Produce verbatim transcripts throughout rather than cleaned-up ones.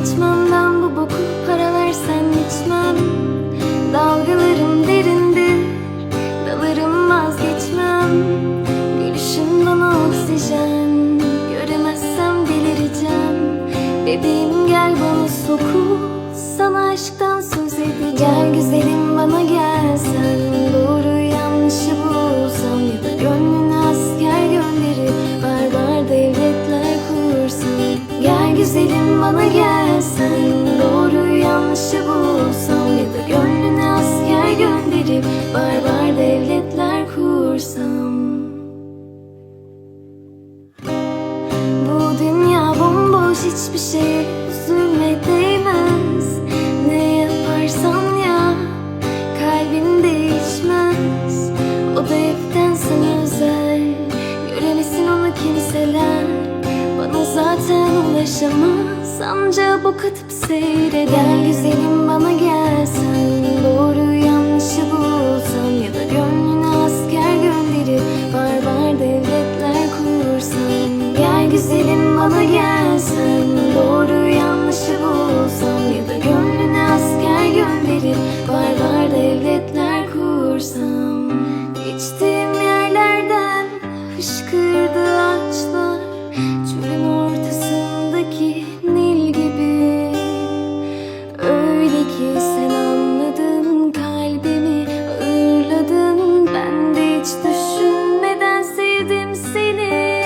İçmem ben bu boku, para versen içmem. Dalgalarım derindir, dalarım vazgeçmem. Gülüşün bana oksijen, göremezsem delireceğim. Bebeğim gel bana sokul, sana aşktan söz edeceğim. Gel güzelim bana gel sen, doğru yanlışı bulsam ya da gönlüne asker gönderip barbar devletler kursam. Gel güzelim bana gel sen, doğru yanlışı bulsam ya da gönlüne asker gönderip barbar devletler kursam. Bu dünya bomboş, hiçbir şey üzülme değmez. Ne yaparsan yap, kalbin değişmez. O da hepten sana özel. Göremesin onu kimseler. Bana zaten ulaşamaz, anca bok atıp seyre. Gel güzelim bana gel sen, doğru yanlışı bulsam ya da gönlüne asker gönderip barbar devletler kursam. Gel güzelim bana gel sen, doğru yanlışı bulsam ya da gönlüne asker gönderip barbar devletler kursam. Geçtiğim yerlerden fışkırdı ağaçlar, çölün ortasındaki Nil gibi. Öyle ki sen anladın kalbimi, ağırladın. Ben de hiç düşünmeden sevdim seni.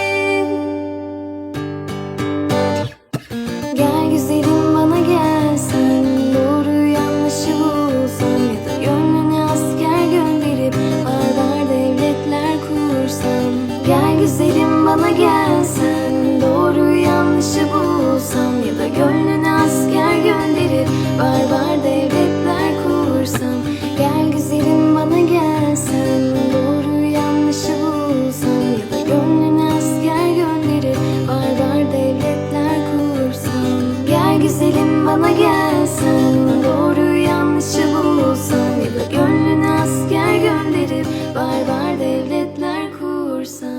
Gel güzelim bana gel sen, doğru yanlışı bulsam ya da gönlüne asker gönderip barbar devletler kursam. Gel güzelim bana gel sen, doğru yanlışı bulsam ya da gönlüne asker gönderip barbar devletler kursam. Gel güzelim bana gel sen, doğru yanlışı bulsam ya da gönlüne asker gönderip barbar devletler kursam. Gel güzelim bana gel sen, doğru yanlışı bulsam ya da gönlüne asker gönderip barbar devletler kursam.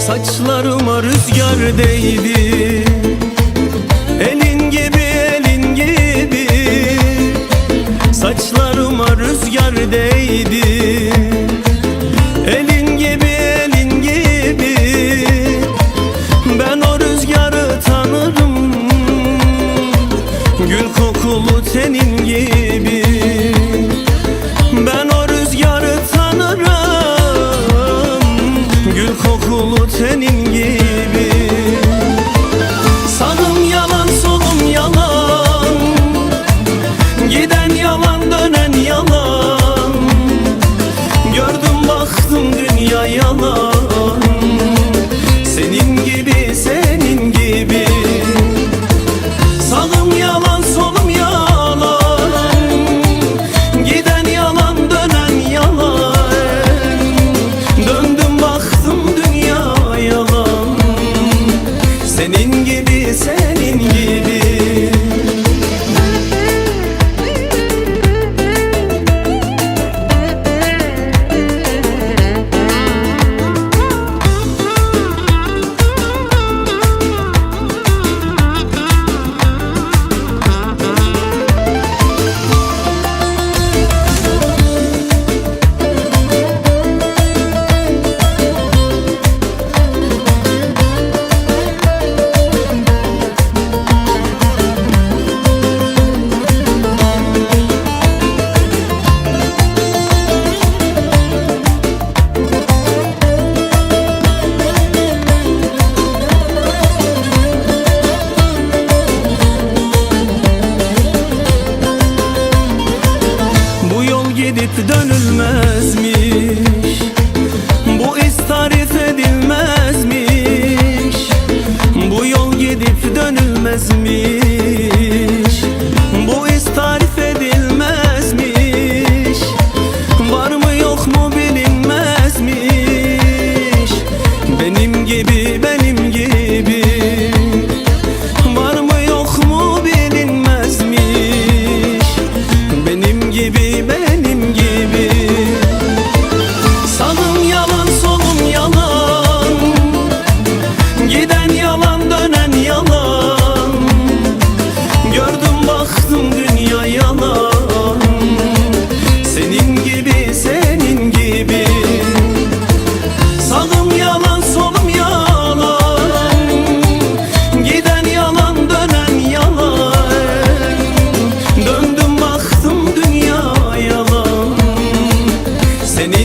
Saçlarıma rüzgar değdi, elin gibi, elin gibi. Saçlarıma rüzgar değdi, elin gibi, elin gibi. Ben o rüzgarı tanırım, gül kokulu tenin gibi. Ben o rüzgarı tanırım, gül kokulu tenin gibi.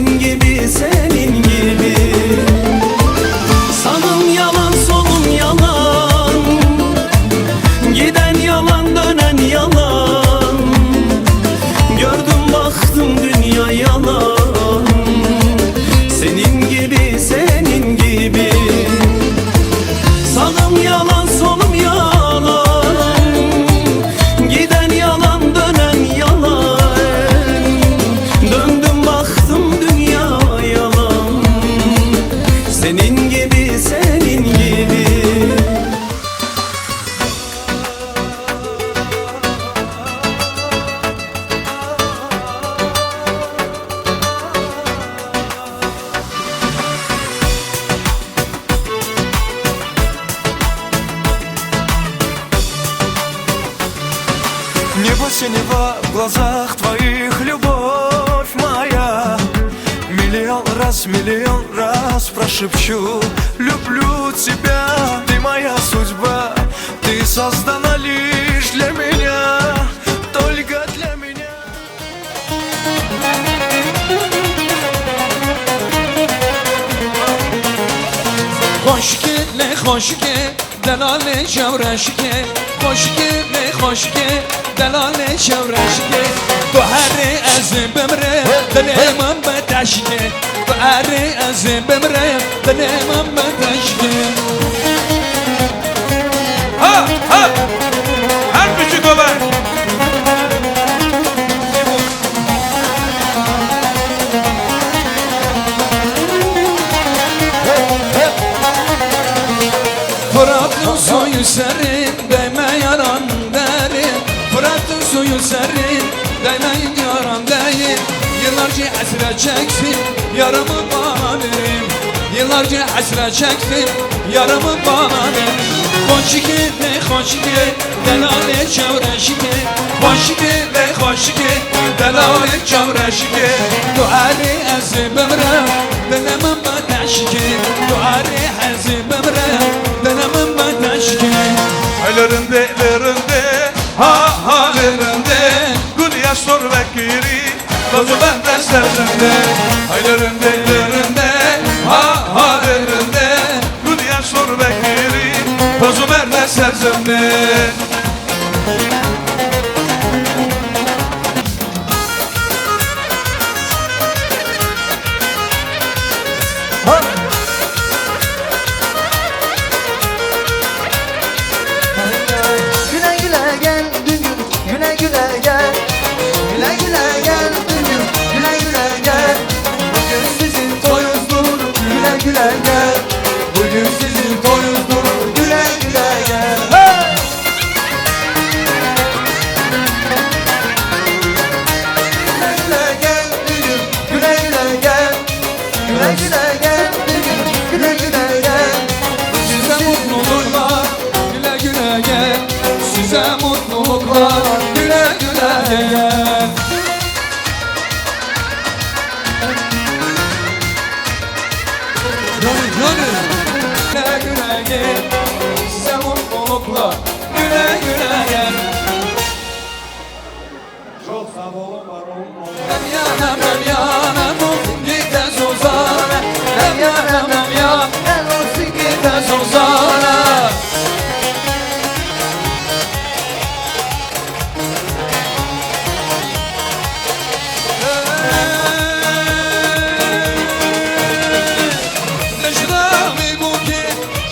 gibi, senin gibi. Sağım yalan, solum yalan. Giden yalan, dönen yalan. Gördüm, baktım, dünya yalan. Senin gibi, senin gibi. Sağım yalan, solum yalan. Giden yalan, dönen yalan. Döndüm, baktım, dünya yalan. Senin gibi, senin gibi. Небо синева, в глазах твоих любовь моя. Миллион раз, миллион раз прошепчу: люблю тебя, ты моя судьба, ты создана лишь для меня, только для меня. Xoşkê lê xoşkê, delalê çewreşkê. Xoşkê lê xoşkê, delalê çewreşkê. Tu herê ez ê bimrê, dilê min bi teşkê. Tu herê ez ê bimrê, dilê min bi teşkê. Ha, ha! Her biçî dolar. Fırat'ın suyu serin, değme yaran derin. Fırat'ın suyu serin, değme yaran derin. Yıllarca hasret çektim, yarımı bana verin. Yıllarca hasret çektim, yarımı bana verin. Xoşikê lê xoşikê, delalê çewreşikê. Xoşikê lê xoşikê, delalê çewreşikê. Tu herê ez ê bimrem, dilê min bi teşkê. Tu herê ez ê bimrem, dilê min bi teşkê. Ay li rindê, li rindê, ha, ha, li rindê. Gul yaş sor vekirî, toz û berre ser zindê. Ay li rindê, li rindê, ha, ha, li rindê. Gul yaş sor vekirî, toz û berre ser zindê. Güle güle gel düğün, güle güle gel. Güle güle gel düğün, güle güle gel. Bugün sizin toyunuzdur, güle güle gel. Bugün sizin toyunuzdur, güle güle gel. Hey! Güle güle gel düğün, güle güle gel. Güle güle gel düğün, güle güle gel. Size mutluluklar, güle güle gel. Size mutluluklar, güle güle gel. Canım, canım. Güle güle gel. Size mutluluklar, güle güle gel. Çok sağ olun, var olun. Mevlana, Mevlana, Muhsin gide Suzana. Mevlana, Mevlana, Muhsin gide Suzana.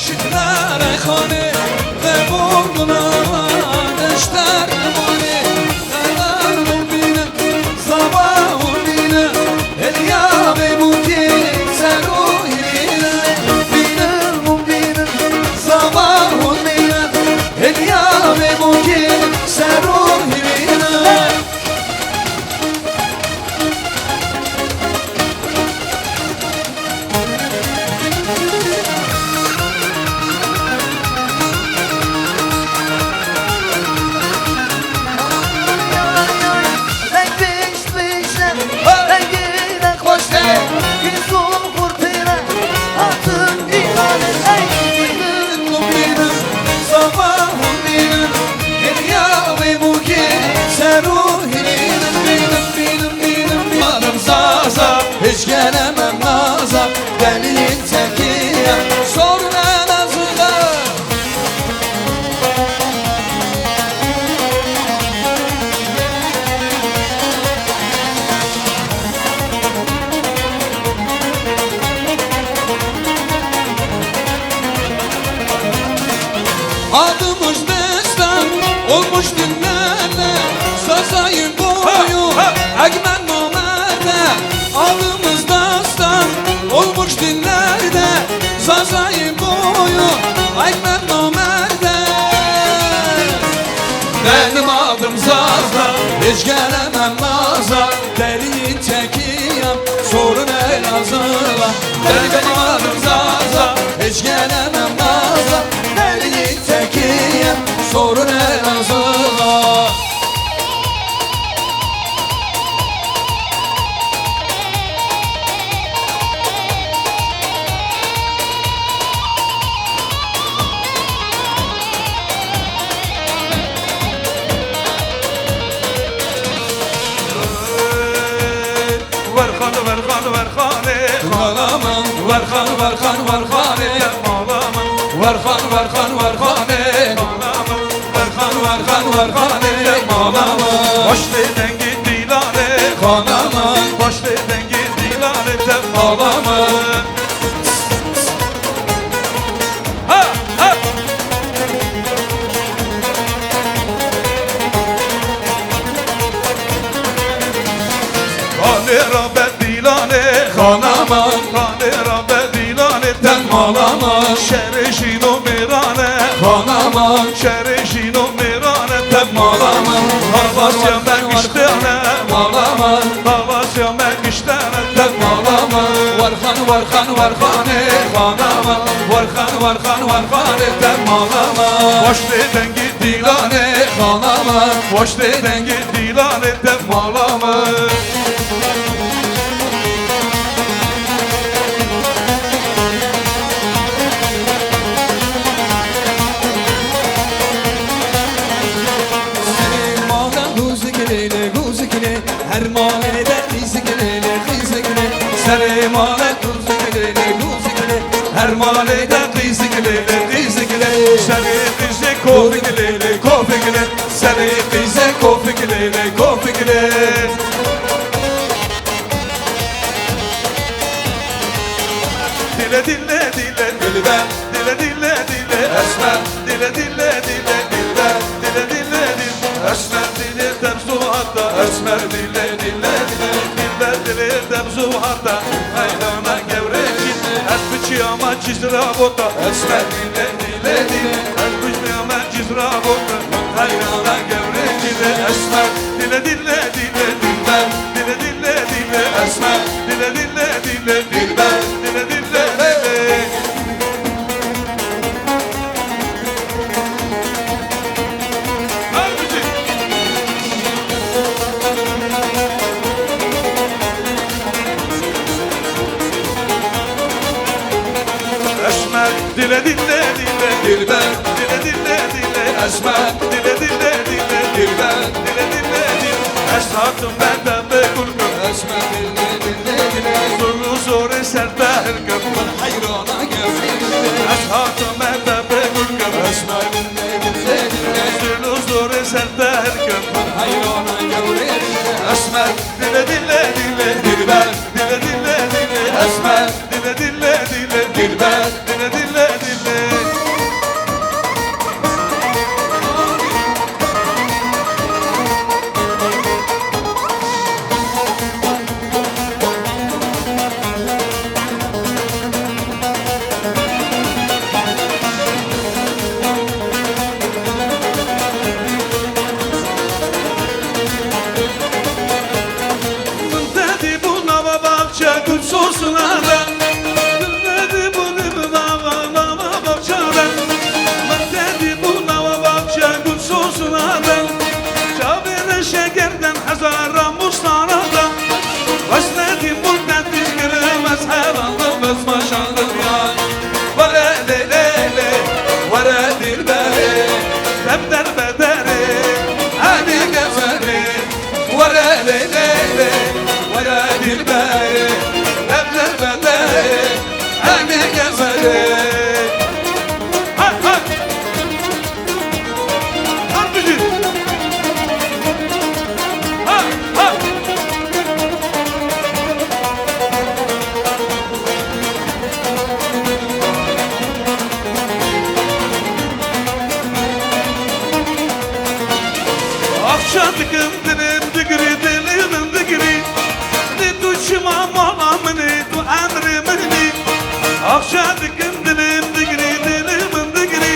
Şikna reyxanê, vebûna deşter mûnê, xelan û bîne, zava û bîne, hêliya Nemem naza, deliyim tekiye, sorun Elazığ'a. Adımız destan olmuş dillerde, sazayı boyu Egmen namerde, adımız destan olmuş dillerde, sazayı boyu Egmen namerde. Benim adım Zaza, hiç gelemem naza, deliyim tekiyem, sorun Elazığ'a. Benim adım Zaza, hiç gelemem naza, deliyim tekiyem, sorun Elazığ'a. Verxan, verxan, verxanê. Mala min. Verxan, verxan, verxanê. Mala min. Verxan, verxan, verxanê. Mala min. Verxan, verxan, verxanê. Mala min. Baş tê dengê dîlanê. Xana min. Baş tê dengê dîlanê te mala min. Ha, ha. Xanê rabe dîlanê, xana min. Xanê rabe dîlanê, te mala min. Şerê jîno mêrane, xana min. Şerê jîno mêrane, te mala min. Xalasiya me giştane, mala min. Xalasiya me giştane, te mala min. Werxan, werxan, werxanê, xana min. Werxan, werxan, werxanê, te mala min. Baş tê dengê dîlanê, xana min. Baş tê dengê dîlanê, te mala min. Serê mala gûzik lê lê gûzik lê, her malê de qîzik lê lê qîzik lê. Serê mala gûzik lê lê gûzik lê, her malê de qîzik lê lê qîzik lê. Serê qîzê kovik lê lê kovik lê, serê qîzê kovik lê lê kovik lê. Dile dile dile dilber, dile dile dile esmer, dile dile dile dilber, dile dile dile esmer, dile derzu hatta esmer, dile dile dile dilber, dile derzu hatta hayrana gevrekî, ez biçiyama cizra bota esmer, dile dile dile, ez biçiyama cizra bota hayrana gevrekî de esmer, dile dile dile dilber, dile dile dile esmer, dile dile dile dilber, dile dile dile. Esmer, dile dile dile dilber, dile dile dile esmer, dile dile dile dilber, dile dile dile. Ez hatim me te bi gul kim, esmer, dile dile dile. Zul û zorê ser te hilkim, min heyrana gevê. Ez hatim me te bi gul kim, esmer, dile dile dile. Zul û zorê ser te hilkim, min heyrana gevê. Esmer, dile dile dile dilber, dile dile dile esmer, dile dile dile dilber, dile dile dile. Min te dîbû nava baxçe gul sosna de. Min te dîbû nîv nava, nava baxçe de. Min te dîbû nava baxçe gul sosna de. Çavê reşe gerden hezara mustana de. Wesnetî mul te dî kirim ez herandim, ez maşandim ya. Were lê lê lê, were dilberê, dem derbedarê, hadi geferê. Were lê lê lê, were dilberê, dem Axşe dikim dilê min digirî, dilê min digirî.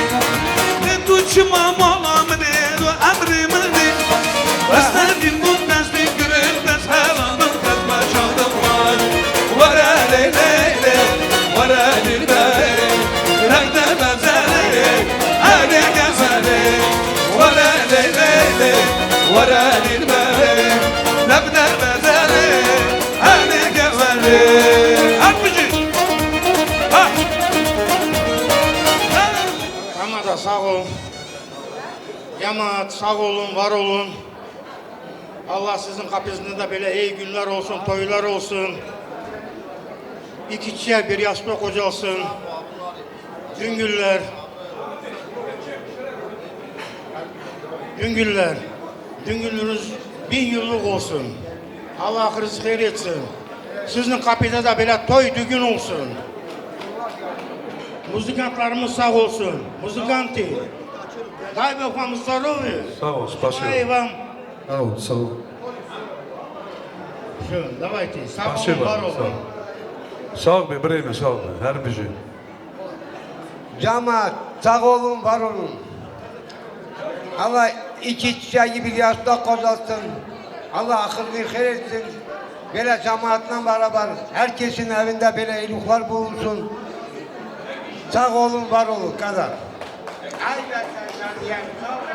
Lê tu çima mala min ê, tu emrê min ê. Ez nedîm got destê girin, dest hela min qet meşadim xwar. Were lê lê lê, were lê lê lê. Reng de bezerê, herdê gezerê. Were lê lê lê, were lê lê lê. Nebde bezerê. Herdê geverê. Her bijî. Ha. Tamada sağ olun. Cemaat sağ olun, var olun. Allah sizin kapısında böyle iyi günler olsun, toylar olsun. İki çiçek bir yastık kocalsın. Dün günler, dün günler, dün gününüz bin yıllık olsun. Allah ahırınızı hayır etsin. Sizin kapıda da böyle toy düğün olsun. Muzikantlarımız sağ olsun. Muzikanti. Дай Бог вам здоровья. Sağ ol, спасибо. Дай вам. Sağ ol, sağ ol. Все, давайте. Sağ olun, Спасибо, var olun. Sağ ol. Sağ ol, bireyim, sağ ol. Her bijî. Cemaat, sağ olun, var olun. Allah iki çiçeği bir yastık kocalsın. Allah ahırını hayır etsin. Böyle cemaatla beraber herkesin evinde böyle iyilikler bulunsun. Sağ olun, var olun, kadar. Ay ben senden diyen, sağ olun.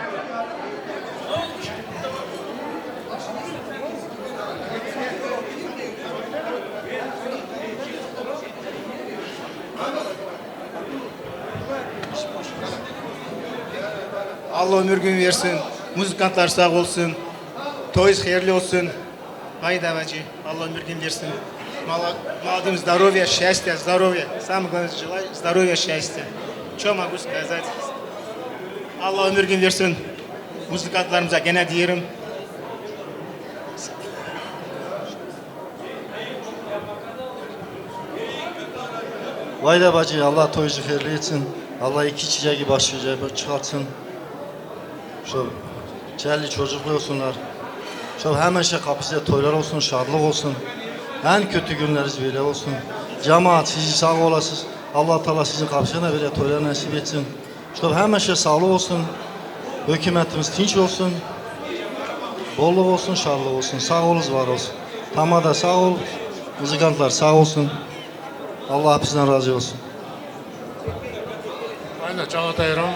Allah ömür gün versin. Muzikantlar sağ olsun. Toyuz hayırlı olsun. Haydi bacı. Allah ömür gün versin. Mala, maldım здоровья, счастья, здоровья. Самое главное, желаю здоровья, счастья. Что могу сказать? Allah ömür gün versin. Muzikantlarımıza gene diyelim. Vay da bacı, Allah toyucu hayırlı etsin. Allah iki çiçeği başlıca çıkartsın. Şu çelli çocuklu olsunlar. Şu hemen şey kapısı toylar olsun, şadlık olsun. En kötü günleriniz böyle olsun. Cemaat sizi sağ olasınız. Allah Teala sizin kapısına böyle toylar nasip etsin. Şu hemen şey sağlık olsun. Hükümetimiz tinç olsun. Bolluk olsun, şadlık olsun. Sağ olunuz, var olsun. Tamada sağ ol. Muzikantlar sağ olsun. Allah hepsinden razı olsun. Aynen, Çağatay Ram.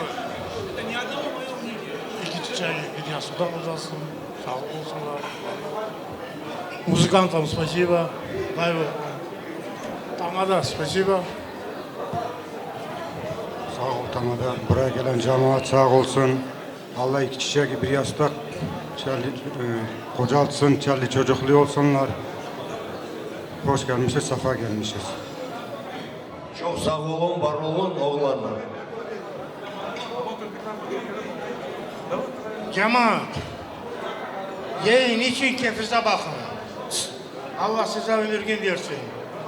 İki çiçeği bir yastıkta kocalsın. Sağ olsunlar. Музыкантам спасибо. Дай Бог. Tamada спасибо. Sağ ol, tamada. Buraya gelen cemaat sağ olsun. Allah iki çiçek bir yastık. Çelli, e, kocaltsın, çelli çocuklu olsunlar. Hoş gelmişiz, safa gelmişiz. Çok sağ olun, var olun oğlanlar. Cemaat, yiyin için keyfinize bakın. Allah size ömür gün versin.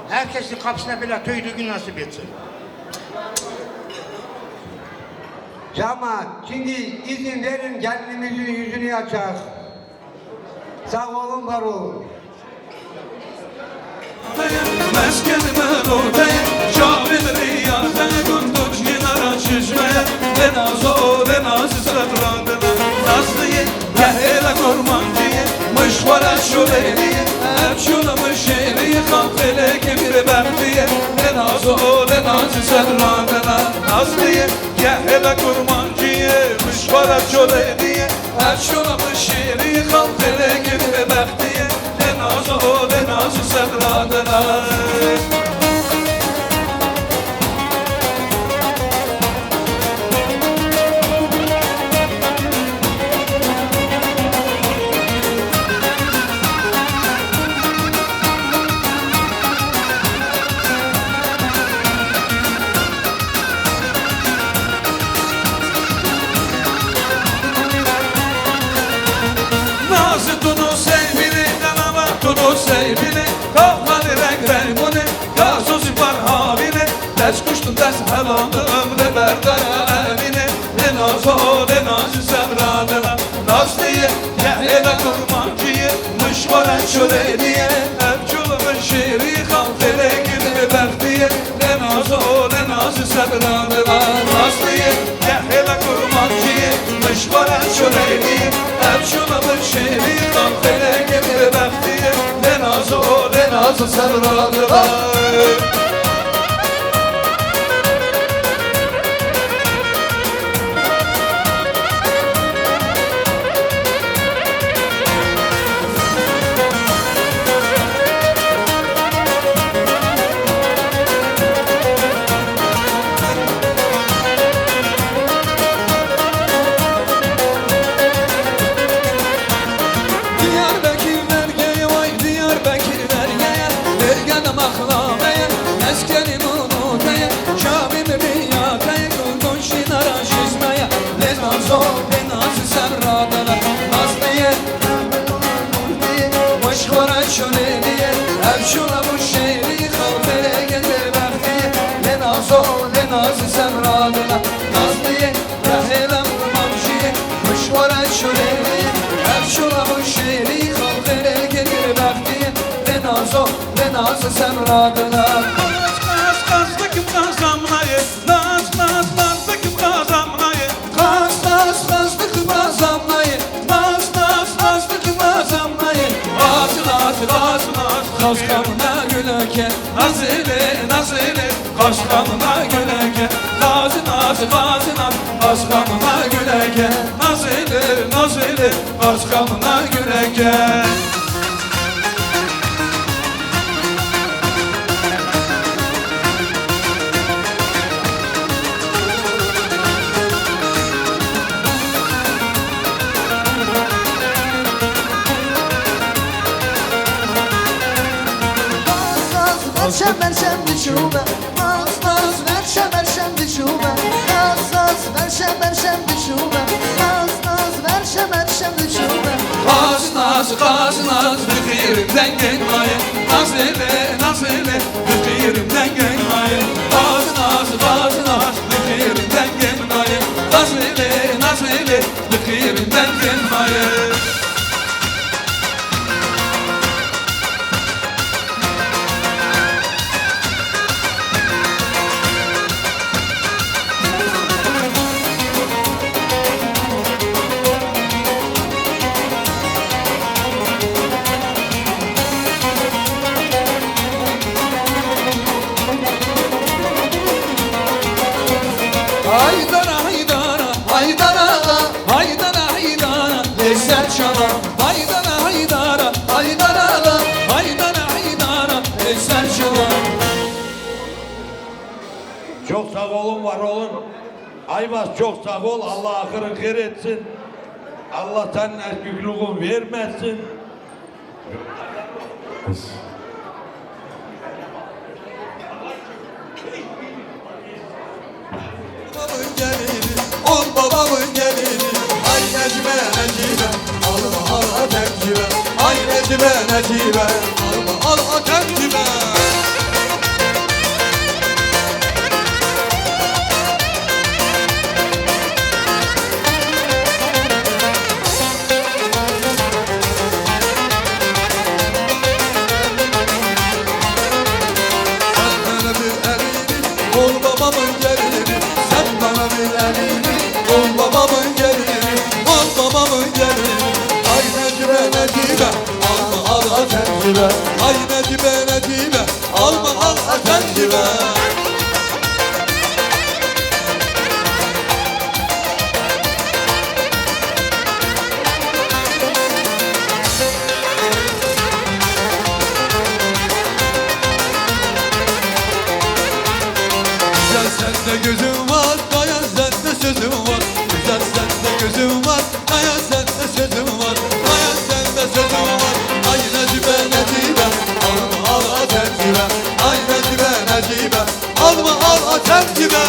Herkesin kapısına böyle toy düğün nasip etsin. Cemaat, şimdi izin verin, gelinimizin yüzünü açak. Sağ olun, var olun. Meskenime dordeye, çavên riyazeye, gundun kenara çeşmeye, de nazo, de nazi serradına, nazlıye, gehela kurmanciye, mişvara şoleriye, hep şola mişeriye, xalqele kemire bextiye, de nazo, de nazi serradına, nazlıye, gehela kurmanciye, mişvara şoleriye, Ev şola min şêrî xalqê rêkê bêbextiyê, lê nazo, lê nazo serra dina. Nazê tu no sey bînê, qelama tu no sey bînê, ka xalê reng reng bûnê, ka zozî par havînê, dest kuştim dest helandim, lê berdaya evînê, lê nazo, lê nazî serra dina. Nazliyê, yehêla kurmanciyê, mişvara çolêniyê, ev çolê min şêrî, xalqê rêkê bêbextiyê, lê nazo, Nazliyê, gehê me kurmanciyê, min ji xwe re şûnêniyê, ev şûna min şêrî, xalqê rengê min bextiyê, lê nazo, lê nazo ser radixe. Diyarbekir dergeye, vay Diyarbekir dergeye, dergede maxlameye, meskenî mûnûteye, çavî mi biyateye, gulgul şînara şîsmeye, lê nazo, lê nazo ser radana, nazliye. Weş xwe re şûnêniyê, ev şûna min şêrî, xalqê rengê min bextiyê, lê nazo, lê nazo ser radana, nazliyê, rehê me kurmanciyê, weş xwe re şûnêniyê, ev şûna min şêrî, xalqê rengê min bextiyê, lê nazo, lê nazo ser radana. Qas, qas, qas dikim qazamnayê, qas, qas, qas dikim qazamnayê. Qas, qas, qas dikim qazamnayê, qas, qas, qas dikim qazamnayê. Qas, qas, qas, qas, qas qamna güleke, nazilê, nazilê. Qas qamna güleke, qas, qas, qas, qas, qas qamna güleke, nazilê, nazilê. Qas qamna güleke. Naz, naz, berşem, berşem diçûme. Naz, naz, berşem, berşem diçûme. Naz, naz, berşem, berşem diçûme. Naz, naz, berşem, berşem diçûme. Qas naz, qas naz, bixîrim dengên mayê. Nazilê, nazilê, bixîrim dengên mayê. Qas naz, qas naz, bixîrim dengên mayê. Nazilê, nazilê, bixîrim dengên mayê. Haydara, haydara, haydara, haydara, haydara, lê ser çava. Haydara, haydara, haydara, haydara, haydara, lê ser çava. Çok sağ olun, var olun. Ayvaz, çok sağ ol. Allah ahırın hayır etsin. Allah senin eskikliğin vermesin. Babamın gelini, ol babamın gelini. Ay Necme, Necibe, alma al atencime. Ay Necme, Necibe, alma al atencime. Sen bana bir elini, ol babamın gelini. Sen bana bir elini, ol babamın gelini. Ol babamın gelini. Ay Necibe, Necibe, alma al atencime. Ay Necibe, Necibe, alma al atencime. Güzel sende gözüm var, dayan sende sözüm var. Güzel sende gözüm var, dayan sende sözüm var. Dayan sende sözüm var. Ay Necibe, Necibe, alma al atencime. Ay Necibe, Necibe, alma al atencime.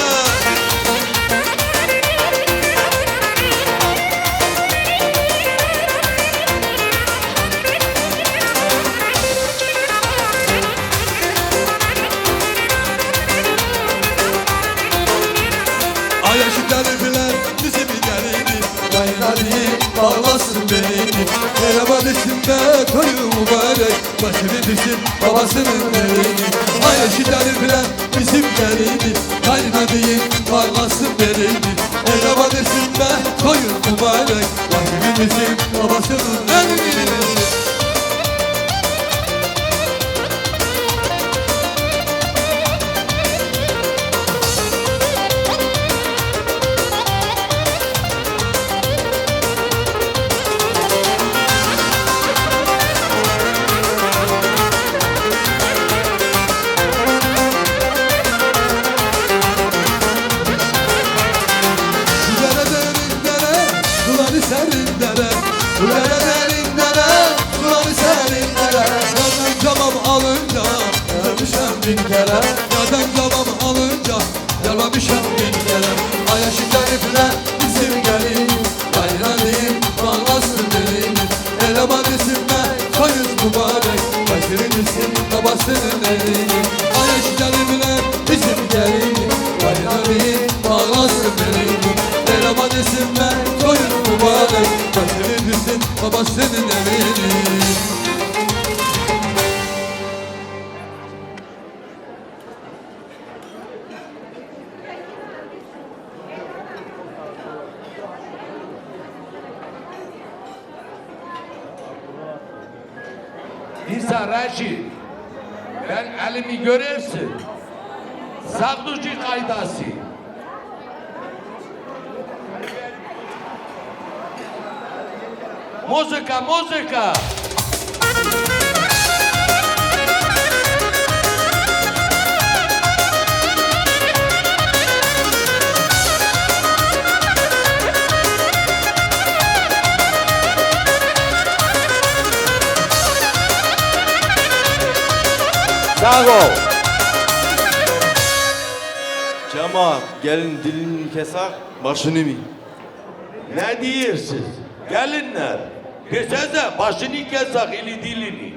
Ay eşitler bilen bizim gelini, kaynadıyı bağlasın belini. Merhaba desin de toyu mübarek, başını düşün babasının elini. Ay eşitler bilen bizim gelini, kaynadıyı Bin kere, ya deng cevap alınca, yalamışam bin kere. Aya şekerifle bizim gelin, bayramın bağlasın elini. Ele badesinde, soyuz mübarek, başını düşsün babasının elini. Aya şekerifle bizim gelin, bayramın bağlasın elini. Ele badesinde, soyuz mübarek, başını düşsün babasının elini. Dîsa Reşîd, ben elimi görersin. Sağducî kaydası. Muzika, muzika. Sağ ol. Çema, gelin dilini kesak, başını mı? Ne diyorsunuz? Gelinler, desenize başını kesak ili dilini.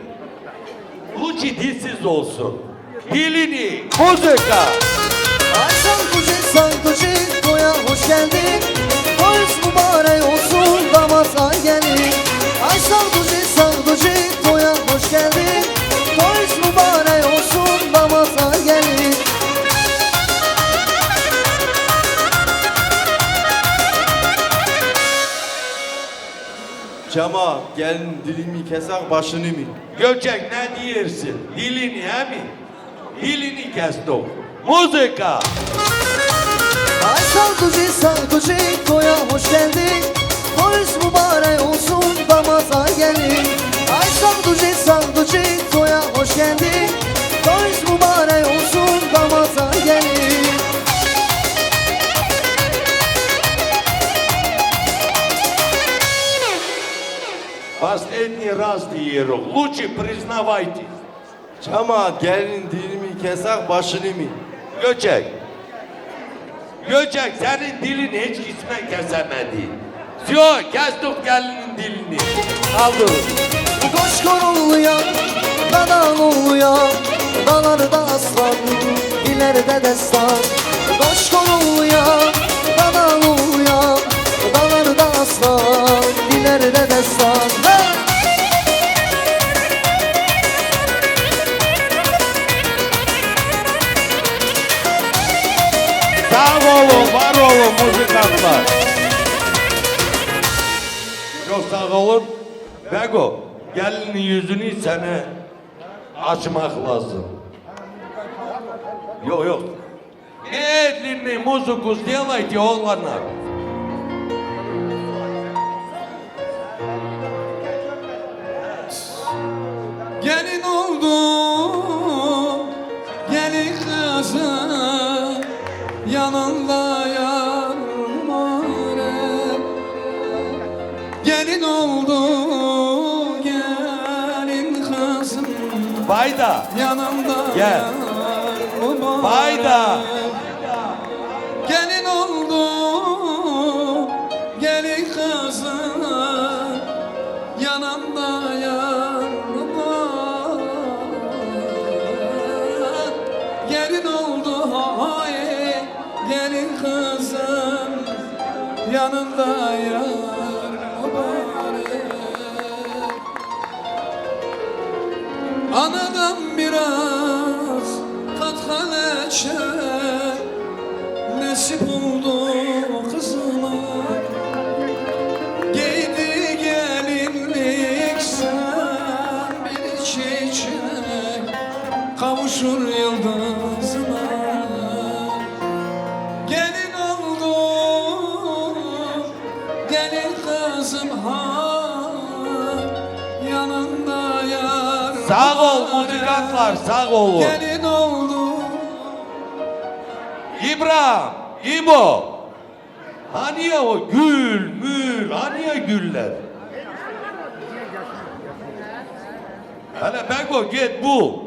Luçi dilsiz olsun. Dilini, muzika. Ay Sağducî, Sağducî, toya hoş geldin. Toyuz mübarek olsun damat ay gelin. Ay Sağducî, Sağducî, toya hoş geldin. Toyuz mübarek olsun damat ay gelin. Çema, gelin dilimi kesak başını mı? Göçek ne diyorsun? Dilini he mi? Dilini kestik. Muzika. Ay Sağducî, Sağducî, toya hoş geldin. Toyuz mübarek olsun damat ay gelin. Ay Sağducî, Sağducî, toya hoş geldin. Toyuz mübarek olsun damat ay gelin. Последний раз diyorum. Лучше признавайтесь. Çema, gelin dilimi kesak başını mı? Göçek. Göçek, senin dilin hiç kime kesemedi. Sio, kestik gelinin dilini. Aldı. Koş koruluya, dadan oluya, dağlarda aslan, ileride destan. Koş koruluya, dadan oluya, dağlarda aslan, ileride destan. Hey! Sağ olun, var olun muzikantlar. Çok sağ olun. Bego, gelinin yüzünü sana açmak lazım. Yok, yok. Медленный музыку сделайте, oğlanlar. Gelin oldu, gelin kızı, yanında yar mübarek. Gelin oldu, gelin kızım. Bayda. Yanında Gel. Yar mübarek. Bayda. Gelin oldu, gelin kızım. Yanında yar mübarek. Gelin oldu, hay. Gelin kızım, yanında yar mübarek. Anadan biraz katkan eşe nasip oldu kızıma. Giydi gelinlik sen bir çiçek, kavuşur yıldızına. Gelin oldu, gelin kızım ha, yanında yar. Sağ ol, muzikantlar, sağ olun. Gelin oldu. İbrahim, İbo. Hani ya o gül, mül, hani ya güller? Hele Bego git bu.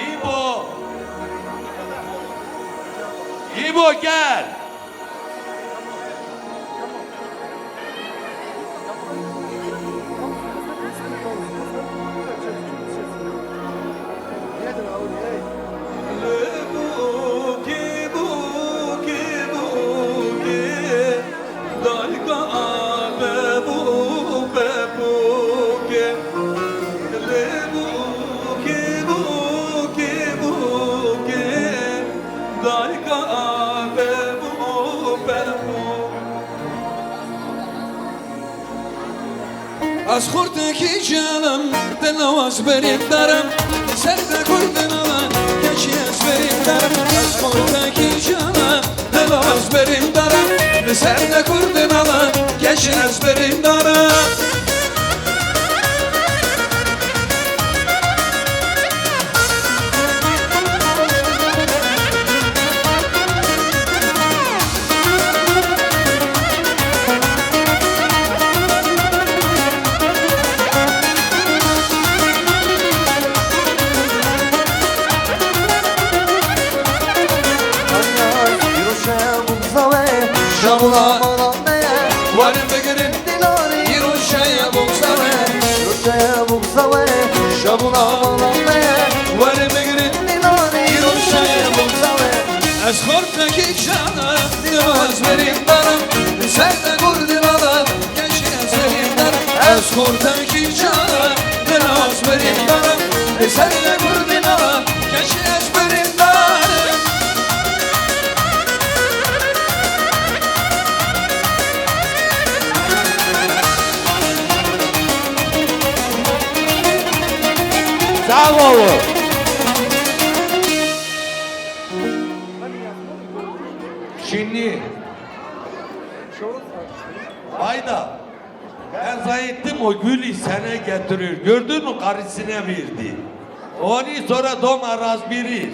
Îbo! Îbo, gel! Li bûkê, bûkê, bûkê, dayka ave bû pepûkê. Li bûkê, bûkê, bûkê, dayka ave bû pepûkê. Ez xortekî canim, dila ez birîndarim, li ser de kurdin ala, keçî ez birîndarim. Ez xortekî canim, dila ez birîndarim, li ser de kurdin ala, keçî ez birîndarim. Şabula, werin bigirin, îro şeye bûksawe. Îro şeye bûksawe. Şabula, werin bigirin, îro şeye bûksawe. Ez xortekî canim, dila ez birîndarim, li ser de kurdin ala, keçî ez birîndarim. Ez xortekî canim, dila ez birîndarim, li ser de kurdin ala, keçî ez birîndarim. Sağ olun. Şimdi Bayda, ben zannettim o gülü sana getirir. Gördün mü, karısına verdi. Onu sonra doma razbirir.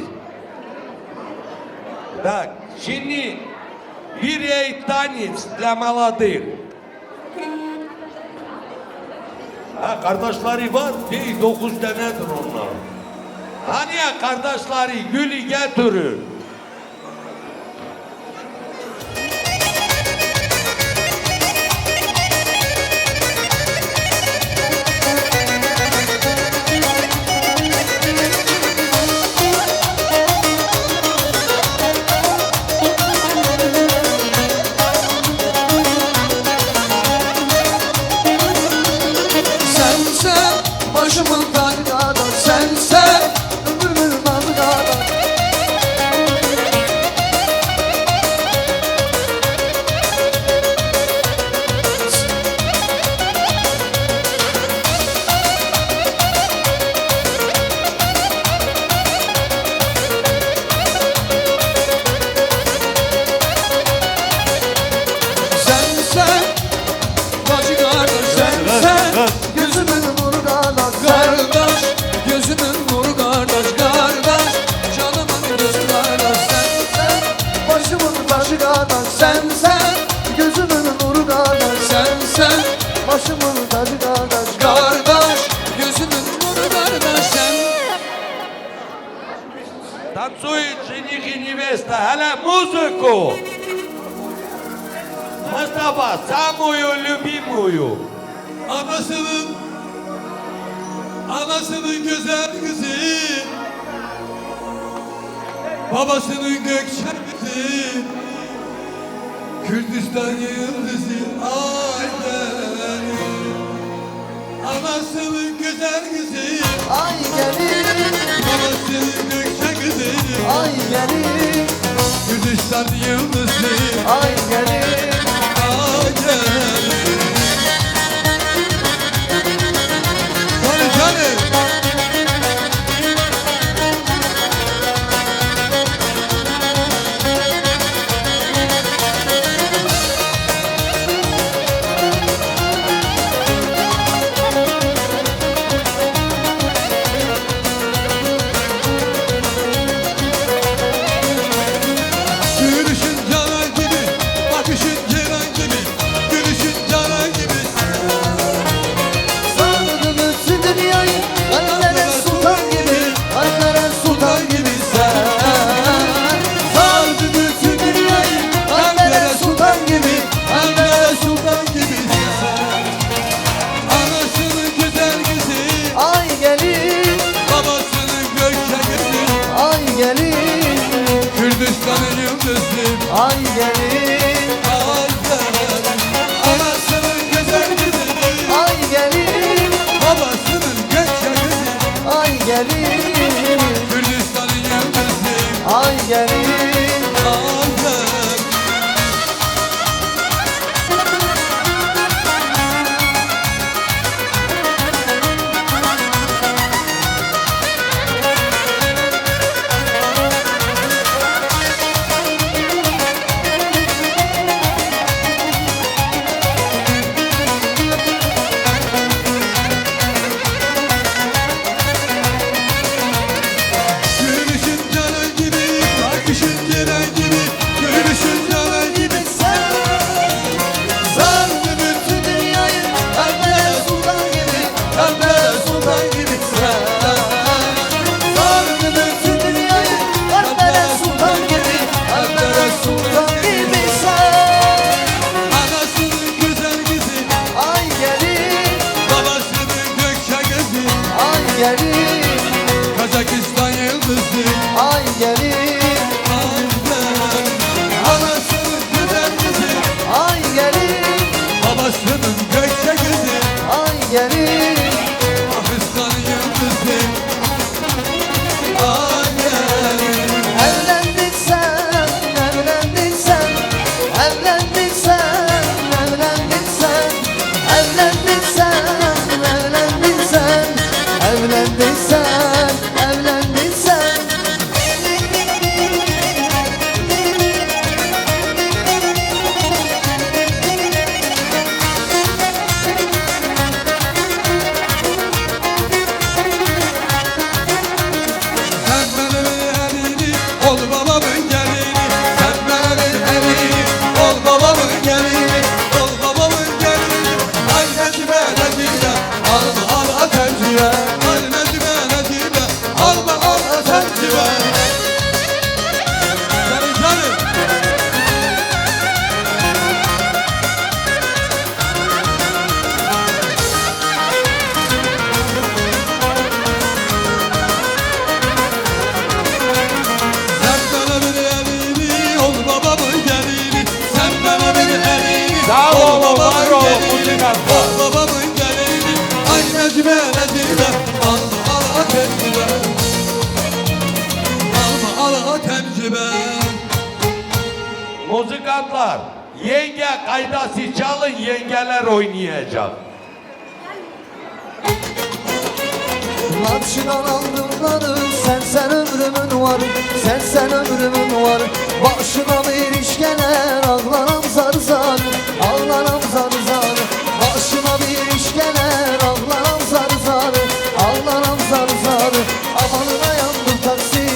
Bak, şimdi bir ey tanî lemaladır. Ha, kardeşleri var, bir dokuz tanedir onlar. Hani ya kardeşleri, gülü getirir. Sense başımın tacı, sense ömrümün nazı. Sense bacı kardeş, sense gözümün nuru kardeş. Kardeş, gözümün nuru kardeş, kardeş, canımın gözü kardeş, sense başımın taşı kardeş, sense gözümün nuru kardeş, sense başımın taşı kardeş. Kardeş, gözümün nuru kardeş, sen. Танцует жених и невеста, hele музыку! Mustafa, самую любимую. Anasının, anasının güzel kızı, babasının gökçe kızı, Kürdistan yıldızı, ay gelin. Anasının güzel kızı, ay gelin. Babasının gökçe kızı, ay gelin. Kürdistan yıldızı, ay gelin. Ay gelin. Hadi canım. Yürüyüşün cana gibi, bakışın Kürdistan'ın yıldızı. Ay gelin. Ay gelin. Gülüşün canı gibi, bakışın ceren gibi, gülüşün canı gibi sen. Sardı bütün dünyayı, Kalplere sultan gibi, kalplere sultan gibi sen. Sardı bütün dünyayı, kalplere sultan gibi, kalplere sultan gibi sen. Anasının güzel kızı, ay gelin. Babasının gökçe gözü, ay gelin. Kazakistan yıldızı, ay gelin. Ay gelin. Anasının güzel kızı, ay gelin. Babasının gökçe gözü, ay gelin. Pakistan yıldızı, ay gelin. Evlendin sen, evlendin sen, evlendin sen, evlendin sen, evlendin sen, evlendin sen, evlendin sen, evlendin sen. Sen benim evini, ol babamın gelini. Sen benim evini, ol babamın gelini. Ol babamın gelini. Ay Necibe, Necibe, al, al, al Necibe. Ay Necibe, Necibe. Alma, alma sen kime? Canım, canım. Sen bana bir evini, ol babamın gelini. Sen bana bir evini, sağ ol, ol babamın var ol, gelini. Uzun atma. Ol babamın gelini. Ay Necibe, Necibe. Al, al, al Necibe. Alma, al, al Necibe. Muzikantlar, yenge kaydası çalın, yengeler oynayacak. Karşıdan aldım narı, sen sen ömrümün var, sen sen ömrümün var. Başına bir iş geler, ağlanam zar zar, ağlanam zar zar. Başına bir iş geler, ağlanam zar zar, ağlanam zar zar. Amanına yandım taksi,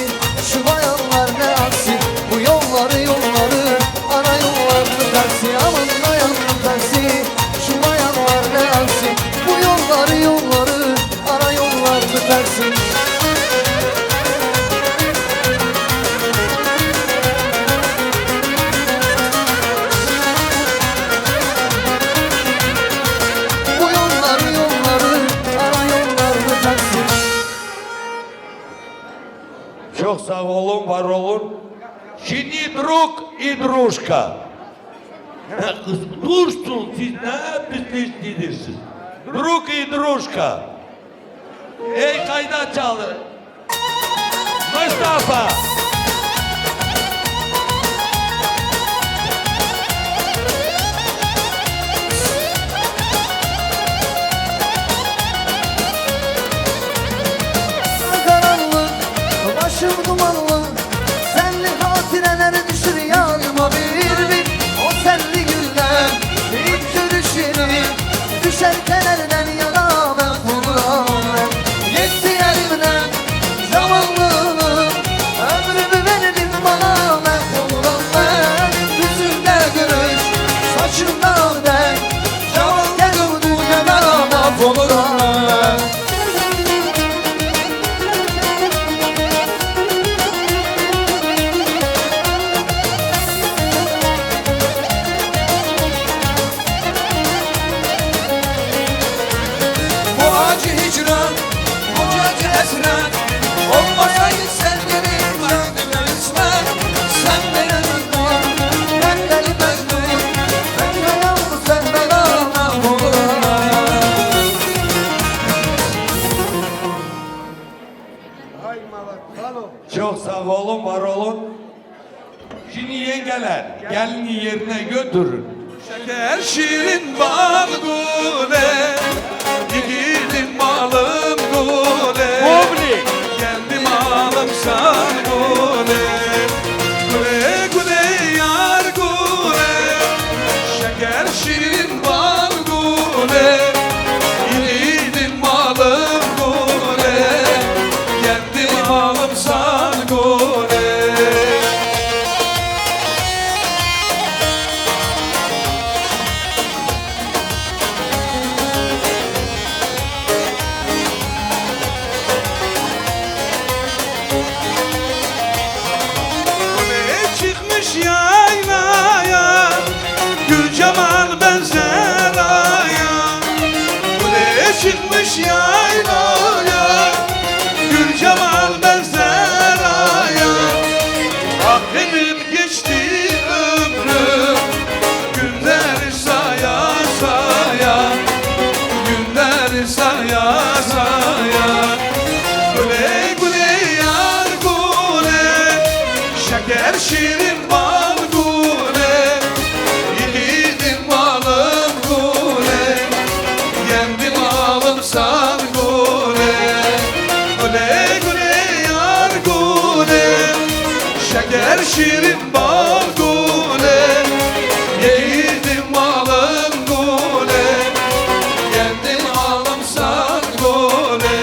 şu bayanlar ne aksi. Bu yolları yolları, ara yollarını taksi. Amanına yandım taksi, şu bayanlar ne aksi. Bu yolları yolları, ara yollarını taksi. Bu yolları yolları, ara yollarını taksi. Çok sağ olun, var olun. Şimdi друг и дружка. He, kız, dursun, siz ne pisliksiniz siz. Друг и дружка. Ey kayda çalı. Mustafa. Karanlık, başım dumanlı. Senli hatireler düşür yanıma bir bir. O senli güller, ilk görüşünü düşerken elden yana ben vurulan ben. Yetti elimden zamanlığını, ömrümü verdin bana ben vurulan ben. Yüzünde gülüş, saçında ben, cavan gel vurdu yana ben vurulan ben. Bu acı hicran, bu acı esran olmasaydı sevgilim, ben bilmem sen benim ben bilmezdim. Ben yalnız sen bana olur. Ay, mavat, sağ ol. Çok sağ olun, var olun. Şimdi yengeler, gelini yerine götürün. Şeker, şirin, bal, gule, yiğidim, malım, gule. Geldim, alım, sen, gule. Gule, gule, yar, gule. Şeker, şirin, bal, gule. Yiğidim, malım, gule. Geldim, alım, sen, gule. Gule çıkmış yaylaya, gül cemal benzer aya. Gule çıkmış yaylaya, gül cemal benzer aya. Ah, benim geçti ömrüm, günleri saya saya, günleri saya saya. Gule, gule, yar, gule, şeker, şirin, bal, gule. Yiğidim, malım, gule. Yendim, alım, sen, gule. Gule, gule, yar, gule. Şeker, şirin, bal, gule. Yiğidim, malım, gule. Yendim, alım, sen, gule.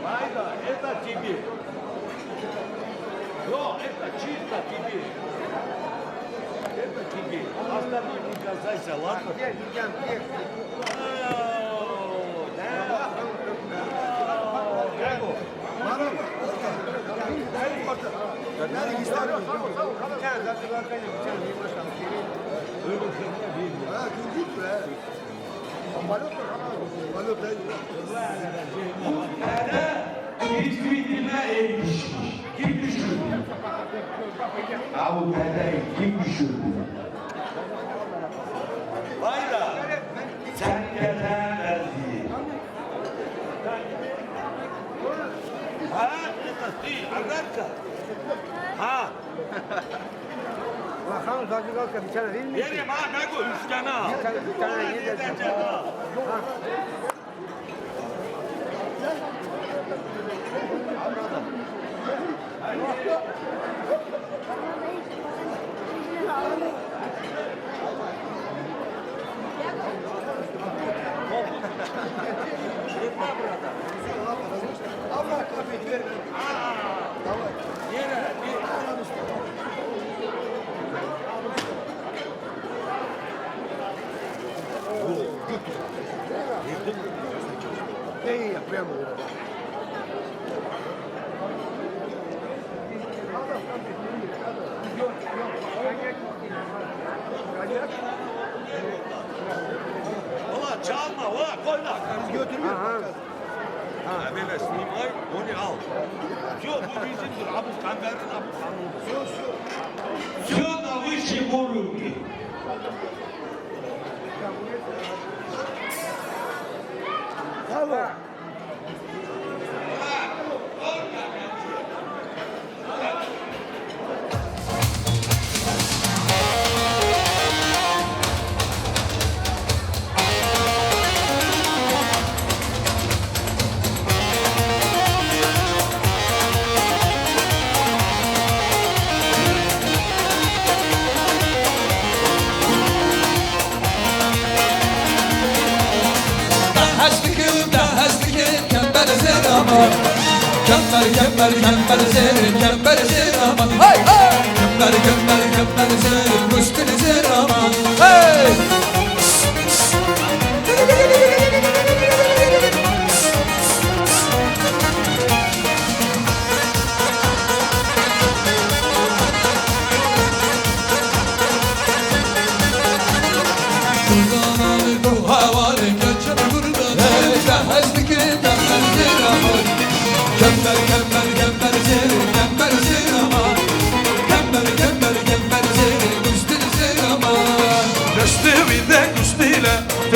Hayda, eta tibi. Yo, eta čista tibi. Eta tibi. Hasta no ni kazajsa, ladno? Gel, gel, gel. Bu perde bisküvitine erişmiş. Kim düşürdü? Ha, bu perdeyi kim düşürdü? Vay da, sen gelen erdi. Ha? Ha? Bakalım, tadı kalka bir tane değil mi? Yerim ha, ne bu? Üç tane al. Bir tane, bir tane yiyecek. Ha. Valla çalma, valla koyma. Biz götürmüyoruz. Aha. Ha, böyle Slimay, onu al. Yok, bu bizimdir. Abi, kamberin abi, kanun. Yok, yok. Все на высшем уровне. Bravo. Te hez dikim, te hez dikim, kember zêr ama. Kember, kember, kember zêr, kember zêr ama. Hey, hey! Kember, kember, kember zêr, mustir zêr ama. Hey!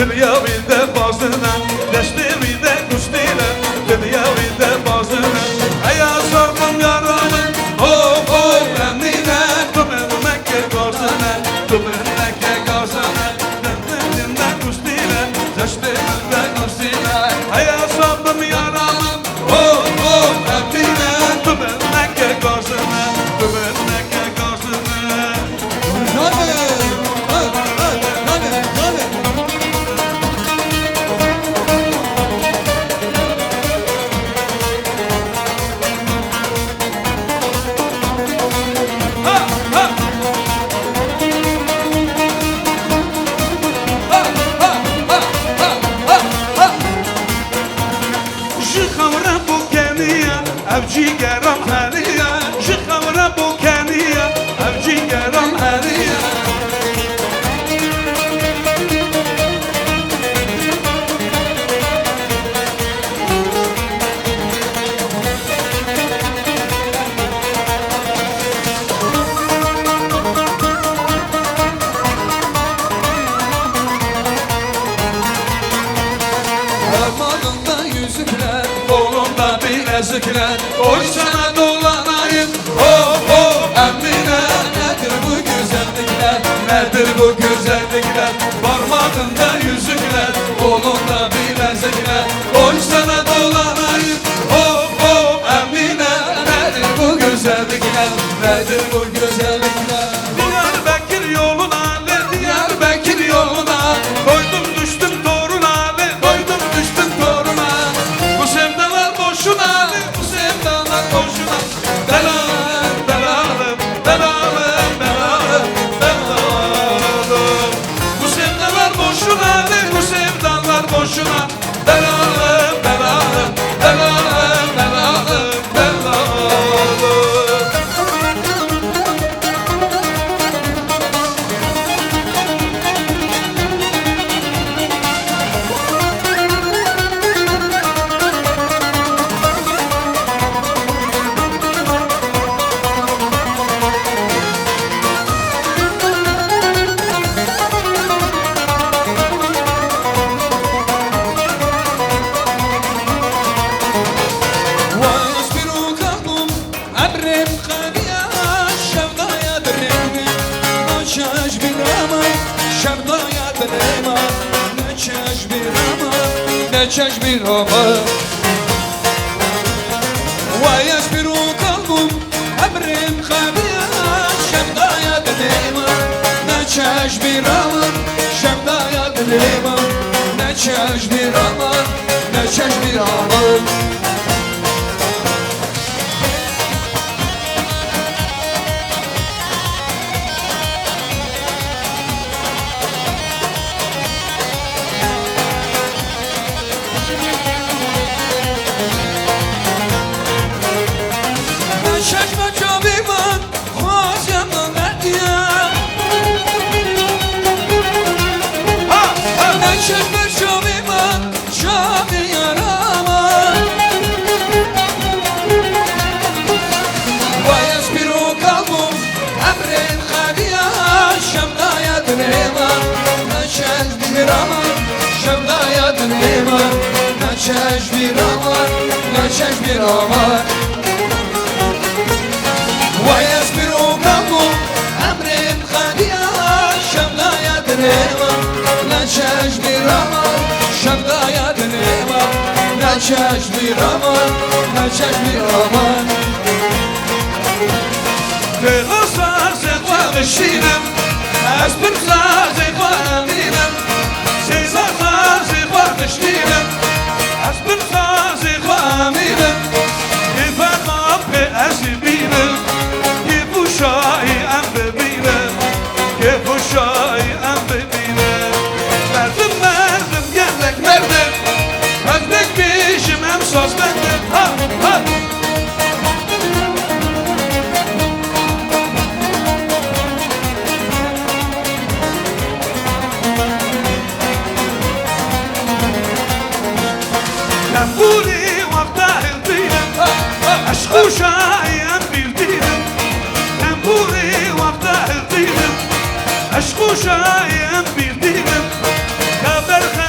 Dinya wî de bazine, deştê wî de kuştî ne, dinya wî de bazine. Heya sor min yara min, oh, oh, Emîne, tu min neke gazine, tu min neke gazine, din, din, din de kuştî ne, deştê min de kuştî ne. Heya sor min yara min, oh, oh, Emîne, tu min neke gazine, tu min neke gazine. Ji xew re bo keniye, ev cîgeran heriye. Ji xew re bo keniye, ev cîgeran heriye. Parmağında yüzükler, kolunda bilezikler, koy sana dolanayım. Oh, oh, Emine, nedir bu güzellikler, nedir bu güzellikler? Parmağında yüzükler, kolunda bilezikler, koy sana dolanayım. Oh, oh, Emine, nedir bu güzellikler, nedir bu güzellikler? Diyarbekir yoluna, le Diyarbekir yoluna, koydum düştüm toruna, le koydum düştüm toruna. Bu sevdalar boşuna, le bu sevdalar boşuna. Belalım, belalım, belalım, belalım, belalım. Bu sevdalar boşuna, le bu sevdalar boşuna. Belalım, belalım, belalım, belalım, belalım. Vay, ez pîr û kalbûm, emrê min qediya, şevdaya dilê min, naçe ji bîra min, şevdaya dilê min, naçe ji bîra min, naçe ji bîra min. Vay, ez pîr û kalbûm, emrê min qediya, şevdaya dilê min, naçe ji bîra min, şevdaya dilê min, naçe ji bîra min, naçe ji bîra min. Çeşme çavê min xwaziya min qediya. Ha, ha. Çeşme çavê min, çavê yara min. Vay, ez pîr û kalbûm, emrê min qediya, şevdaya dilê min, naçe ji bîra min, şevdaya dilê min, naçe ji bîra min, naçe ji bîra min. Vay, ez pîr û kalbûm, emrê min qediya, şevdaya dilê min, naçe ji bîra min, şevdaya dilê min, naçe ji bîra min, naçe ji bîra min. Pêxa sazê xwe dişînim, ez pir sazê xwe emînim. Sêza sazê xwe dişînim, ez pir sazê xwe emînim. Kêfa xwe pê ez bînim, kêf û şahî em bibînin, kêf û şahî em bibînin. Merdim, merdim, gelek merdim, ez nek bêjim em sazmend in. Ha, ha. Tembûrê wexta hildînim, eşq û şahî em bîr dînim. Tembûrê wexta hildînim, eşq û şahî em bîr dînim. Ka berxe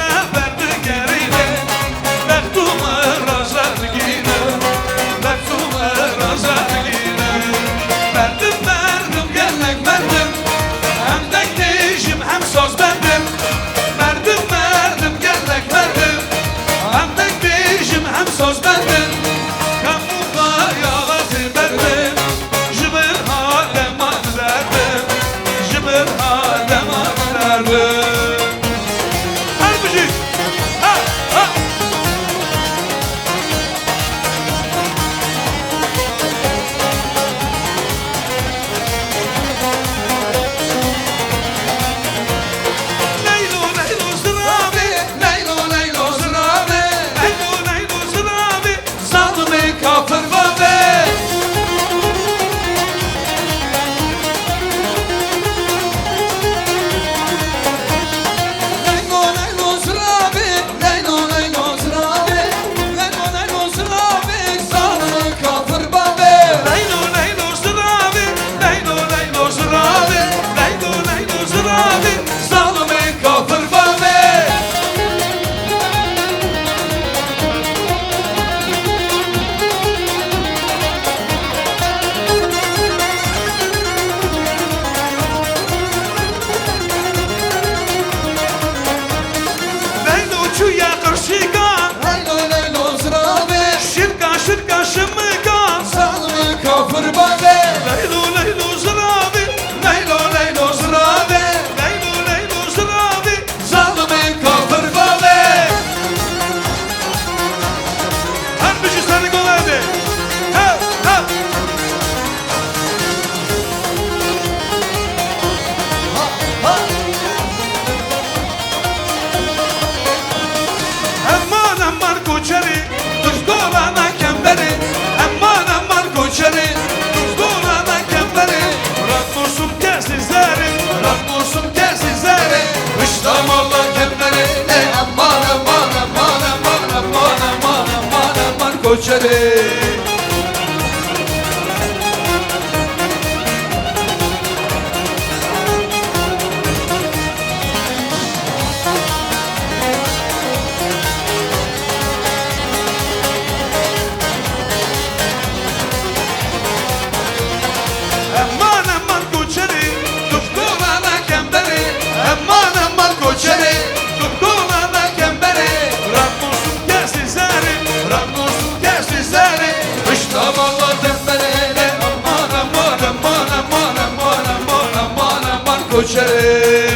Koçerê.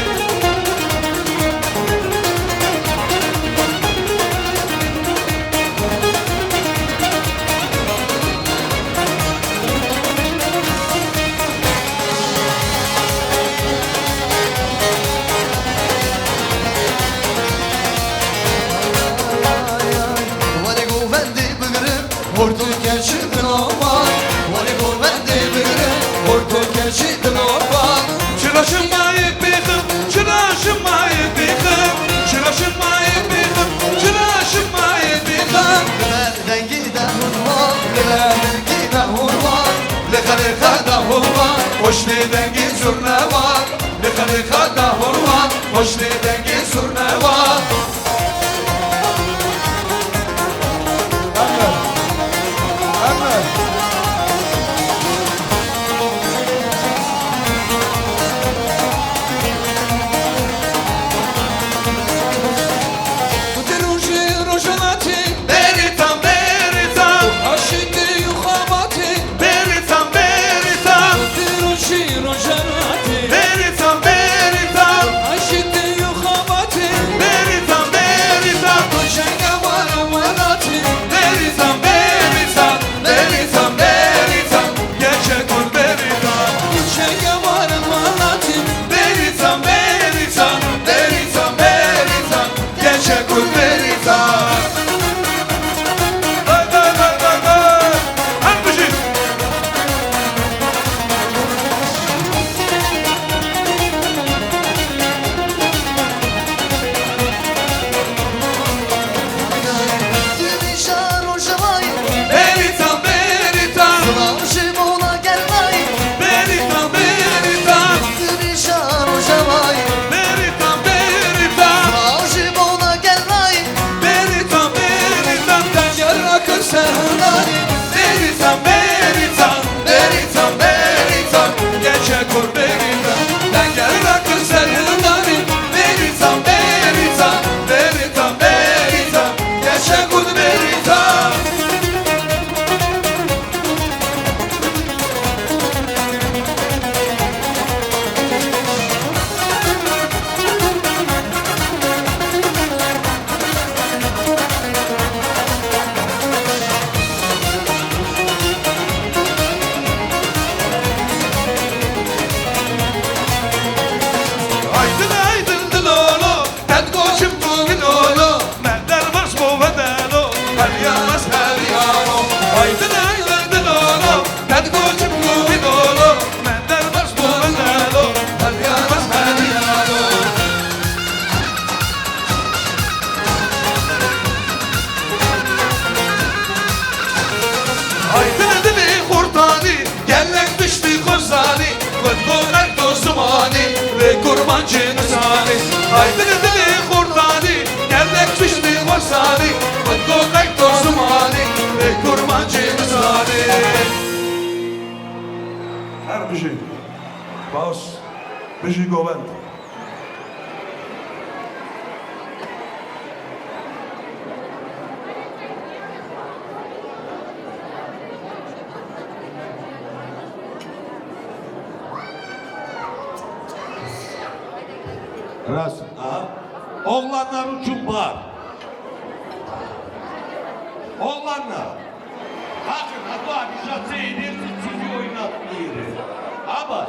Were govendê bigirin, horto keçi dilova. Were govendê bigirin, horto keçi dilova. Çira şimayê bêxim, çira şimayê bêxim, çira şimayê bêxim, çira şimayê bêxim. Li ber dengê de hûn wan, li ber dengê de hûn wan, li xelê xwe de hûn wan, hoşnê dengê zurne wan, li xelê xwe de hûn wan, hoşnê dengê zurne wan. Gotê rojê rojalatê, berîtan, berîtan. Aşîtê û xebatê, berîtan, berîtan. Gotê rojê rojalatê, berîtan, berîtan. Aşîtê û xebatê, berîtan, berîtan. Çenge were welatê, berîtan, berîtan, berîtan, berîtan. Gerçek ol berîtan. Çenge were welatê, berîtan, berîtan, berîtan, berîtan. Gerçek ol berîtan. Day, day, day, day, day. Her bijî. Dimîşa rojavayê, berîtan, berîtan. Silav ji bona gelmayê, berîtan, berîtan. Dimîşa rojavayê, berîtan, berîtan. Silav ji bona gelmayê, berîtan, berîtan. Dengera kir ser hildanê, berîtan, berîtan, berîtan, berîtan. Gerçek ol berîtan. Dengera kir ser hildanê, berîtan, berîtan, berîtan, berîtan. Gerçek ol berîtan. Aydın, aydın, dilolo, qed goçim tu dilolo, me derbas bo vedelo, her ya mas her ya ro. Aydın, aydın, dilolo, qed goçim tu dilolo, me derbas bo vedelo, her ya mas her ya ro. Aydin dilê xurtanî, gelek tiştî xwe zanî, xwe gonek to zimanî, wê kurmancê nizanî. Aydin dilê xurtanî, gelek tiştî xwe zanî, xwe gonek to zimanî, wê kurmancê nizanî. Her bijî. Baş. Bijî govend. Rast. Aha. Oğlanlar uçun bar. Oğlanlar. Bakın, Abu abi şahse edersin, sizi oynatmayın. Ama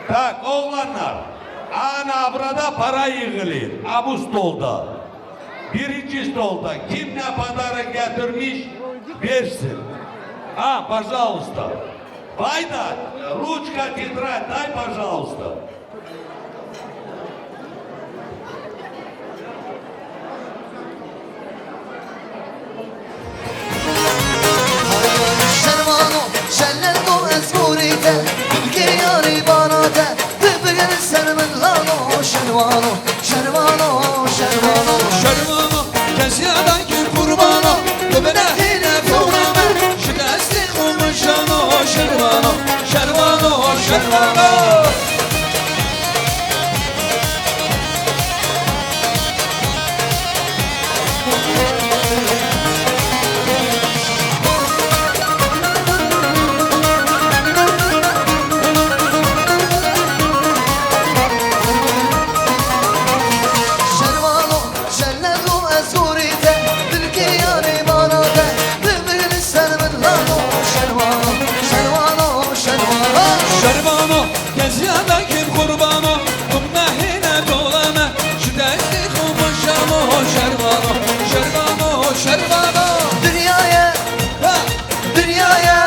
Tak, oğlanlar. Ana burada para yığılır. A bu stolda. Birinci Чистолта. Kim ne подарок getirmiş, versin. А, пожалуйста. Вайда, ручка, тетрадь дай, пожалуйста. Şervano, şellendo ez gorî te, dilkê yarî bana te, bibigir ser min lalo. Şervano, şervano, şervano. Şervano, kes ya da kim qurbano, tu bine hîne tewna me, ji destê xwe min jano. Şervano, şervano, şervano. Şervano, şellendo ez gorî te, dilkê yarê bana te, bibir li ser min lalo. Şervano, şervano, şervano. Şervano, kes ya da kim qurbano, tu bine hîne tewna me, ji destê xwe min jano. Şervano, şervano, şervano. Dinyaya, ha, dinyaya,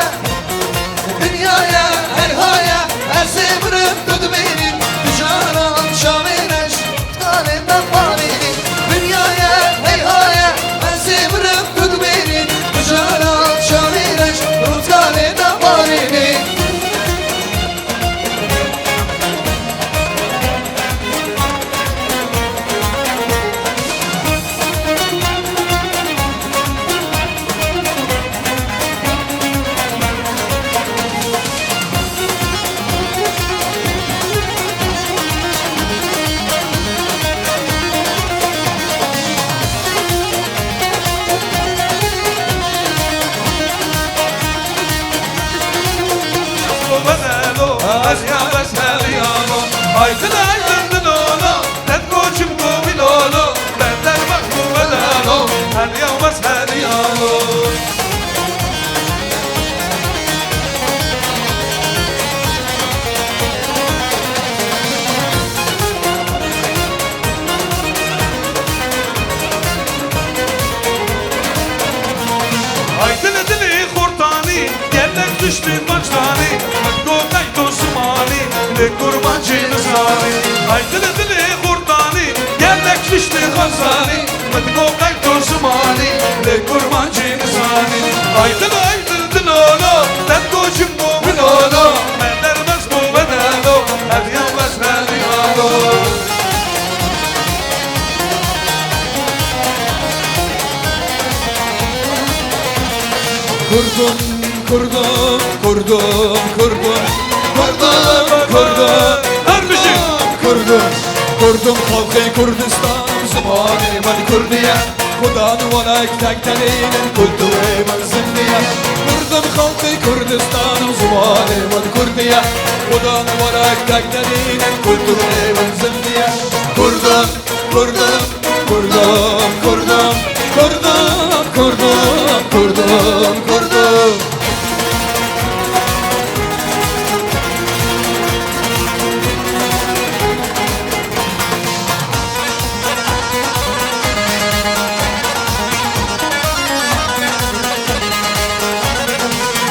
dinyaya, her haya, ez ê mirim tu dibînî, tu caran çavê reş, kalê me parînî. Dinyaya, hey haya, ez ê mirim tu dibînî, tu caran çavê reş, rûzgarê me parînî. Bedelo, ez ya bes heriyano. Aydın aydın dilolo, tet koçum kovilolo, benden bak bu bedelo, her ya bes heriyano. Ay dili dili xortanî, gelek tiştê maçtanî, min go qey to zimanî, lê kurmancî nizanî. Ay dili dili xortanî, gelek tiştê xwezanî, min go qey to zimanî, lê kurmancî nizanî. Ay dil, ay dil, dilolo, te to çim bo bilolo, me derbas bo bedelo, her ya bes heriyano. Kurdum, kurdum, kurdum, kurdum, kurdum, kurdum. Her bişî. Kurdum, kurdum, xalqê Kurdistan, zimanê min kurdî ye. Xudan û welek tek tenînin, kulturê min zindî ye. Kurdum, xalqê Kurdistan û zimanê min kurdî ye. Xudan û welek tek tenînin, kulturê min zindî ye. Kurdum, kurdum, kurdum, kurdum, kurdum, kurdum, kurdum, kurdum.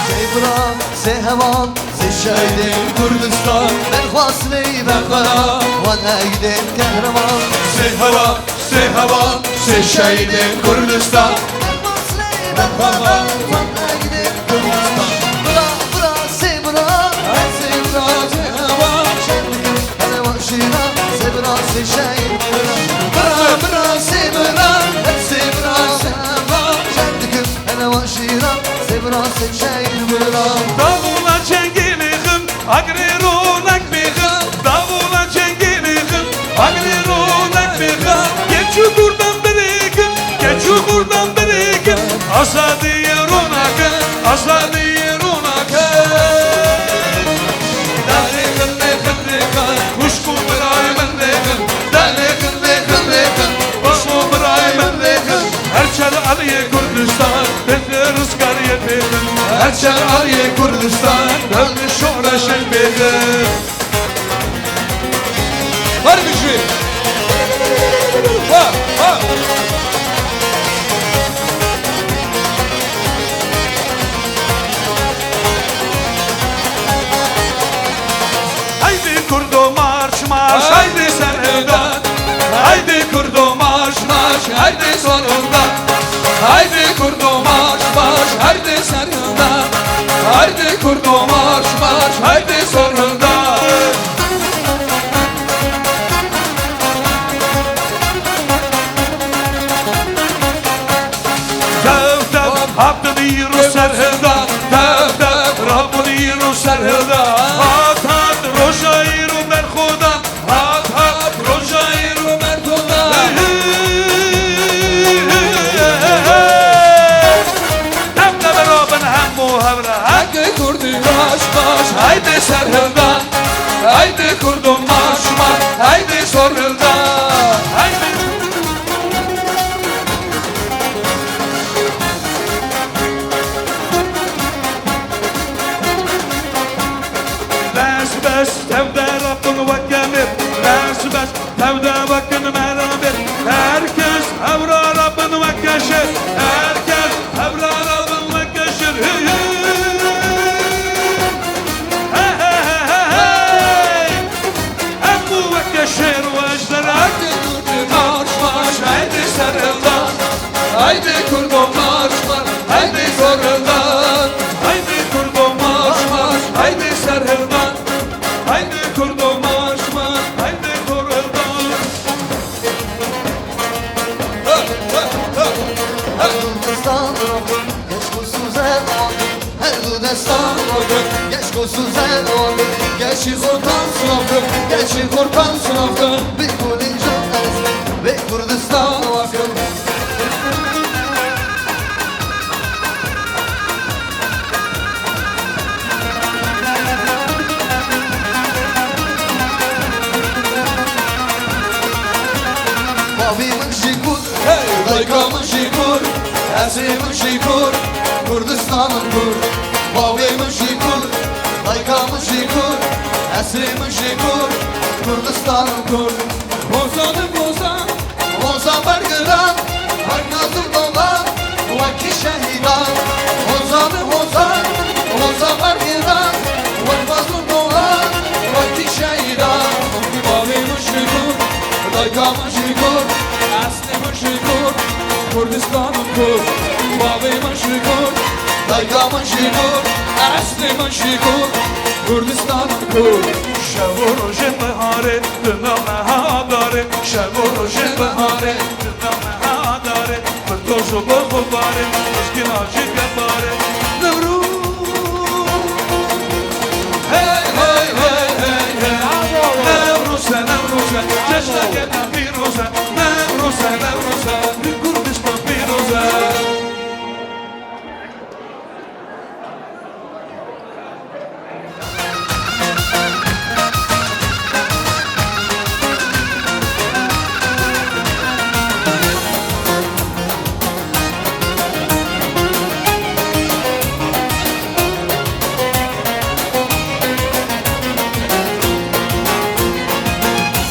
Sê bira, sê heval, sê şehîdên Kurdistan. Berxwastinê berxwera, wan eydên qehreman. Sê heval, sê heval, sê şehîdên Kurdistan. Berxwastinê berxwera, wan eydên Kurdistan. Bira, bira, sê bira, her sê bira, sê heval. Şer dikin, hele weşîna, sê bira, sê şehîd bira. Bira, bira, sê bira, her sê bira, sê heval. Şer dikin, hele weşîna, sê bira, sê şehîd bira. Davula çengê lêxin, agirê ronek bêxin. Davula çengê lêxin, agirê ronek bêxin. Keç û kurdan birêkin, keç û kurdan birêkin. Azadî ye ronek e, azadî ye ronek e. Dalê xinê xinê xan, xwişk û birayê min lêxin. Dalê xinê xinê xan, xwişk û birayê min lêxin. Her çar aliyê Kurdistan, pênce rizgariyê pêxin. Her çar aliyê Kurdistan, döndü şohra şeng pêxin. Her bişî. Ha, ha. Haydê sor hilda, haydê kurdo marş marş, haydê ser hilda, haydê kurdo marş marş, haydê sor hilda. Dev dev hatin îro ser hilda, dev dev rabin îro ser hilda. Hat hat roja îro berxwedan, hat hat roja îro berxwedan. Dev dev rabin hemû hevra. Heke kurdî baş baş, haydê ser hilda, haydê kurdo marş marş, haydê sor hilda, haydê. Beş beş tevde rabin weke mir. Beş beş tevde wekin meramir. Herkes hevra rabin weke şir. Herkes hevra rabin weke şir. Hey, hey. Hey, hey, hey, hey, hey. Hemû weke şêr û ejderha. Haydê kurdo marş marş, haydê ser hilda. Haydê kurdo marş marş, haydê sor hilda. Haydê kurdo marş marş, haydê ser hilda. Haydê kurdo marş marş, haydê sor hilda. Hey, hey, hey, hey. Her du destan oldu, geç bu suze oldu. Her du destan oldu, geç bu suze oldu. Geçi kurtan sınavdı, geçi kurtan sınavdı. Bir Kurdistan ezme, bir Kurdistan vakı. Bavê min jî kurd, hey, dayka min jî kurd, esrê min jî kurd, Kurdistanim kurd. Bavê min jî kurd, dayka min jî kurd, esrê min jî kurd, Kurdistanim kurd. Hozanê hozan, hoza bergiran, wek naz û dolan, wekî şehîdan. Hozanê hozan, hoza bergiran, wek naz û dolan, wekî şehîdan. Bavê min jî kurd, dayka min jî kurd, eslê min jî kurd, Kurdistanim kurd. Bavê min jî kurd, dayka min jî kurd, eslê min jî kurd, Kurdistanim kurd. Şev û rojên biharê, di nav meha adarê. Şev û rojên biharê, di nav meha adarê. Bi toz û bi xubarê, mişkîna jî gebarê. Newroz. Hey, hey, hey, hey, hey. Newroz e, Newroz e, cejneke me pîroz e. Newroz e, Newroz e, li Kurdistan pîroz e.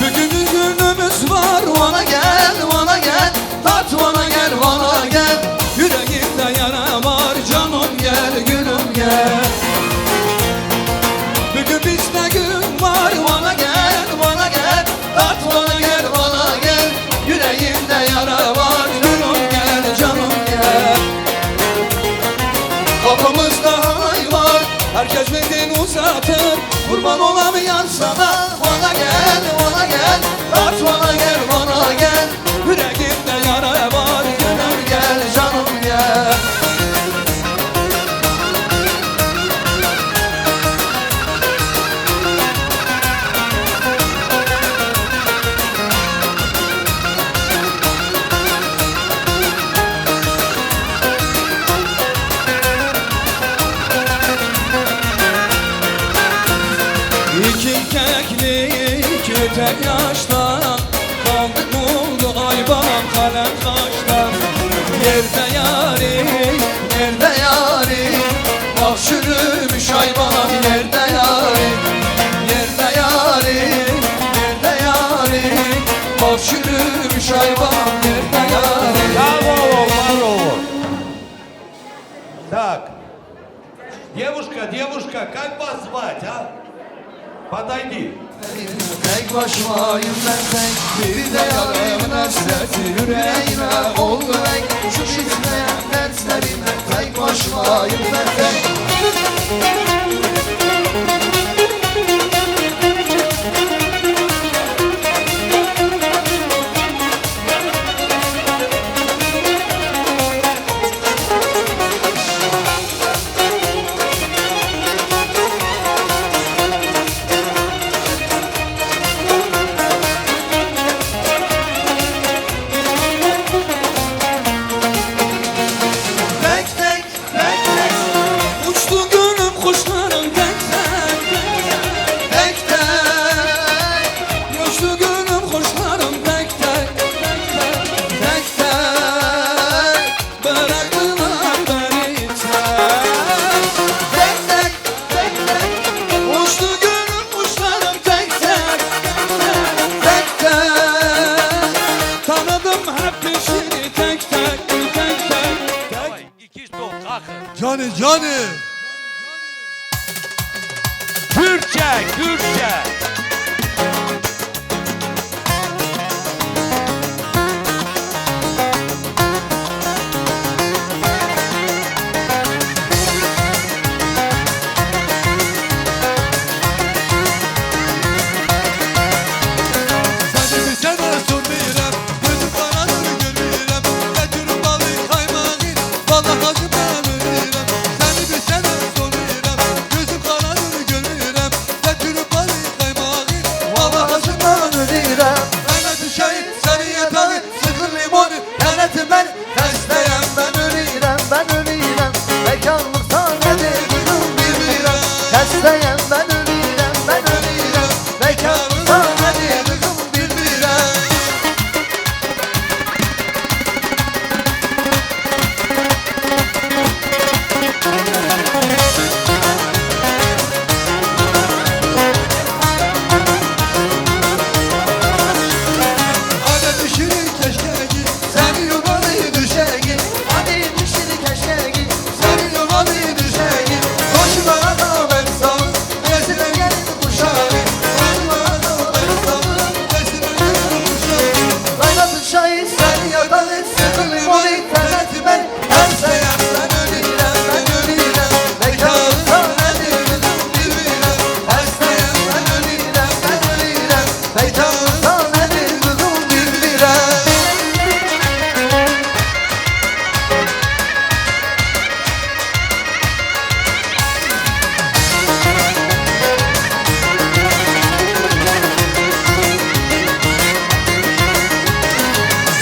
Bugün günümüz var, Van'a gel, Van'a gel. Tat Van'a gel, Van'a gel. Yüreğimde yara var, canım gel, gülüm gel. Bugün bizde gün var, Van'a gel, Van'a gel. Tat Van'a gel, Van'a gel. Yüreğimde yara var, gülüm gel, canım gel. Kapımızda halay var, herkes mendil uzatır. Kurban olam yar sana, Van'a gel, Van'a gel. Tat Van'a gel, Van'a gel. Yüreğimde yara var, gönül gel, canım gel. İki keklik öte yaşta. Kaldık buldu ay babam kalem kaşta. Yerde yari, yerde yari. Bak çürümüş ay babam yerde yari. Yerde yari, yerde yari. Bak çürümüş ay babam yerde yari. Bravo, bravo. Так. Девушка, девушка, как вас звать, а? Подойди. Tek başımayım ben tek, bir de yarımın hasreti yüreğime oldu ek. Şu gitmeyen dertlerime tek başımayım ben tek. Tek tek, tek tek, uçtu gönlüm kuşlarım tek tek, tek tek, uçtu gönlüm kuşlarım tek tek, tek tek, tek tek. Bıraktılar beni tek. Tek tek, tek tek. Uçtu gönlüm kuşlarım tek tek. Tek tek. Tanıdım hep peşini tek tek, tek tek. Tek. İki top kalkın. Cani, cani. Kürtçe, Kürtçe. Seni bir sene sormayacağım. Gözüm karadır görmeyirem. Getir balı kaymağı, bana hacı ben ölürem. Seni bir sene sormayacağım. Gözüm karadır görmeyirem. Getir balı kaymağı, bana hacı ben ölürem. Bana düşeyim seni yatağı, sıkın limonu, yönetin beni. Xesteyem ben ölürem, ben ölürem. Bekarlıktan ne dediğimi bilmirem. Xesteyem ben ölürem, ben ölürem. Bekarlıktan ne dediğimi bilmirem. Hadi pişirin keşkegi, seni yola bir düşegi. Hadi pişirin keşkegi, seni yola bir düşegi. Koşu bana da ben sağ, nesine gelin kuşağı. Koşu bana da ben sağ, nesine gelin kuşağı. Kaynatın çayı, seni yakalım, sıkın limonu, terletin beni. Her sene ben ölürüm, ben ölürüm. Bekarlıktan ne dediğimi bilmirem. Her sene ben ölürüm, ben ölürüm. Bekarlıktan ne dediğimi bilmirem.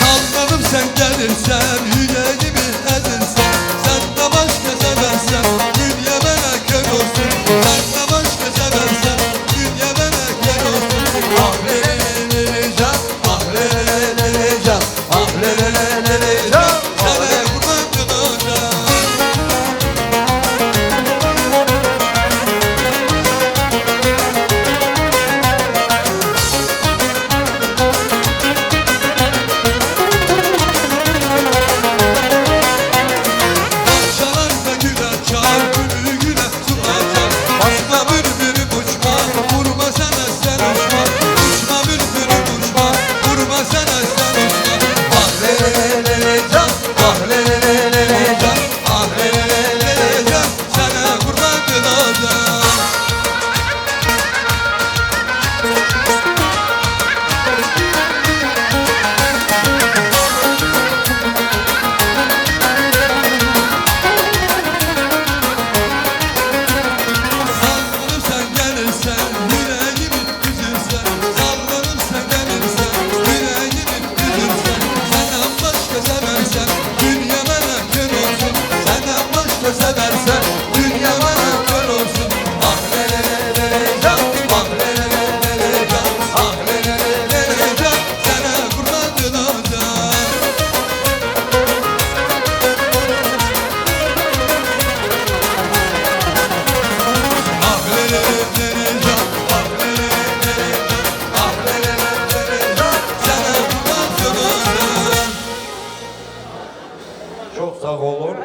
Sallanıp sen gelirsen, yüreğimi ezersen, sen de başka seversen, dünya bana kör olsun. Sen de başka seversen, dünya bana kör olsun. Ah lele lele can, ah lele lele can. Ah lele lele lele can, sana kurban olacağım. Çalar da güler çağır, gülü güler. Uçma bülbülüm uçma, vurma sana sen uçma. Uçma bülbülüm uçma, vurma sana sen uçma. Ah lele lele can, ah lele lele can, ah lele lele can, sana kurban olacağım. Sallanıp sen gelirsen, yüreğimi üzersen. Sallanıp sen gelirsen, yüreğimi üzersen. Senden başka seversen, dünya bana kör olsun. Senden başka seversen, dünya bana kör olsun. Ah lele lele can, ah lele lele can, ah lele lele can. Sana kurban olacağım. Ah lele lele can, ah lele lele can, ah lele lele can. Sana kurban olacağım. Çok sağ olun.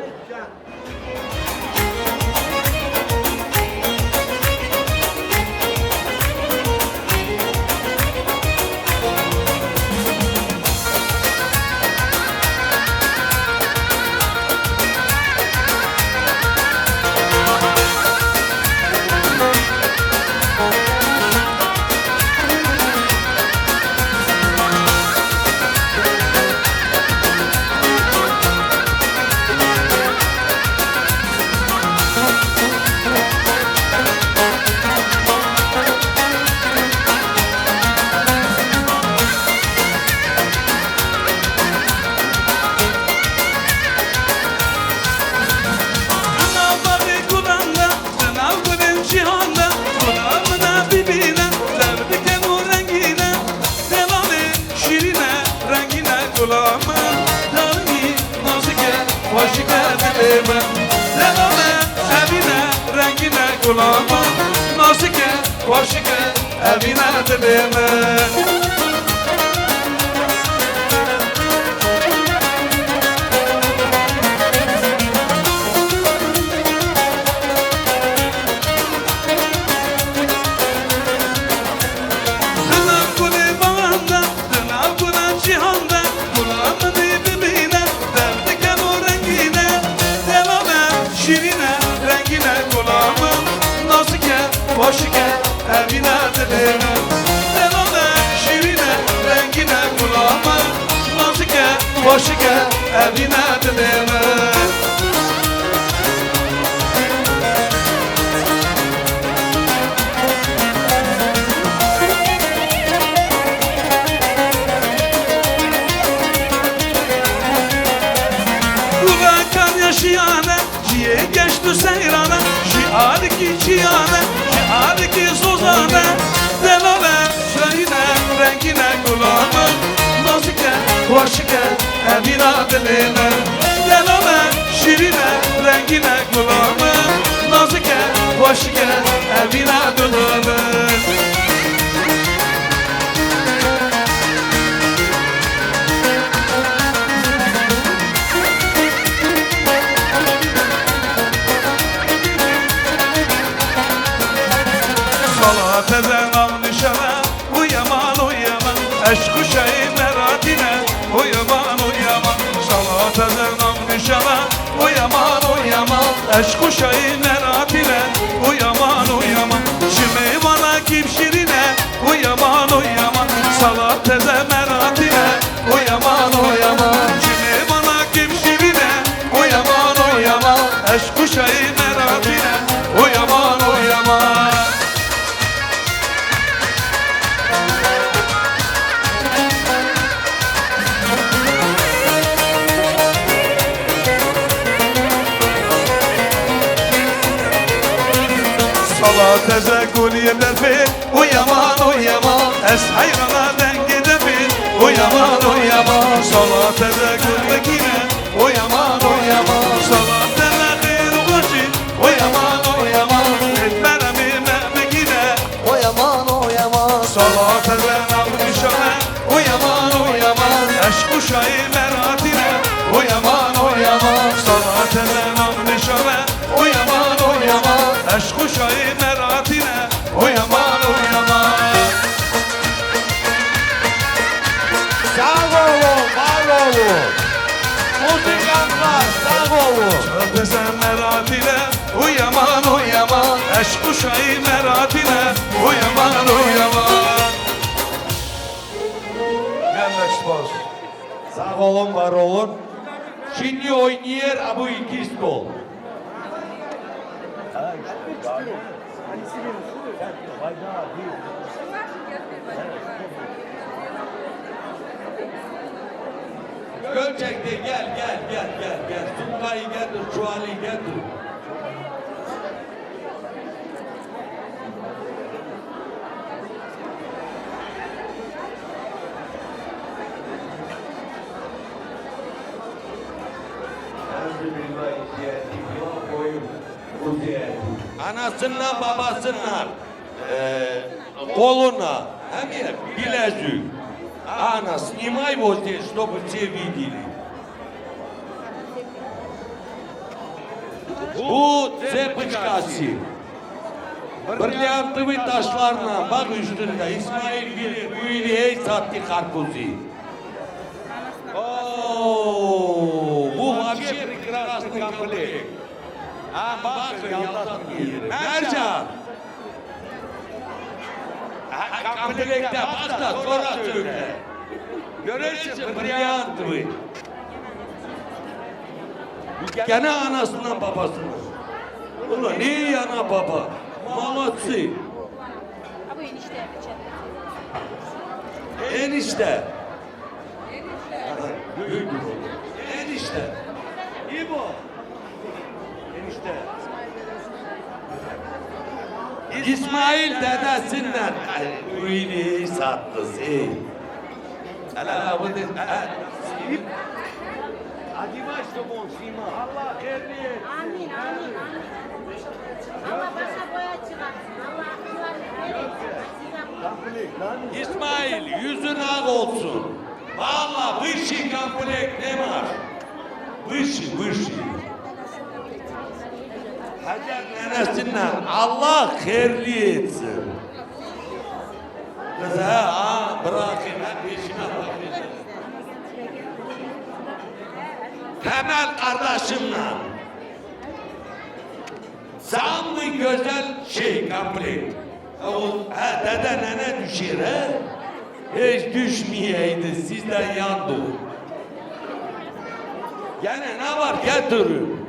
Dilê min, dela me, evîne, rengîne gula min, nazike, xweşike, evîne dilê min. Di nav gulê baran de, di nav gula cîhan de, gula min ê bimîne, dev diken û rengîne. Dela me, şîrîne, rengîne gula min, nazike, xweşike, evîne dilê min. Dela me, şîrîne, rengîne gula min, nazike, xweşike, evîne dilê min. Gurekan yaşiyane, ciyê geşt û seyrane, ji alikî çiyane, ji alikî zozane, delale, şahîne, rengîne, gulame, nazike, xweşike, evîna dilê min. Delale, şîrîne, rengîne, gulame, nazike, xweşike, evîna dilê min. Sala teze nav nişana, uyaman, uyaman, eşq û şayî meratîne, uyaman, uyaman. Sala teze nav nişana, uyaman, uyaman, eşq û şayî meratîne, uyaman, uyaman. Ji mêvana kî şîrîne, uyaman, uyaman, sala teze meratîne, uyaman, uyaman. Ji mêvana kî şîrîne, uyaman, uyaman, eşq û şayî meratîne, uyaman, uyaman. Sala teze guliyê derfê, uyaman, uyaman. Ez heyrana dengê defê, uyaman, uyaman. Sala teze gul vekîne, uyaman, uyaman. Sala teze xêr û xweşî, uyaman, uyaman. Ê meremê me bikîne, uyaman, uyaman. Sala teze nav nişane, uyaman, uyaman. Eşq û şayî meratîne, uyaman, uyaman. Sala teze nav nişane, uyaman, uyaman. Eşq û şayî meratîne, uyaman, uyaman. Sağ olun, var olun. Muzikantlar, sağ olun. Sala teze meratîne, uyaman, uyaman. Eşq û şayî meratîne, uyaman, uyaman. Gelmek spas. Sağ olun, var olun. Şimdi oynuyor Abu İkiz Kol. Gökçek de gel, gel, gel, gel, gel. Sumkayı getir, çuvalı getir. Anasından babasından, e, koluna, hem bilezük. Ana, снимай вот здесь, чтобы все видели. Bu цепочкası. Бриллиантовый taşlarla, bak üstünde. İsmail Güler, bu yıl ey sattı karpuzu. Oo, bu вообще прекрасный комплект. Ha, bak, yaltatmıyor. Mercan. Ha, komplekte bak da sonra söyle. Görürsün, бриллиантовый. Gene anasından babasından. Ulan ne iyi ana baba. Молодцы. Enişte. Enişte. İbo. Enişte. İsmail dedesinden bu iyiliği sattı. Hele bu de, ha, Dimaç de bon sima. Allah xêrlî etsin. Amin, amin, amin. Allah başa boya çıkarsın. Allah akıllarını verir. İsmail, yüzün ak olsun. Valla bu işi komplet ne var? Bu işi, bu işi. Hacer nenesinden Allah xêrlî etsin. Kız he, ha, bırakayım, hep peşine bakayım. Temel kardeşimle. Sen bu güzel şey, komplet. O, he, dede nene düşer, he? Hiç düşmeyeydi, sizden yandı. Gene ne var, getirin.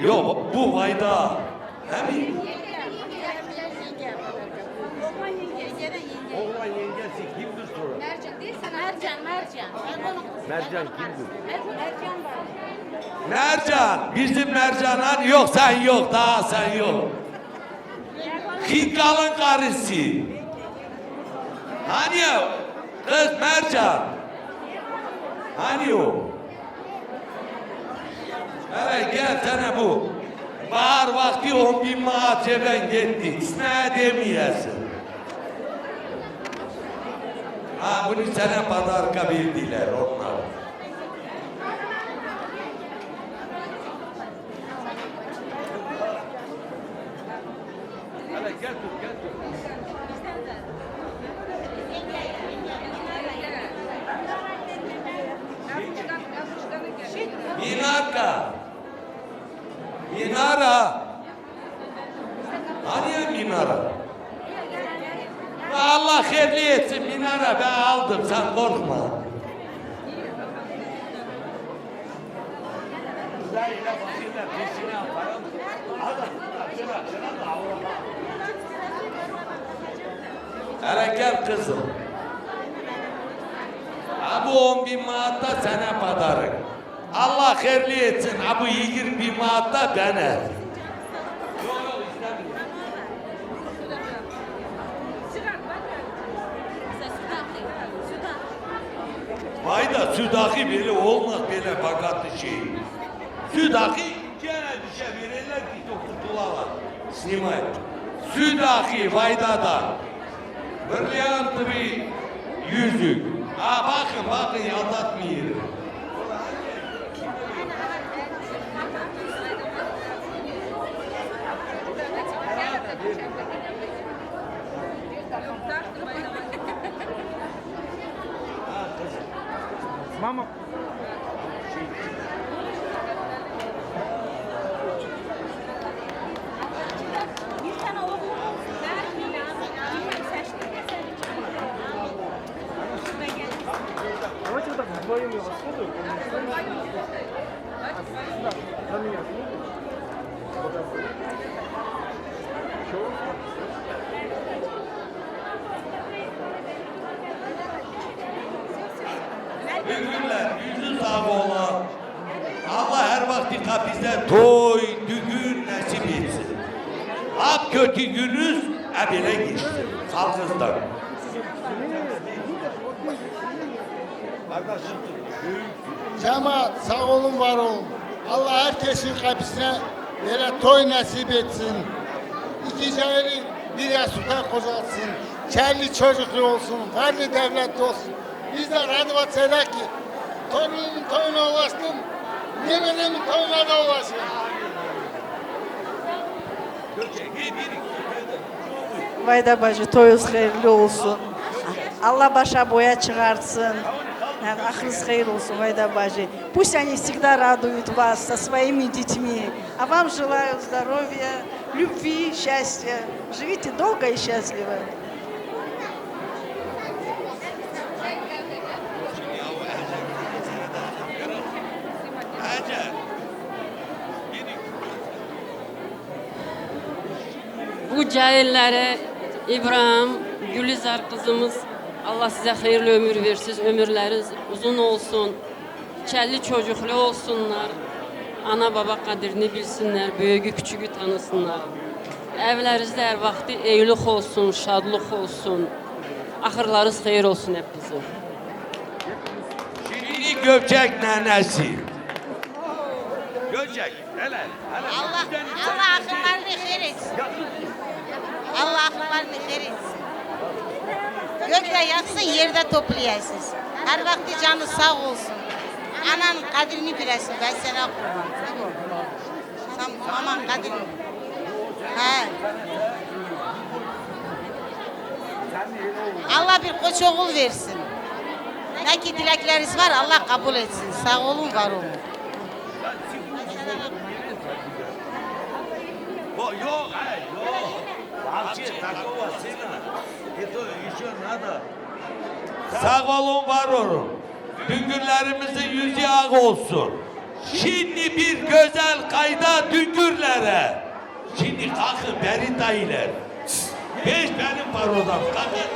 Yok, bu Vayda. He mi? Oğlan yengesi kimdir sonra? Mercan değil, sen Mercan, Mercan. Mercan kimdir? Mercan var. Mercan, bizim Mercan hani yok, sen yok, daha sen yok. Xîkalın karısı. Hani o? Kız Mercan. Hani o? Evet, gel sana bu. Bahar vakti on bin manat ceben gitti. Ne demeyesin? Ha, bunu sana pazarka verdiler onlar. Hele gel dur, gel dur. Minarka. Minara. Hani ya minara? Allah hayırlı etsin, minara ben aldım, sen korkma. Hele gel kızım. Ha, bu on bin manat da sana padarık. Allah hayırlı etsin. Ha, bu yigirmi bin manat da bana. Vay da Südaki böyle olmaz, böyle bakatlı şey. Südaki gene düşe verirler ki kurtulalar. Slimay. Südaki Vayda'dan. Brilliantlı bir yüzük. Ha, bakın, bakın, aldatmayın. Mama. Давайте вот так вдвоем его сфоткаем. Сюда, за меня. Вот так. Чё? Bülbüller, yüzü sağ ola. Allah her vakti kapıda toy, düğün nasip etsin. Hep kötü günüz ebele geçsin. Sağlıktan. Cemaat, sağ olun, var olun. Allah herkesin kapısına böyle toy nasip etsin. İki cahili bir yastıkta kocatsın. Çelli çocuklu olsun, varlı devletli olsun. Biz de Radva Çelek ki, torunumun toyuna ulaştım. Yemeğimin toyuna da ulaştım. Вайда бажи, тойуз хайырлы olsun. Allah başa boya çıkartsın. Yani, ahrınız hayır olsun, Vayda bacı. Пусть они всегда радуют вас со своими детьми. А вам желаю здоровья, любви, счастья. Живите долго и счастливо. Bu cahilleri İbrahim, Gülizar kızımız, Allah size hayırlı ömür versin, ömürleriniz uzun olsun. Çelli çocuklu olsunlar, ana baba kadrini bilsinler, büyüğü küçüğü tanısınlar. Evlerinizde her vakti evlilik olsun, şadlık olsun. Ahırlarınız hayır olsun hepinizin. Şimdi Gökçek nenesi. Gökçek, hele, hele. Allah, Allah akıllarını hayır etsin. Allah akıllarını hayır etsin. Gökte yatsın, yerde toplayasınız. Her vakti canı sağ olsun. Ananın kadrini bilesin, ben sana kurban. Tamam, aman kadın. He. Allah bir koç oğul versin. Ne ki dilekleriniz var, Allah kabul etsin. Sağ olun, var olun. Yok, yok, hey, yok. Sağ olun, var olun. Düngürlerimizin yüzü ak olsun. Şimdi bir güzel kayda Düngürlere. Şimdi kalkın beni dayılar. Beş benim parodan kalkın.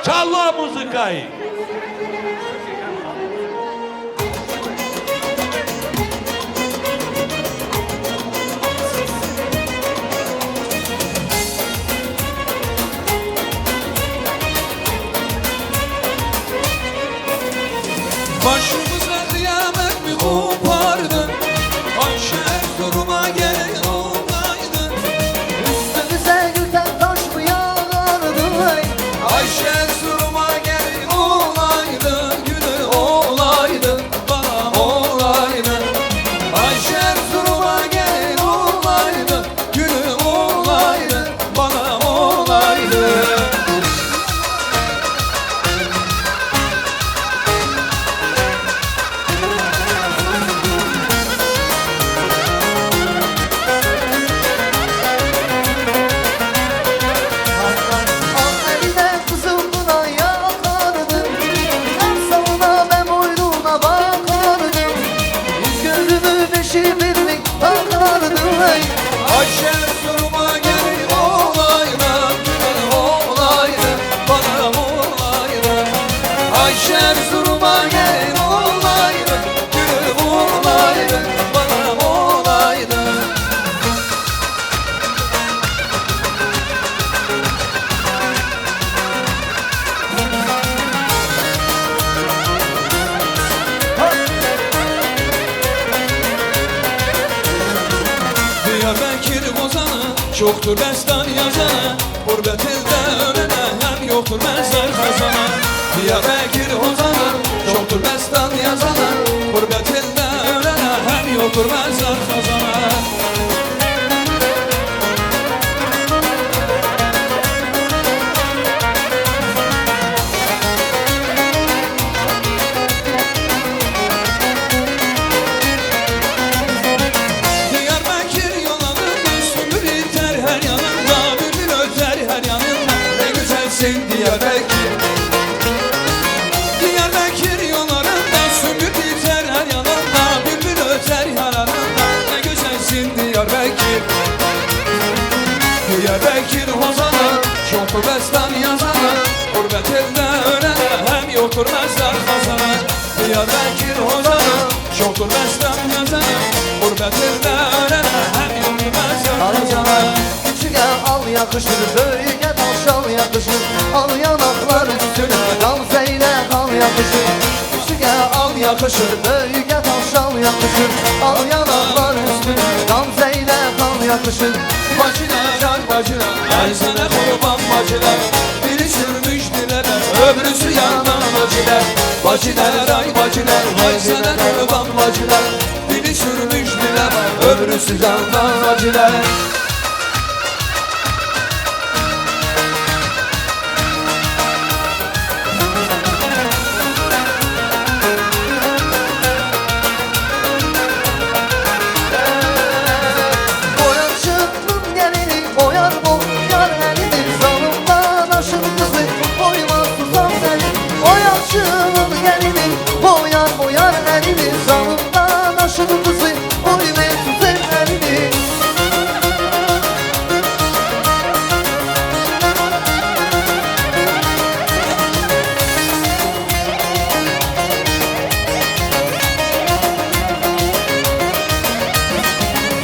Çalla muzikayı. Başımıza kıyamet mi kopardın? Ayşe Erzurum'a gel olaydı. Üstümüze gökten taş mı yağardı? Ayşe Erzurum'a gel olaydı, gülü olaydı, bana olaydı. Ayşe Erzurum'a gel olaydı. Gülüm olaydı, bana olaydı. Al eline kızım buna yakardım. Yar salına ben boynuna bakardım. Yüz gözümü beşi birlik takardım. Hey. Ayşe Erzurum'a gel olaydı, gülüm olaydı, bana olaydı. Ayşe Erzurum'a gel olaydı, gülüm olaydı, bana olaydı. Diyarbekir ozanı, çoktur destan yazanı, gurbet elde ölene hem yoktur mezar kazanı. Diyarbekir ozanı, çoktur destan yazanı, gurbet elde ölene hem yoktur mezar kazanı. Diyarbekir yollarında sümbül biter her yanında, bülbül öter her yanında. Ne güzelsin Diyarbekir. Diyarbekir yollarında sümbül biter her yanında, bülbül öter her yanında. Ne güzelsin Diyarbekir. Diyarbekir hozanı, çoktur destan yazanı, gurbet elde ölene hem yoktur mezar kazanı. Diyarbekir hozanı, çoktur destan yazanı, gurbet elde ölene hem yoktur mezar kazanı. Küçüge al yakışır, büyüge taş al yakışır. Al yanaklar üstüne, gamzeyle kal yakışır. Küçüge al yakışır, büyüge taş al yakışır. Al yanaklar üstüne, gamzeyle kal yakışır. Bacılar, ay bacılar, ay sana kurban bacılar. Biri sürmüş dileme, öbürüsü yandan bacılar. Bacılar, ay bacılar, ay sana kurban bacılar. Biri sürmüş dileme, öbürüsü yandan bacılar. Boyacının gelini boyar bu yar elidir, zalımdan aşın kızı boymaz susam seni. Boyacının gelini boyar boyar elidir, zalımdan aşın kızı boymaz susam elini.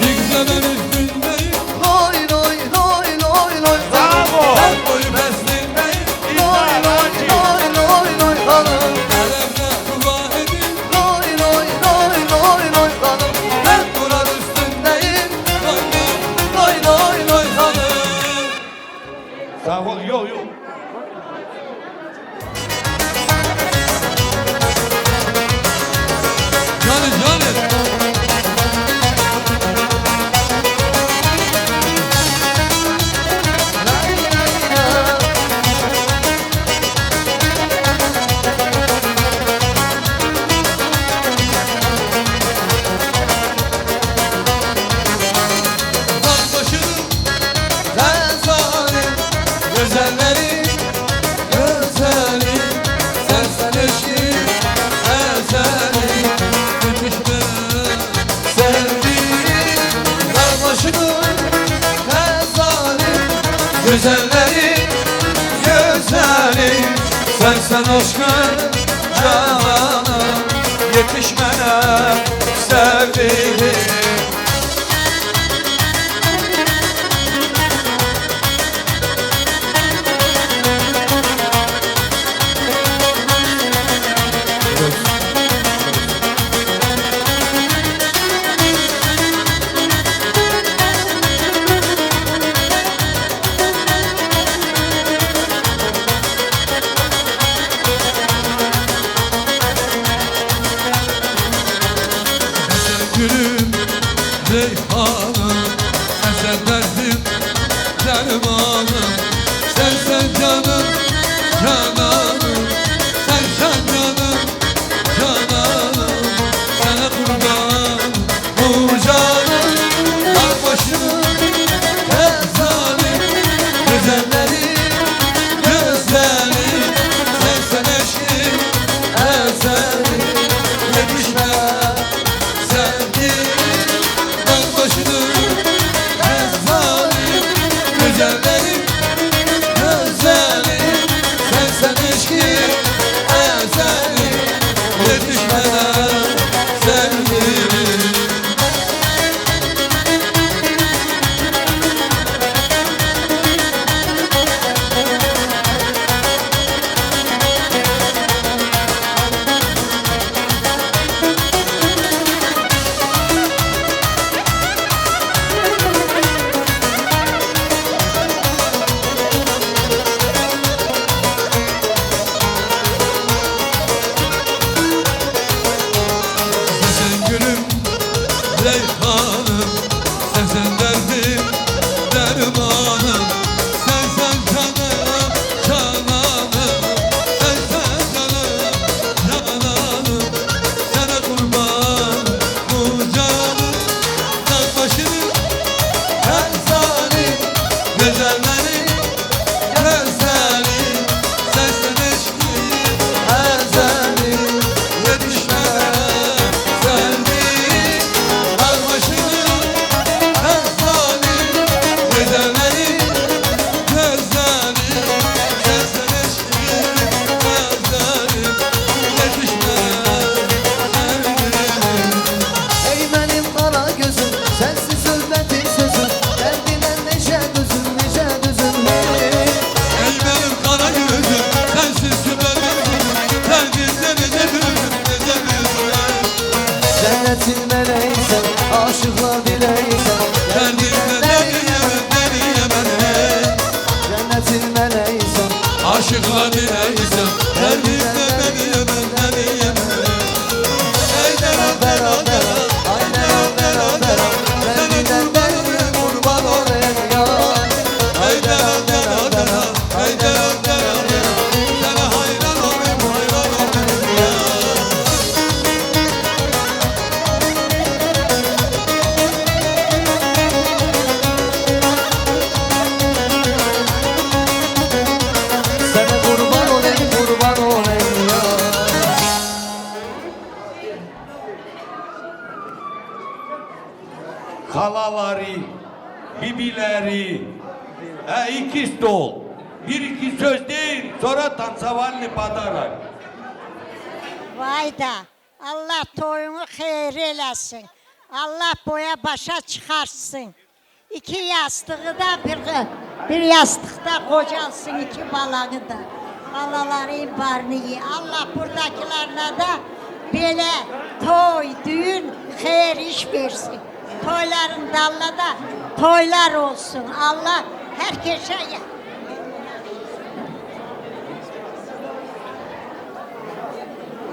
Yükselenir günleri. Loy, loy, loy, loy, loy. Bravo. Her boyu Güzellerin gözeli, sensen aşkın cananım, yetişmene sevdiğim. Sen gülüm, reyhanım, sen, sen derdim, dermanım. Sen, sen canım, cananım, sen, sen canım, cananım. Sana kurban bu canım, al başını, her zalim. Güzellerin gözeli, sen, sen eşkim, ezeli. Yetişmez sevgilim, dağ başının ezeli. Güzellerin gözeli, sen, sen eşkim, ezeli. Yetişmez sevgilim. Sen gülüm, reyhanım, sen, sen derdim, dermanım. Sen, sen canım, cananım, sen, sen canım, cananım. Sana kurban bu canım, dağ başının her zalim, güzellerin güzeli, sen, sen eşkim, ezeli. Yetişmez sevdiğim, dağ başının her zalim, güzellerin güzeli, sen, sen eşkim, ezeli. Yetişmez sevdiğim. Ey benim kara gözüm, sensiz ölmedi sözüm. Derdine nece dözüm, nece dözüm, hey. Ey benim kara gözüm, sensiz ölmedi sözüm. Derdine nece dözüm, nece dözüm, hey. Cennetin meleği sen, aşıklar dileği sen. Derdimden deriyemem, deriyemem, hey. Cennetin meleği sen. Aşıklar dileği sen. Derdimden deriyemem, deriyemem, hey. Ay dera dera dera, ay dera dera dera. Seni kurban olayım, kurban olayım ya. Ay dera dera dera, ay dera dera dera. Sana hayran olayım, hayran olayım ya. Sana kurban olayım, kurban olayım ya. Halaları, bibileri, e, iki stol. Bir iki söz değil, sonra tansavalni padaray. Vay da, Allah toyunu xeyir eylesin. Allah boya başa çıkarsın. İki yastığı da bir, bir yastıkta kocalsın iki balanı da. Balaların barnı iyi. Allah buradakilerine de böyle toy, düğün, hayır iş versin. Toyların dalına da toylar olsun. Allah herkese ya-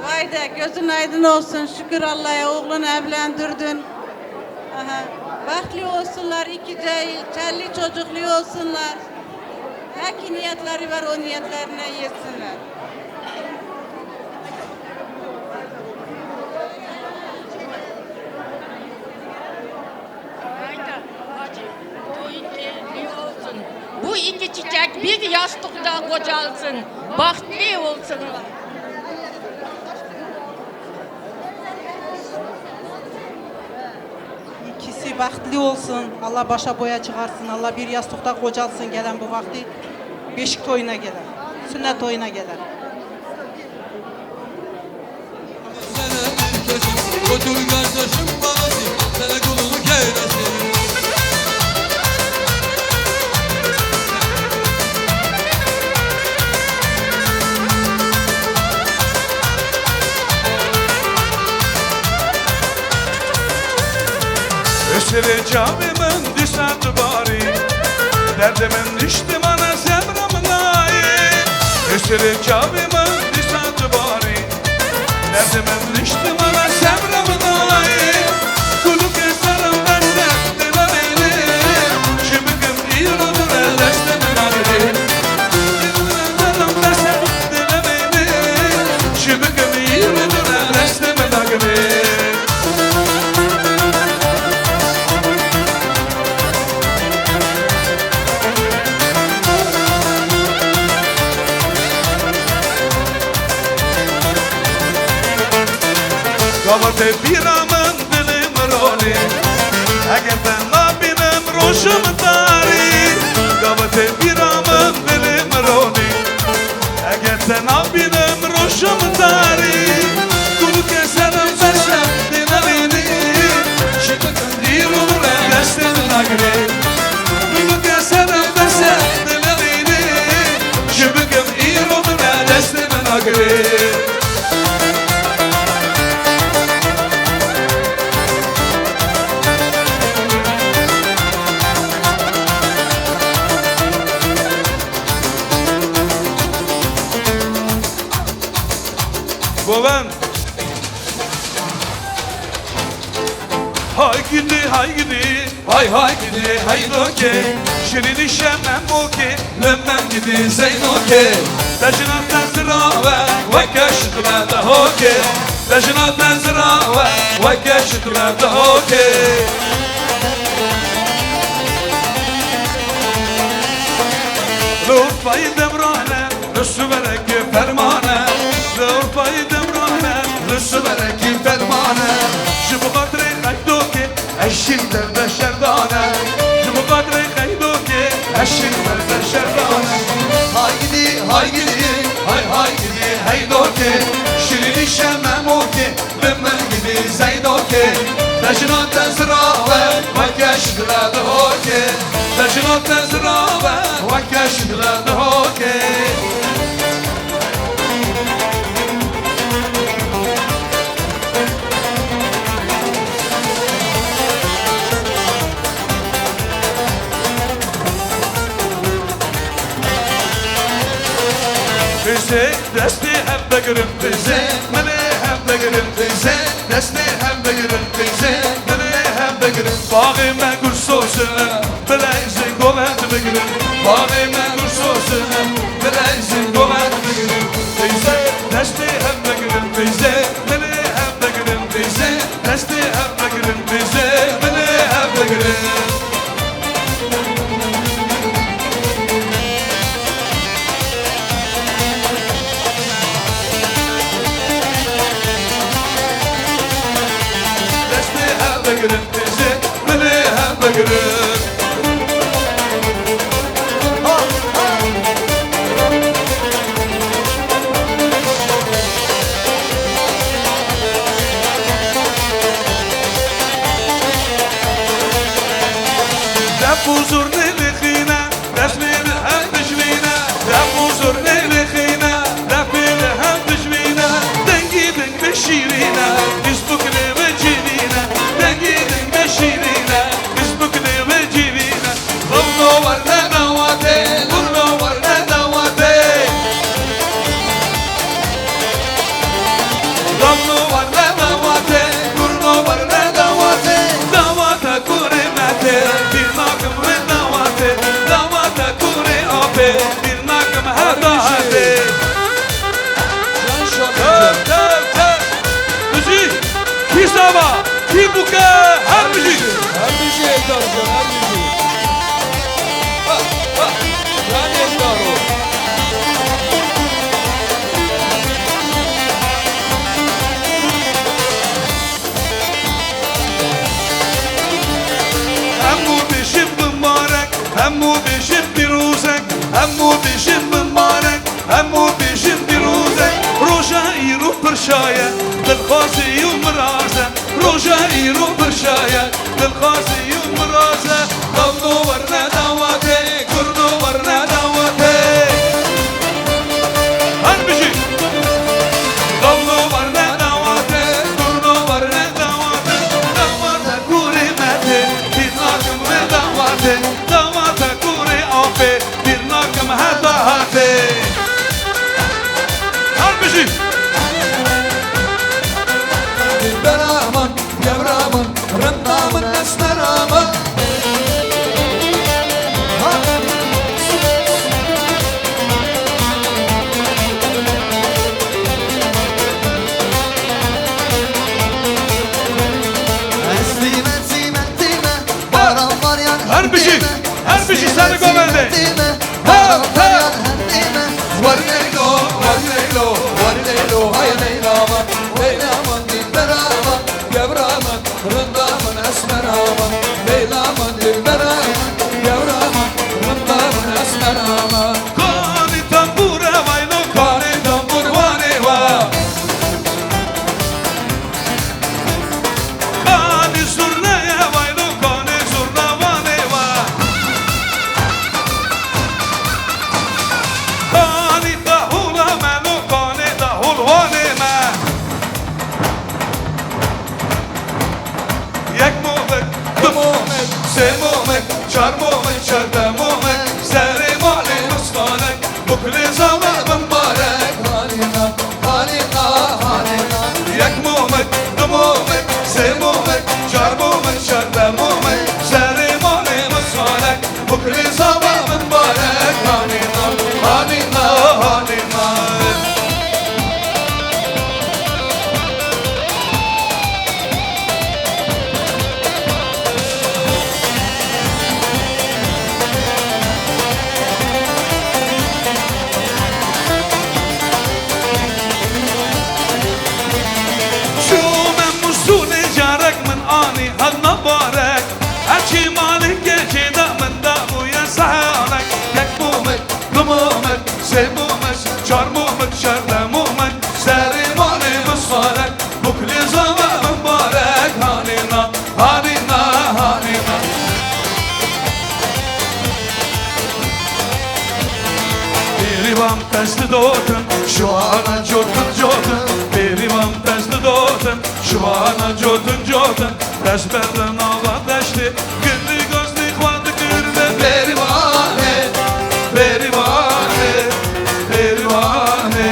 Vay de, gözün aydın olsun. Şükür Allah'a, oğlunu evlendirdin. Aha. Bahtlı olsunlar, iki de telli çocuklu olsunlar. Haki niyetleri var, o niyetlerine yetsinler. Hayda, hacı, bu iki bir olsun. Bu iki çiçek bir yastıkta kocalsın. Bahtlı olsunlar. İkisi Bahtlı olsun, Allah başa boya çıkarsın, Allah bir yastıkta kocalsın gelen bu vakti. Beşik toyuna geler, sünnet toyuna geler. Otur kardeşim, bana sen kulumu keylesin. Hüsrê çavê min dîsa tu barî, derdê min niştimana zevra min dayê. Hüsrê çavê min dîsa tu barî, derdê min niştimana zevra min dayê. Kulûkê serim destê dê bibênê, ji bikim îro tu re destê min agirê. Serim destê dê bibênê, ji bikim îro tu re destê min agirê. Gava te bîra min dilê min ronî, eger te nabînim rojim tarî. Gava te bîra min dilê min ronî, eger te nabînim rojim tarî. Kulûkê serim destê dê bibênê, ji bikim îro tu re destê min agirê. Kulûkê serim destê dê bibênê, ji bikim îro tu re destê min agirê. Govend. Hay gidi, hay gidi. Hay hay gidi, hey dokê. Şirînî şemem bokê. Lemem gidi, Zeyno ke. Dejina te zira ve, weke şikle de hoke. Dejina te zira ve, weke şikle de hoke. Lufayı demrane, Li siberekî fermane, li urfayî demrane, li siberekî fermane. Ji bo xatirê xeydokê, ez şîr derde şerdane. Ji bo xatirê xeydokê, ez şîr derde şerdane. Haydî, haydî, hay haydî, heydokê. Şirînî şememokê. Bi min gidî Zeydokê, dejina te zirawe, weke şikle dihokê. Dejina te zirawe, weke şikle dihokê. Bizê Destê hev bigirin bizê, milê hev bigirin bizê, destê hev bigirin bizê, milê hev bigirin. Baxê me gul sozine, bileyzin govend bigirin. Baxê me gul sozine, bileyzin govend bigirin. Bizê, destê hev bigirin bizê, milê hev bigirin bizê, destê hev bigirin bizê, milê hev bigirin. Destê hev bigirin, destê milê hev bigirin. Def û zurnê lixîne, destê li hev dijmîne, def û zurnê lixîne, destê li hev dijmîne, dengî deng ve şîrîne, dîs bikine ve civîne, dengî deng ve şîrîne, dîs bikine ve civîne. Zurno werne dawatê, zurno werne dawatê. Zurno werne dawatê, zurno werne dawatê. Dawata kurê me tê, bîr nakim wê dawatê. Dawata kurê apê, bîr nakim heta hetê. Can şaşırtı. Tev, tev, tev. Bijî. Kî sava, kî bûke, her bijî. Her bijî Êktar can, her bijî. Ha, ha. Can Êktaro. Hemû bijin mibarek, hemû bijin pîroz e. Roja îro pir şa ye, dilxwazî û miraz e. Roja îro pir şa ye, dilxwazî û miraz e. Dawlo werne dawatê, kurdo werne dawatê. Her bijî. Dawlo werne dawatê, kurdo werne dawatê. Dawata kurê me tê, bîr nakim wê dawatê. Dawata kurê afê, bîr nakim heta hatê. Her bijî. Dilbera min, gewra min, rinda min, esmera min. Ha. Ez tîme, tîme, tîme, baran var yan. Her bijî, her bijî, serê govendê. Ha, ha. Wer Leylo, wer Leylo, wer Leylo, hay Leyla min, Leyla min, dilbera min, gewra min, rinda min, esmera min, Leyla min, dilbera min, gewra min, rinda min, esmera min. Kanî tembûre vaylo, kanî tembûr wanê wa. Kanî zurneye vaylo, kanî zurna wanê wa. Kanî dahûla melo, kanî dahûl wanê me. Yek momek, du momek, sê momek, çar momek, çardeh momek, serê malê miskanek. Buklê zava bimbarek, hanîna, hanîna, hanîna. Yek momek, du momek, sê momek, çar momek, çardeh momek, serê malê miskanek. Buklê zava bimbarek, hanîna, hanîna, hanîna. Şûme Mûsûlê carek min anî hal nabarek. Her çî malê keçê da min da bûye sehalek. Yek momek, du momek, sê momek, çar momek, çardeh momek, serê malê miskanek. Buklê zava bimbarek, hanîna, hanîna, hanîna. Bêrîvan test dotin, şuana cotin cotin. Bêrîvan test dotin, şuana cotin cotin. Dest berde nava deştê, gindi gazlî xwe dikirde. Bêrîvanê, bêrîvanê, bêrîvanê.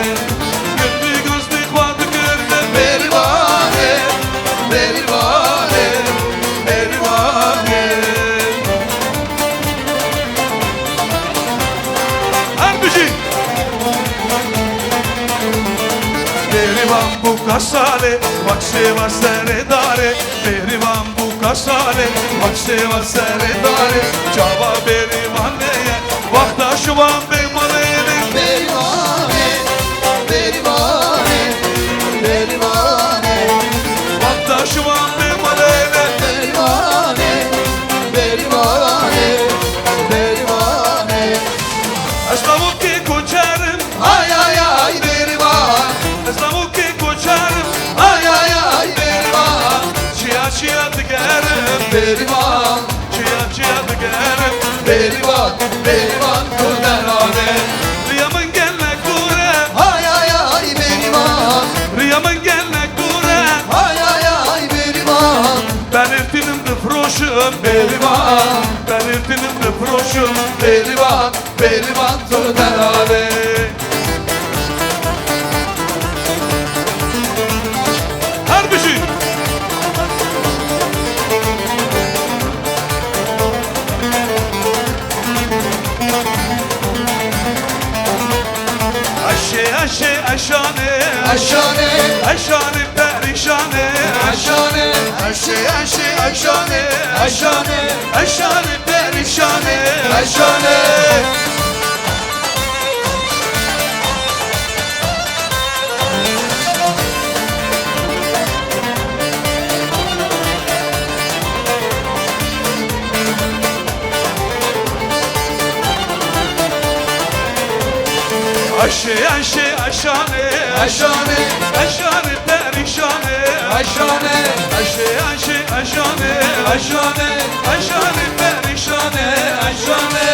Gindi gazlî xwe dikirde. Bêrîvanê, bêrîvanê, bêrîvanê. Her bijî. Bêrîvan bûka salê, wek sêva serê darê. Bêrîvan bûka salê, wek sêva serê darê. Çava bêrîvan neye, wexta şivan bê malê ne. Bêrîvanê, bêrîvanê, bêrîvanê. Wexta şivan bê malê ne. Bêrîvanê, bêrîvanê, bêrîvanê. Ez lavokê koçerim. Ay, ay, ay, bêrîvan. Ez lavokê koçerim. Ay, ay, ay, bêrîvan. Çiya, çiya digerim. Bêrîvan. Çiya, çiya digerim. Bêrîvan, bêrîvan, tu derane. Riya min gelek dûr e. Ay, ay, ay, bêrîvan. Riya min gelek dûr e. Ay, ay, ay, bêrîvan. Ben ertinim difroşim. Bêrîvan. Ben ertinim difroşim. Bêrîvan. Bêrîvan tu derane. Her bijî. Eşê, eşê, eşanê. Eşanê. Eşanê perîşanê. Eşanê. Eşê, eşê, eşanê. Eşanê. Eşanê. Perîşanê, eşanê. Eşê, eşê, eşanê, eşanê, eşanê perîşanê, eşanê, eşê, eşê, eşanê, eşanê, eşanê perîşanê, eşanê.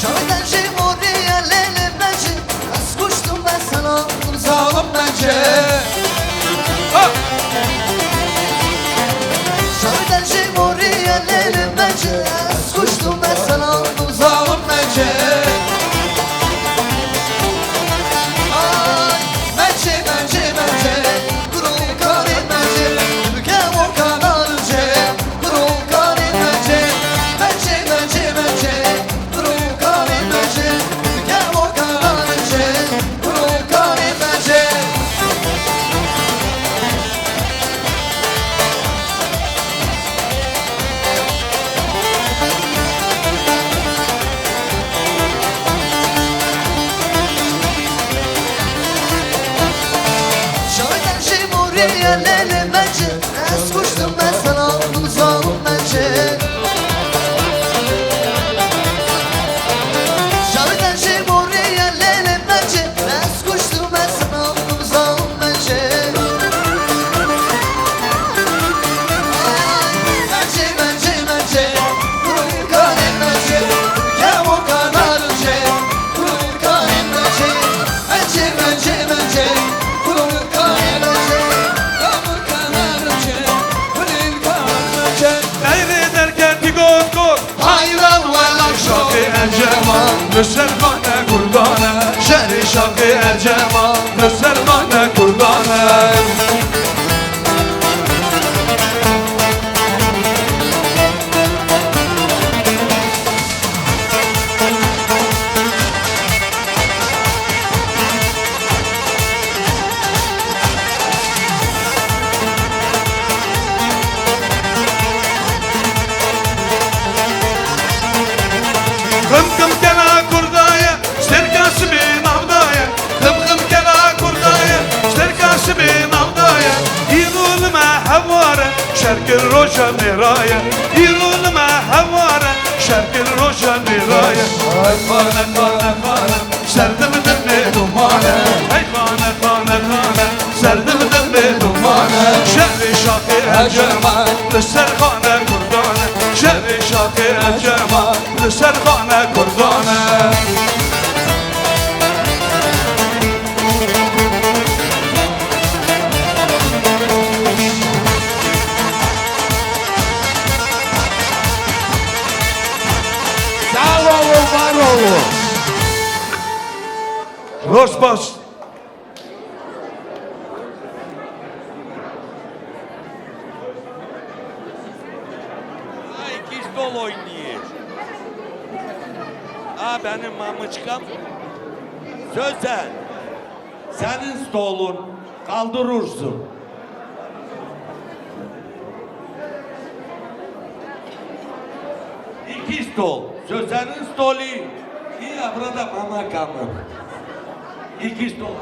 Şahiden jî morî ye lêlê bence, ez kuştum mesela zalim bence. Ha! Şahiden jî morî ye lêlê bence, ez kuştum mesela zalim bence. Ay, bence, bence, bence, kuro karê bence, ülke o kanalce, kuro karê bence, bence, bence, bence, kuro karê bence, ülke o kanalce, kuro karê bence. Şahiden jî morî ye lêlê bence, ez kuştum mesela zalim bence. Şahiden jî morî ye lêlê bence, ez kuştum mesela zalim bence. Bence, bence, bence, kuro karê bence, kevo kanalce, kuro karê bence, bence, bence, bence, kuro karê bence, kevo kanalce, kuro karê bence. Eyrê derketî got got. Hayran wela şaxê Ercema, li ser xane kurdan e. Şerê şaxê Ercema, li ser xane kurdan e. Xim xim kela kurdaye, Sterka sibê navdaye. Xim xim kela kurdaye, Sterka sibê navdaye. Îro li me heware, şer kir roja mêraye. Îro li me heware, şer kir roja mêraye. Ay xane, xane, xane. Ser dim dim bê dumane. Hey xane, xane, xane. Ser dim dim bê dumane. Şerê şaxê Ercema, li ser xane kurdane. Şerê şaxê Ercema, li ser xane kurdane. Sağ olun, var olun. Roj baş. Ay, kîstol oynayış. Aa, benim mamuçkam. Sözen, senin stolun. Kaldırırsın. İki stol. Sözen'in stoli. İyi, burada mama kalmadı. İki stol.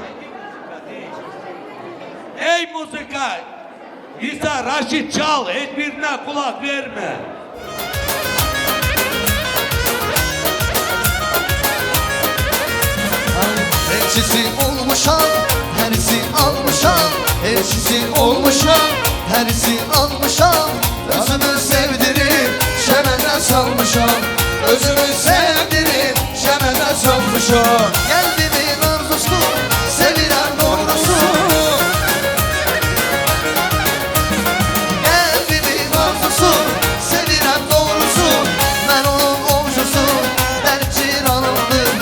Ey muzika! İsa Raşit çal, hiçbirine kulak verme. Elçisi olmuşam, herisi almışam. Elçisi olmuşam, herisi almışam. Özümü sevdirip şemene salmışam. Özümü sevdirip şemene salmışam. Kalbimin arzusu, sevilen doğrusu. Kalbimin arzusu, sevilen doğrusu. Ben onun ovcusu, ben ciranımdır.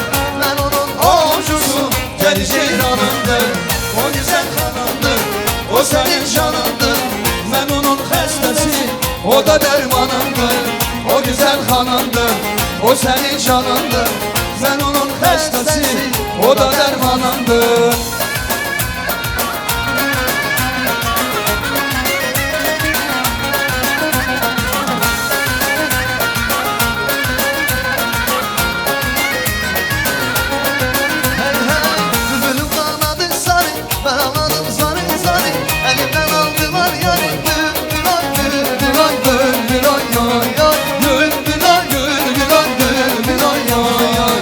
Ben onun ovcusu, ben ciranımdır. O güzel hanımdır, o senin canındır. Ben onun hastası, o da dermanımdır. O güzel hanımdır, o senin canındır. Ben onun hastası, o da dermanımdır. Hey hey, bülbülüm kanadı sarı, ben anladım zarı zarı. Elimden aldılar yarı. Bülbül oy, bülbül oy, bülbül oy, yoy, yoy. Bülbül oy, bülbül oy, bülbül oy, yoy, yoy.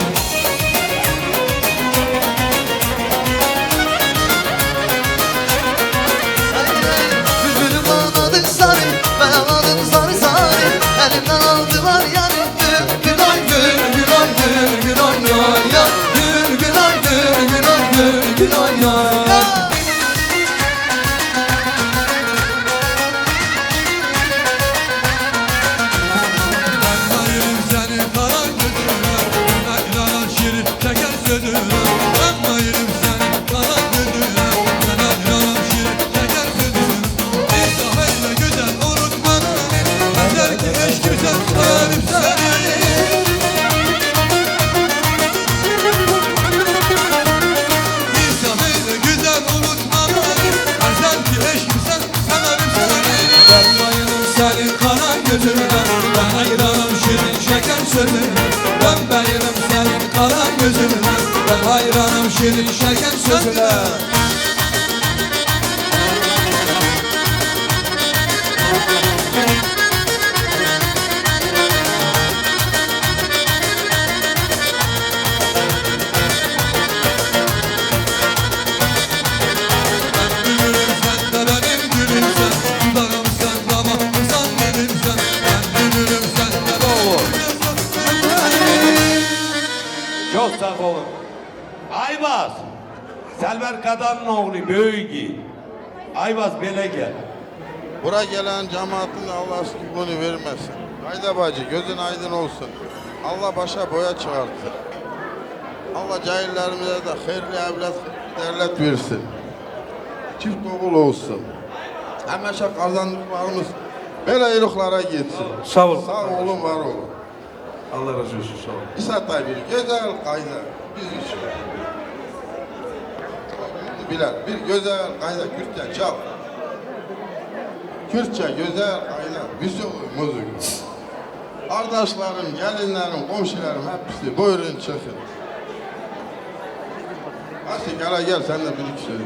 Hayranım şirin şeker sözüne. Çok sağ olun. Ayvaz. Selver Kadan'ın oğlu, büyüğü. Ayvaz, böyle gel. Bura gelen cemaatin Allah bunu vermesin. Hayda bacı, gözün aydın olsun. Allah başa boya çıkartsın. Allah cahillerimize de hayırlı evlat, hayırlı devlet versin. Çift oğul olsun. Hemen şey kazandıklarımız böyle yıllıklara geçsin. Sağ ol. Sağ olun, var olun. Allah razı olsun, sağ ol. İsa tabi güzel kayda biz için. Bilal, bir güzel kayda Kürtçe çal. Kürtçe güzel kayda. Müzik, müzik. Kardeşlerim, gelinlerim, komşularım hepsi buyurun çıkın. Aşık, hele gel sen de bir iki söyle.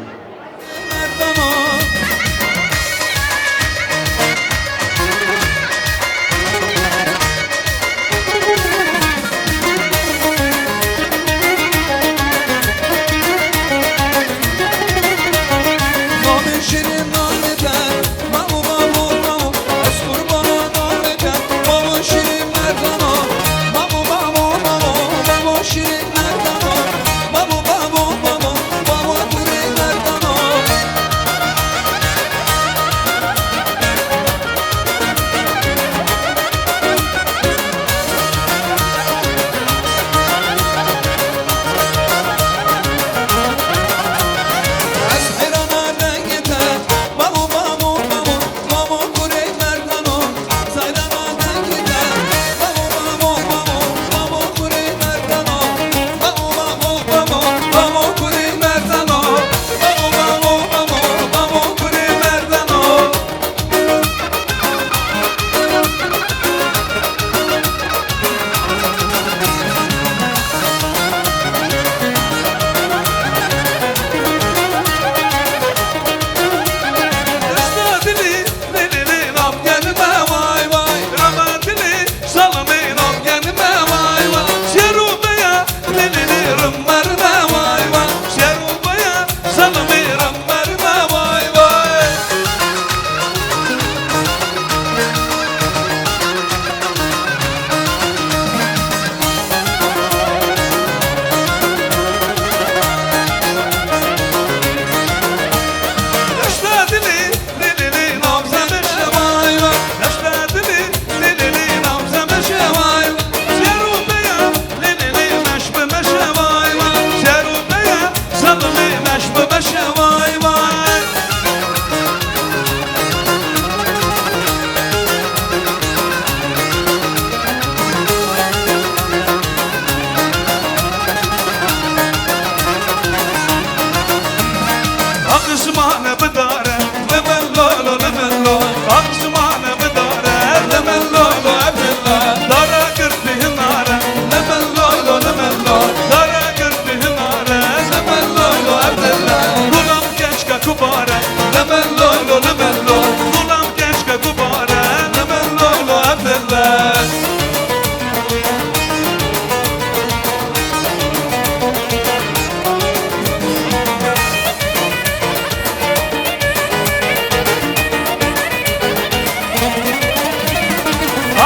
Aqismane bidare, limillo lo, limillo. Aqismane bidare, limillo lo, Ebdillah. Dara girtî hinare, limillo lo, limillo. Dara girtî hinare, limillo lo, Ebdillah. Gulam keçke kubare, limillo lo, limillo. Gulam keçke kubare, limillo lo, Ebdillah.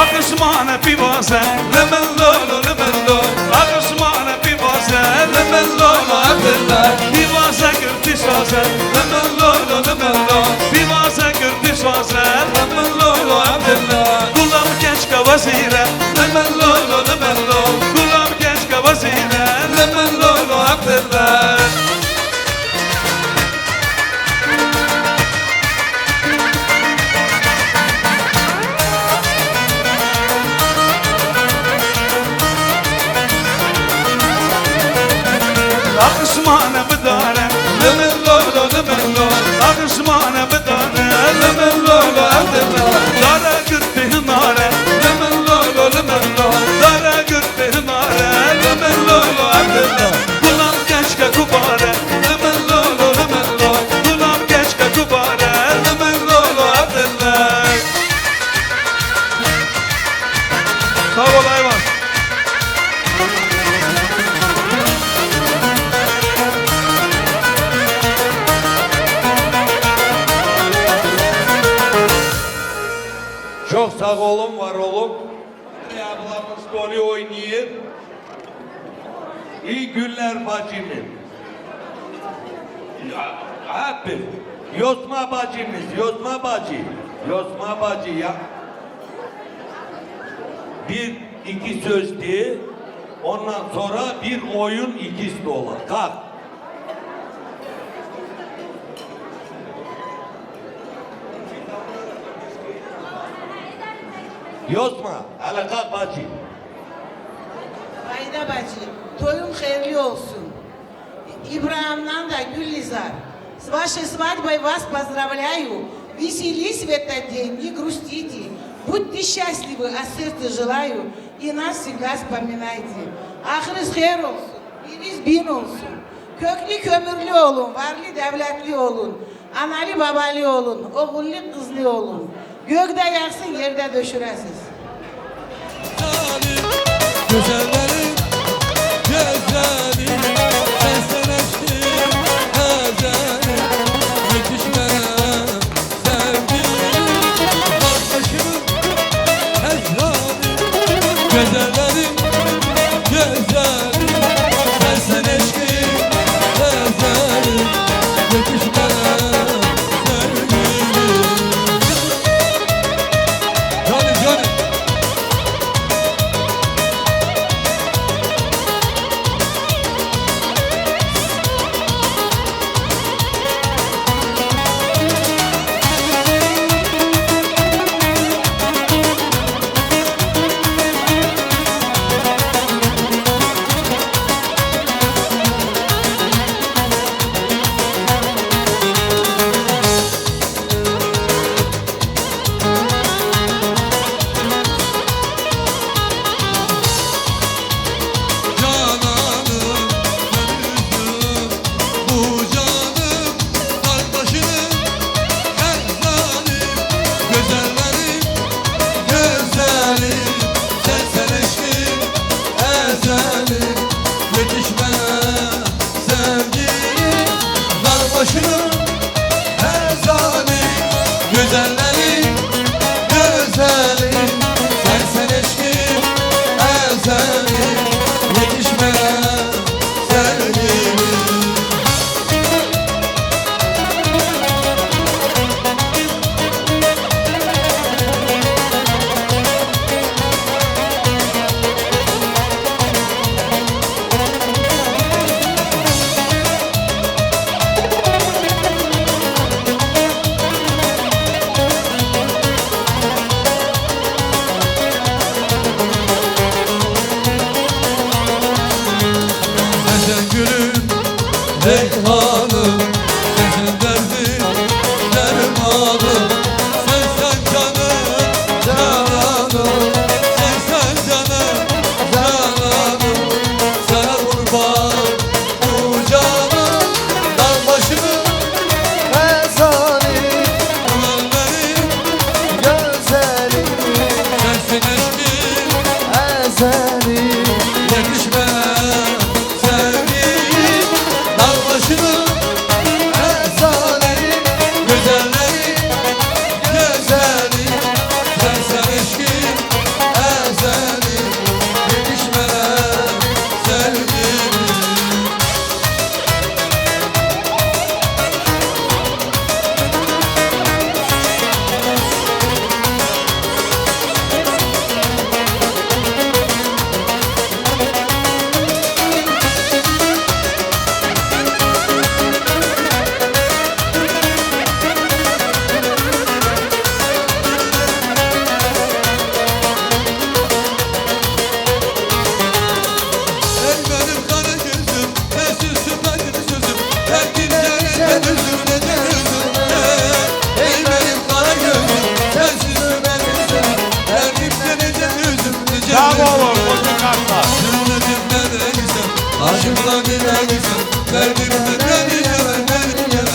Aqismane pîvaze, limillo lo, limillo. Aqismane pîvaze, limillo lo, Ebdillah. Pîvaze girtî saze, limillo lo, limillo. Pîvaze girtî saze, limillo lo, Ebdillah. Gulam keçke wezîre, limillo lo, limillo. Gulam keçke wezîre, limillo lo, Ebdillah. Aqismane bidare, limillo lo, limillo. Aqismane bidare, limillo lo, Ebdillah. Dara girtî hinare, limillo lo, limillo. Dara girtî hinare, limillo lo, Ebdillah. Gulam Sağ olun, var olun. Ablamız golü oynuyor. İyi günler bacımız. Ya, hep bir. Yosma bacımız, Yosma bacı. Yosma bacı ya. Bir, iki söz diye. Ondan sonra bir oyun, iki dolar. Kalk. Yosma, hele kalk bacı. Fayda bacı, toyun xeyrli olsun. İbrahim'den de Gülizar. С вашей свадьбой вас поздравляю. Веселись в этот день, не грустите. Будьте счастливы, от сердца желаю. И нас всегда вспоминайте. Axiriz xêr olsun, biriz bin olsun. Köklü kömürlü olun, varlı devletli olun. Analı babalı olun, oğullu kızlı olun. Gök de yağsın, yerde döşüresiz. Güzellerin güzeli, sensin eşkim ezeli, yetişmez sevgilim, bakışının ezeli, güzellerin güzeli, sensin eşkim ezeli, yetişmez sevgilim. Canım, canım. Cananım, sen üzdün bu canım, dağ başının her zalim, güzellerin güzeli, sensin eşkim ezeli, yetişmez sevgilim, dağ başının her zalim, güzellerin güzeli, sensin eşkim ezeli, yetişmez sevgilim. Sensen gülüm, reyhanım, sensen derdim, dermanım, sensen canım, cananım, sensen canım, cananım, sana kurban bu canım, dağ başının ezeli, güzellerin güzeli, sensin eşkim ezeli, yetişmez sevgilim, dağ başının ezeli, güzellerin güzeli, sensin eşkim ezeli, yetişmez sevgilim. Ey benim kara gözüm, sensiz süper sözüm, her gece üzüm, gece üzüm. Ey benim kara gözüm, sensiz süper sözüm, her gece üzüm, gece üzüm. Bravo oğlum, muzikantlar. Cennetim neredeyse, aşıklar neredeyse, verdim ben, verdim ben, verdim ben.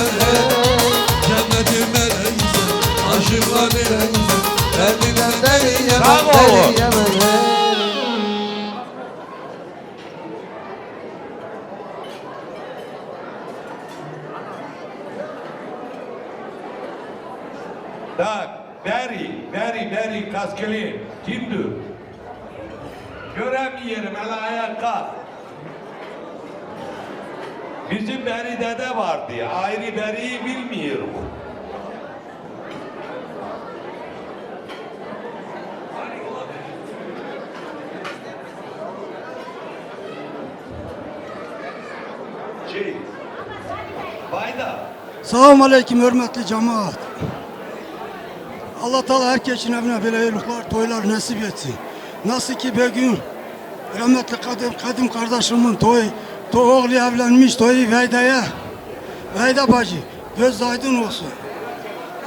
Cennetim neredeyse, aşıklar neredeyse, verdim ben, verdim ben, Bravo oğlum. Verdim ben. Так. Berî, berî, berî kaskilî kimdir? Göremiyorum, hele ayağa kalk. Bizim Berî dede vardı, ayrı Berî'yi bilmiyorum. Şey, Bayda. Selamun aleyküm hürmetli cemaat. Allah Teala herkesin evine böyle hayırlıklar, toylar nasip etsin. Nasıl ki bugün rahmetli Kadim, Kadim kardeşimin toyu, to oğlu evlenmiş, toyu Veyda'ya, Veyda bacı, göz aydın olsun.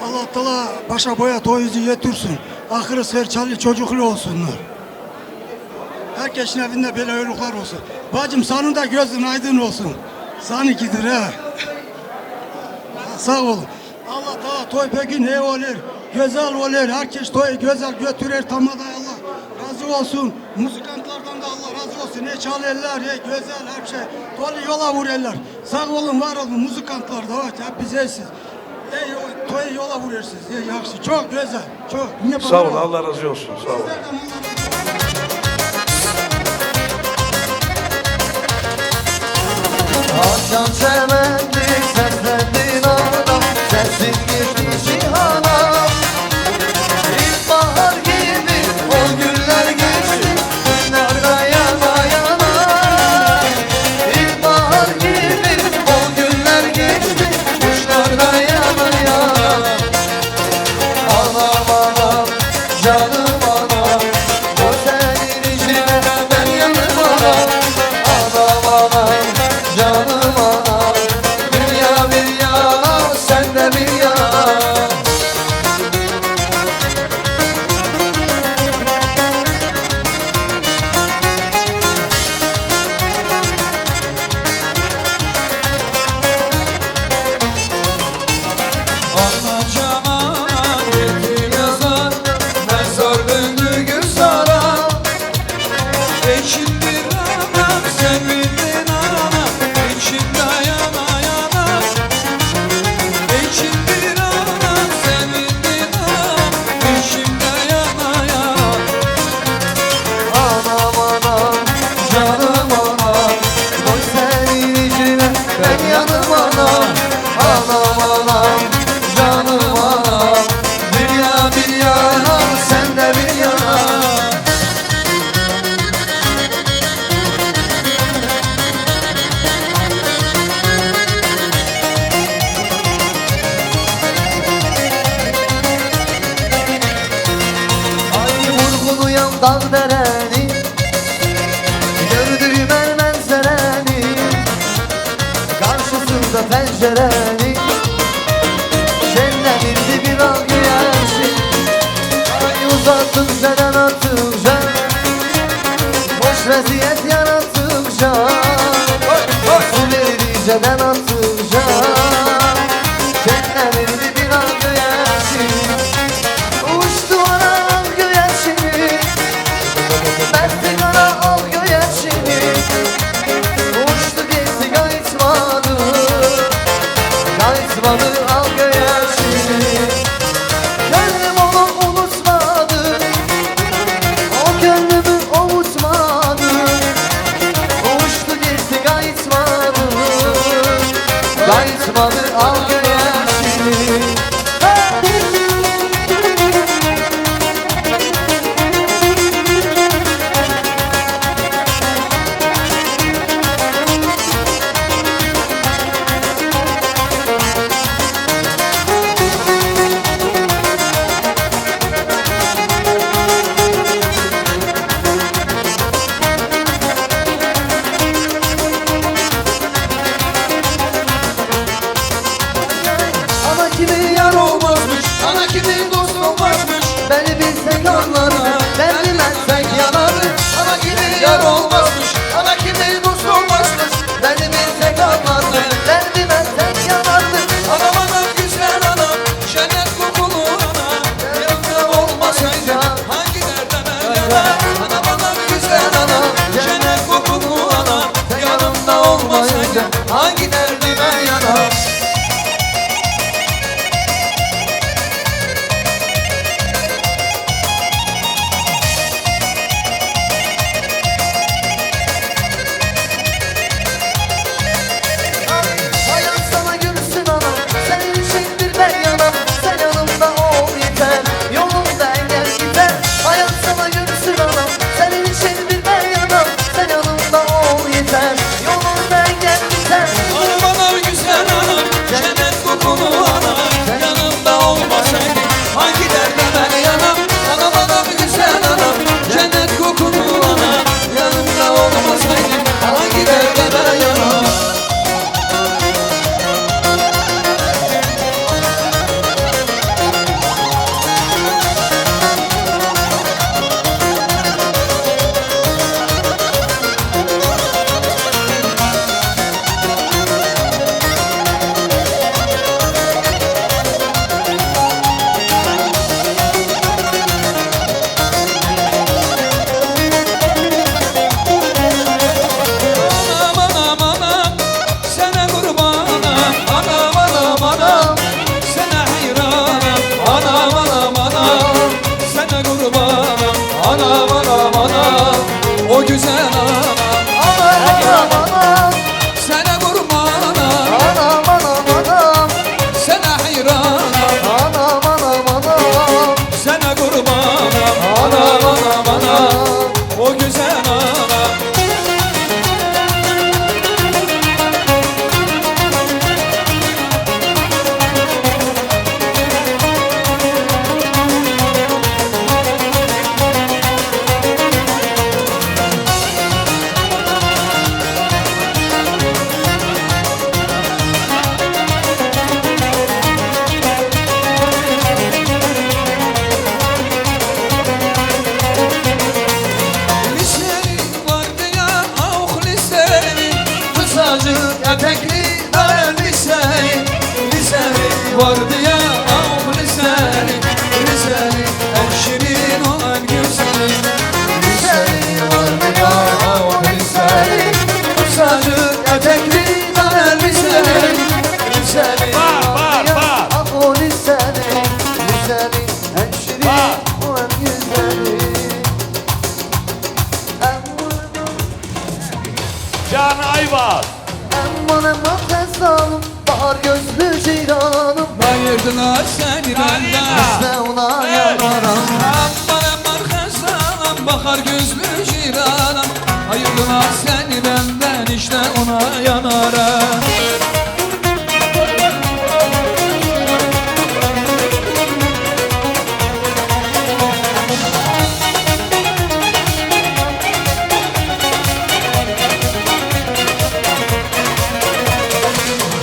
Allah Teala başa boya toyunuzu götürsün. Ahırı serçeli çocuklu olsunlar. Herkesin evinde böyle hayırlıklar olsun. Bacım, senin de gözün aydın olsun. Seninkidir ha. Sağ olun. Allah Teala toy bugün iyi olur, güzel olur. Herkes toyu güzel götürür, tamada Allah razı olsun. Muzikantlardan da Allah razı olsun. Ne çalarlar, ne güzel her şey. Toyu yola vururlar. Sağ olun, var olun muzikantlar da, hep bize siz. Ey, o, toyu yola vuruyorsunuz. Ey, yakışı. Çok güzel. Çok. Niye Sağ ol, bana Allah razı olsun. Sağ ol. Sizlerden Allah razı olsun. Açan çemenli seslendin ana, sesin geçti cihana. İlkbahar gibi o güller geçti, kuşlar da yana yana. İlkbahar gibi o güller geçti, kuşlar da yana yana. Anam anam, canım anam, o senin için ben yanım anam. Anam anam, canım anam, dünya bir yana, sen de bir yana. Ana cana getir yazar, mezar döndü gülzara. Eşittir anam, sevindin anam, içimde yana yana. Eşittir anam, sevindin anam, içimde yana yana. Anam anam, canım anam, koy senin içine, ben yanım anam. Anam anam, canım anam, dünya bir yana, sen de bir yana. Ay vurgulayan dağ dereni, gördüğüm el menzerenin karşısında pencereni, şenlenirdi bir al güneşi. Ay uzattım senden atınca, boş vaziyet yaratınca, su vericeden atınca, şenlenirdi bir al güneşi. Uçtu ana al güneşini, verdi kara al güneşini. Uçtu gitti, kayıtmadı, kayıtmadı al güneşini. Gönlüm onu unutmadı, o gönlümü avutmadı. Uçtu gitti, kayıtmadı, O güzel anam, anam, anam, anam. Sana kurbanam, anam, anam, anam. Sana hayranam, anam, anam, anam. Sana kurbanam, anam, anam, anam. O güzel anam. Liseli vardı ya, ah, liseli, kısacık etekli dar elbiseli. Liseli vardı ya, ah, liseli, liseli, en şirin o en güzeli. Liseli vardı ya, ah, liseli, kısacık etekli dar elbiseli. Liseli. Bağır, bağır, bağır. Ah, o liseli, liseli, en şirin, bağır, o en güzeli. Can Ayvaz. Aman, aman, Xezalım, bahar gözlü ceyranım. Ayırdılar seni benden. İşte ona yanarım. Aman, aman, Xezalım, bahar gözlü ceyranım. Ayırdılar seni benden, işte ona yanarım.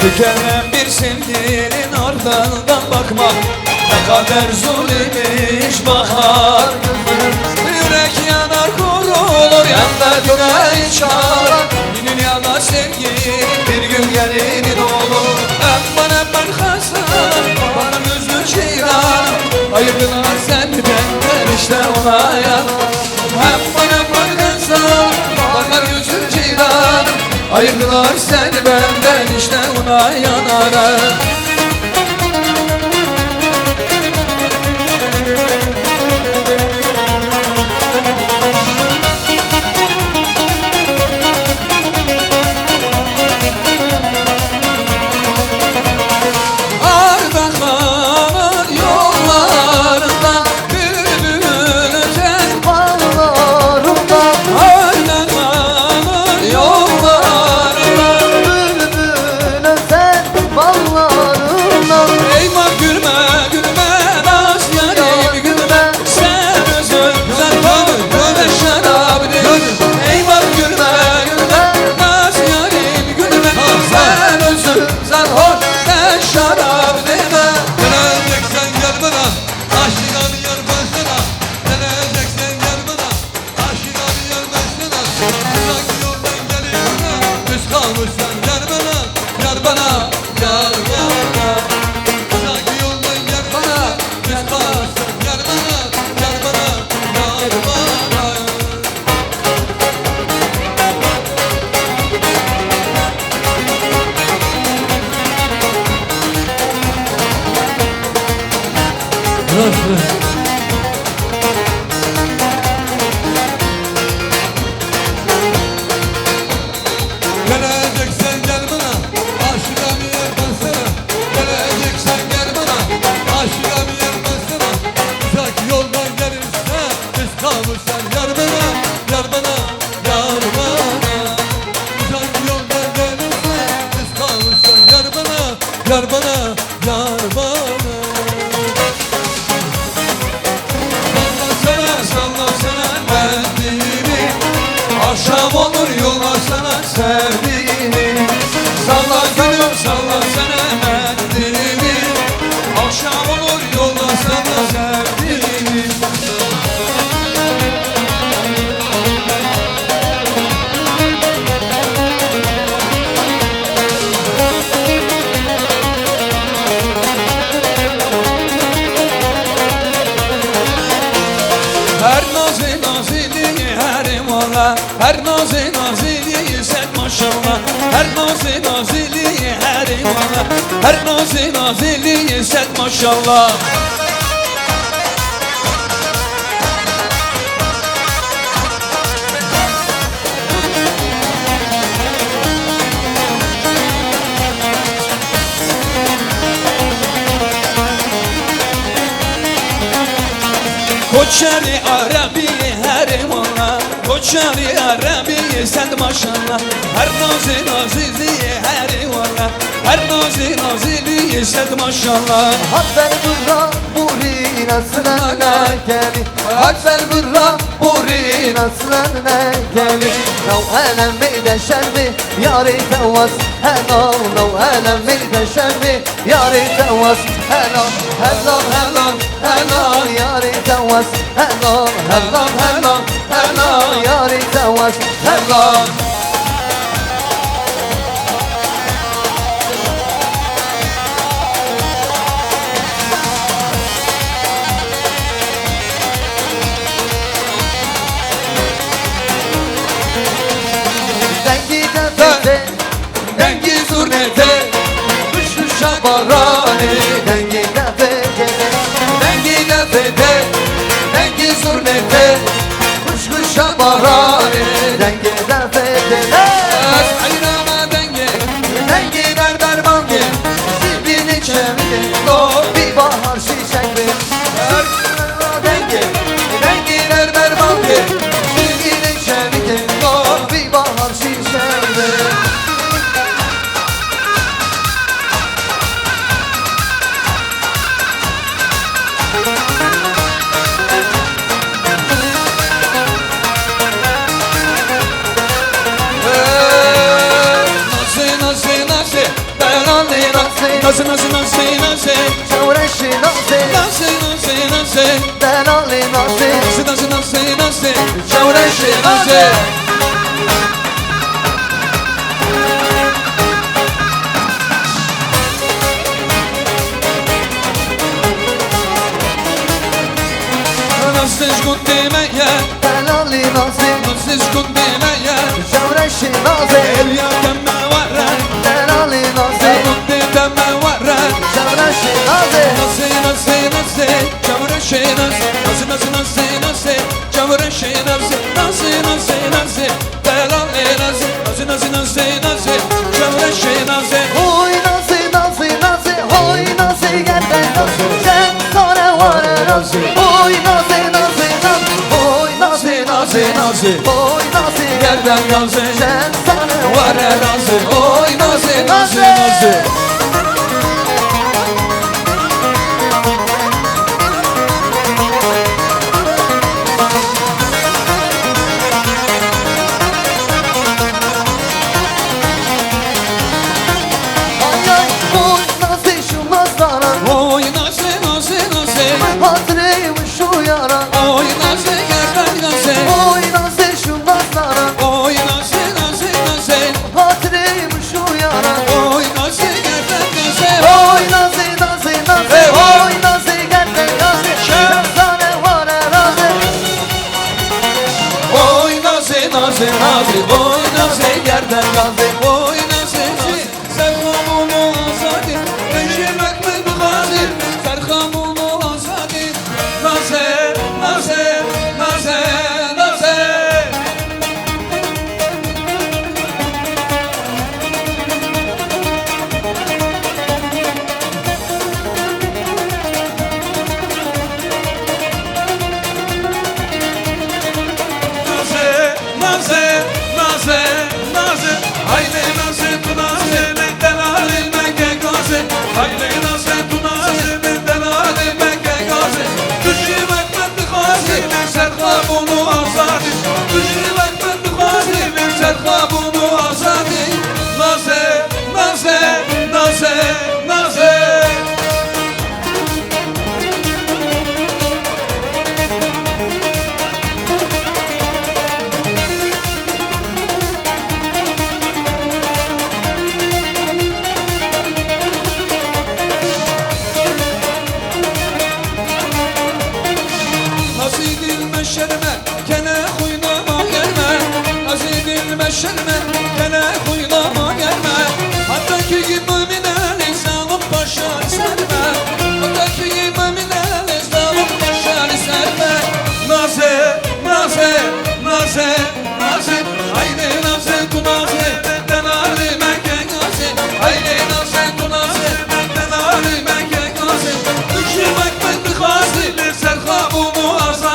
Tükenmez bir sevginin ardından bakmak ne kadar zor imiş bahar. Yürek yanar, kor olur, yandı dünyayı çağlar. Bir dünyada sevginin bir gün gelinin olur. Aman aman Hasan, bana gözlü ceyran. Ayırdılar seni benden, işte ona yanar. Aman aman Hasan, bana gözlü ceyran. Ayırdılar seni benden, işte ona yanar. Ardahan'ın yollarında bülbül öten bağlarında, Ardahan'ın yollarında bülbül öten bağlarında. Eyvah gülme, gülme, naz yarim, gülme. Sen özün zaten böyle şarap değil. Eyvah gülme, gülme, naz yarim, gülme. Sen özün sarhoş, sen şarap deme. Geleceksen gel bana, aşina bir yer ben sana. Geleceksen gel bana, aşina bir yer ben sana. Uzak yoldan gelip bana, biz kalmışsan gel bana, gel bana, gel bana. Uzak yoldan gel bana, biz kalmışsan gel bana, gel bana, gel bana. Geleceksen gel bana, aşina bir yer ben sana. Geleceksen gel bana, aşina bir yer ben sana. Uzak yoldan gelirsen, biz kalmışsan yar bana, yar bana, yar bana. Uzak yoldan gelirsen, biz kalmışsan yar bana, yar bana, yar bana. Sallasana, sallasana mendili. Akşam olur, yollasana sevdiğini. Salla gülüm, sallasana mendili. Akşam olur, yollasana sevdiğini. Her nazê naziliyê herê wala, her nazê naziliyê sed maşallah, her nazê naziliyê herê wala, her nazê naziliyê sed maşallah. Koçerê Erebî herê wala, koçerê Erebî sed maşallah. Her nazê nazî zî herê wala, her nazê nazî zî sed maşallah. Haber bira burî neslen nekelî, haber bira burî neslen nekelî. Naw elemê de şervê yarê te was helal, naw elemê de şervê yarê te was helal, helal, helal, helal, yarê te was helal, helal, helal, helal, yarê te was helal. Dengê defê te, dengê zurnê te, xuşxuşa baranê, dengê defê te, dengê defê te, dengê zurnê te, xuşxuşa baranê, dengê defê te. Ez heyrana dengê, dengê berber bangê, zîvînê çemidê, dopî bahar şîşek bê. Dengê, dengê berber bangê, zîvînê çemidê, dopî bahar şîşek bê. Nazê, nazê, nazê, belalê nazê. Nazê, nazê, nazê, nazê. Çewreşê nazê. Nazê, nazê, nazê. Belalê nazê. Nazê, nazê, nazê, nazê. Çewreşê nazê. Nazê ji gundê me ye. Belalê nazê. Nazê ji gundê me ye. Çewreşê nazê. Êliya te me were. Belalê nazê. Gundê te me were. Çewreşê nazê. Nazê, nazê, nazê. Çewreşê nazê. Nazê, nazê, nazê, nazê. Çewreşê nazê. Nazê, nazê, nazê. Belalê nazê. Nazê, nazê, nazê, nazê. Çewreşê nazê. Oy nazê, nazê, nazê. Oy nazê, gerden nazê. Şen sare ware nazê. Oy nazê, nazê, nazê. Oy nazê, nazê, nazê. Oy nazê, gerden nazê. Şen sare ware nazê. Oy nazê, nazê, nazê. Ay, ay, oy, nazê şu nazlanan. Oy, nazê, nazê, nazê. Hatirê wişo yaran. Oy, nazê, gerden nazê. Oy, nazê şu nazlanan. Oy, nazê, nazê, nazê. Hatirê wişo yaran. Oy, nazê, gerden nazê. Oy, nazê, nazê, nazê. Hey, hey. Oy, nazê, gerden nazê. Şen. Şen sare ware nazê. Oy nazê, nazê, nazê, oy nazê, gerden nazê, oy nazê, nazê. Serxabûn û azadî, rejîmek min dixwazî. Serxabûn û azadî, nazê, nazê, nazê, nazê. Nazê, nazê, nazê, nazê. Haydê nazê, tu nazê, min delalê me ke gazê. Haydê nazê, tu nazê, min delalê me ke gazê. Tu jî wek min dixwazî, min serxabûn û azadî. Tu jî wek min dixwazî, min serxabûn û azadî. Nazê, nazê, nazê, nazê. Nazî dil me şerme, kene xwîna ma germe. Nazî dil me şerme, kene xwîna ma germe. Heta ki yî mumîne lê zalim paşa li ser me. Heta ki yî mumîne lê zalim paşa li ser me. Nazê, nazê, nazê, nazê. Haydê nazê, tu nazê, delalê me ke gazê. Haydê nazê, tu nazê, delalê me ke gazê. Tu jî wek min dixwazî, li ser xabûn û azadî.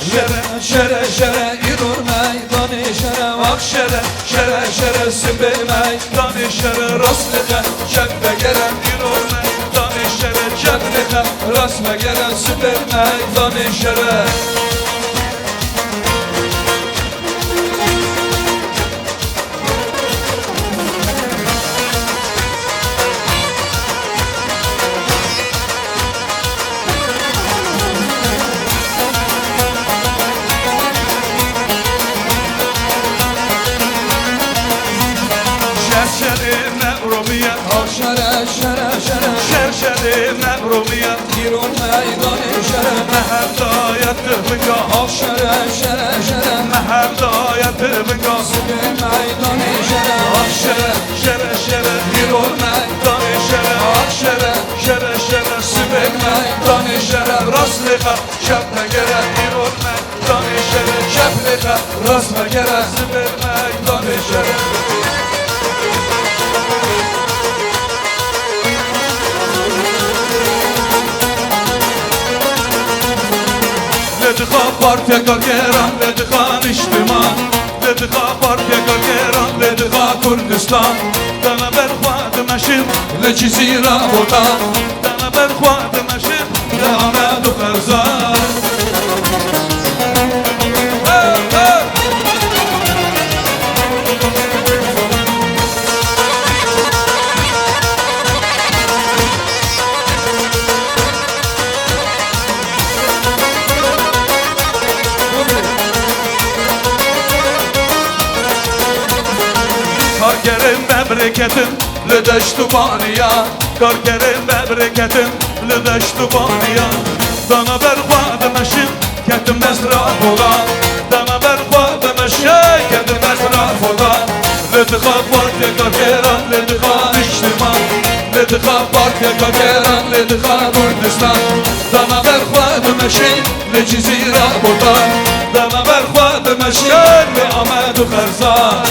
Şere, şere, şere, îro meydanê şere, ax şere, şere, şere, sibê meydanê şere, rast lêxe, çep vegere, îro meydanê şere, çep lêxe, rast vegere, sibê meydanê şere. Şer şerê me romiye. Ax şere, şere, şere. Şer şerê me romiye. Îro meydanê şere. Me hevdaya tivinga. Ax şere, şere, şere. Me hevdaya tivinga. Sibê meydanê şere. Ax şere, şere, şere. Îro meydanê şere. Ax şere, şere, şere. Sibê meydanê şere. Rast lêxe, çep vegere. Îro meydanê şere. Çep lêxe, rast vegere. Sibê meydanê şere. Lê dixa Partiya Karkeran, lê dixa Niştiman, lê dixa Partiya Karkeran, lê dixa Kurdistan. Dana ber xwe dimeşin li Cizîra Botan. Dana ber xwe dimeşin li Amed û Xerzan. Hey, hey! Karkerên bebrê ketin li deşt û baniya, karkerên bebrê ketin li deşt û baniya. Dana ber xwe dimeşin, ketin mesra Botan. Dana ber xwe dimeşin, ketin mesra Botan. Lê dixa Partiya Karkeran, lê dixa Niştiman, lê dixa Partiya Karkeran, lê dixa Kurdistan. Dana ber xwe dimeşin li Cizîra Botan. Dana ber xwe dimeşin li Amed û Xerzan.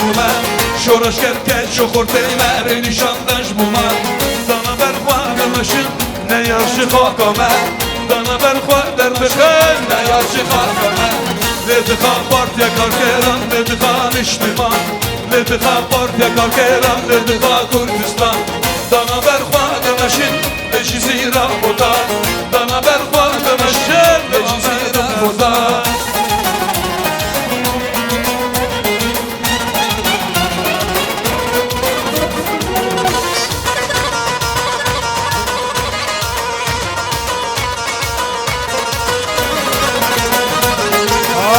Bû me, şoreşger keç û xortê me rê nîşan de ji bo me. Dana ber xwe dimeşin, ne yar ji xaka me. Dana ber xwe derdixin, ne yar ji xaka me. Lê dixa Partiya Karkeran, lê dixa Niştiman, lê dixa Partiya Karkeran, lê dixa Kurdistan. Dana ber xwe dimeşin, li Cizîra Botan. Dana ber xwe dimeşin, li Cizîra Botan.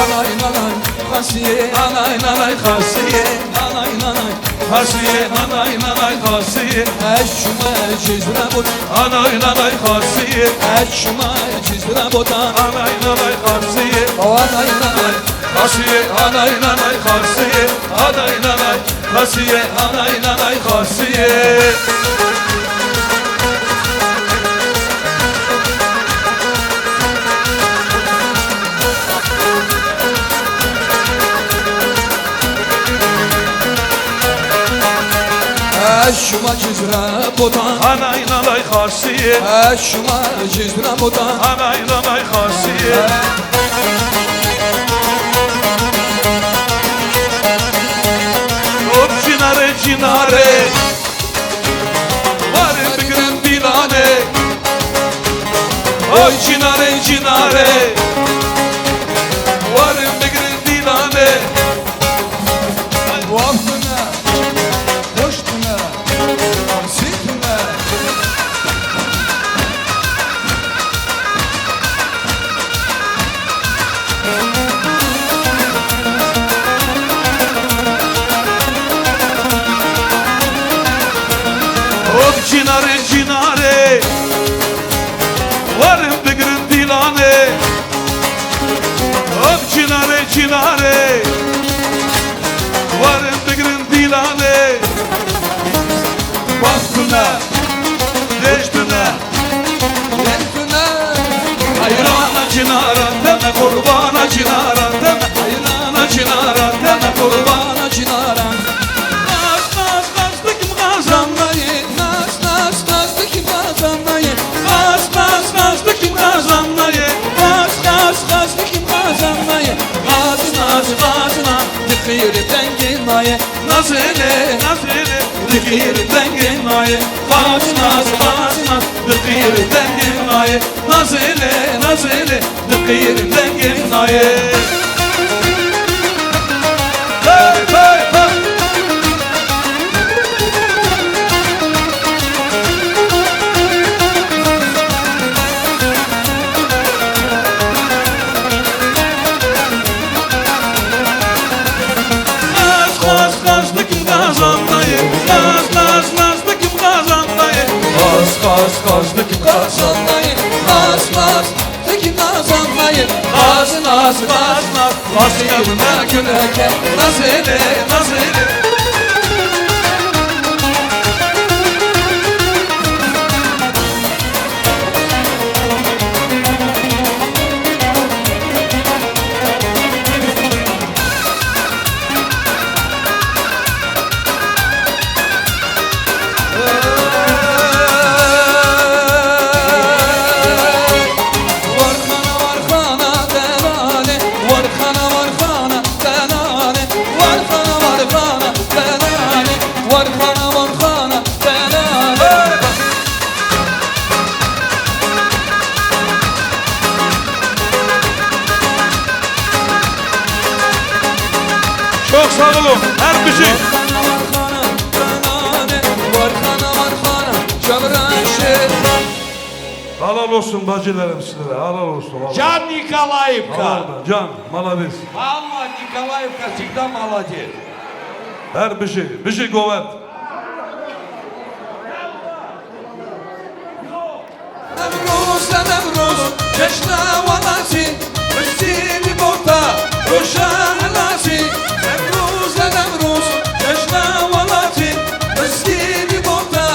Anay nanay Xasiyê, anay nanay Xasiyê, anay nanay Xasiyê, anay nanay Xasiyê. Ez şuma Cizre bot. Anay nanay Xasiyê. Ez şuma Cizre bota. Anay nanay Xasiyê. Anay nanay Xasiyê, anay nanay Xasiyê. Anay nanay Xasiyê, anay nanay Xasiyê. Ez şuma Cizre botan. Anay nanay Xasiyê. Ez şuma Cizre botan. Anay nanay Xasiyê. Hop çinarê çinarê. Warin bigirin dîlanê. Oy çinarê çinarê. Warin bigirin dîlanê. Waf tune, hoş tune, xasî tune. Hop çinarê çinarê, warin bigirin dîlanê. Hop çinarê çinarê, warin bigirin dîlanê. Baf tune, dêj tune, dêj tune. Heyrana çinara te me, qurbana çinara te me, heyrana çinara Nazilê, nazilê, diqîr dengê nayê. Qas naz, qas naz, diqîr dengê nayê. Nazilê, nazilê, diqîr dengê nayê. Hey, hey, hey. Qas, qas, qas dikim qazanmayê. Qas, qas, qas dikim qazanmayê. Qas, qas, qas dikim qazanmayê. Qas, qas dikim qazanmayê. Qas, qas, qas, qas. Aşkım ne güleke, nazili, nazili. Warxana, warxana delale, warxana, warxana delale, warxana, warxana delale, warxana, warxana delale. Çok sağ olun. Her bir şey. Halal olsun bacılarım sizlere. Halal olsun. Halal. Can Николаевка. Halal be, can. Молодец. Valla Николаевка всегда молодец. Her bir şey. Bir şey govet. Newroz e Newroz, ceşna welatî, mizgînî bota, roja welatî. Newroz e Newroz, ceşna welatî, mizgînî bota,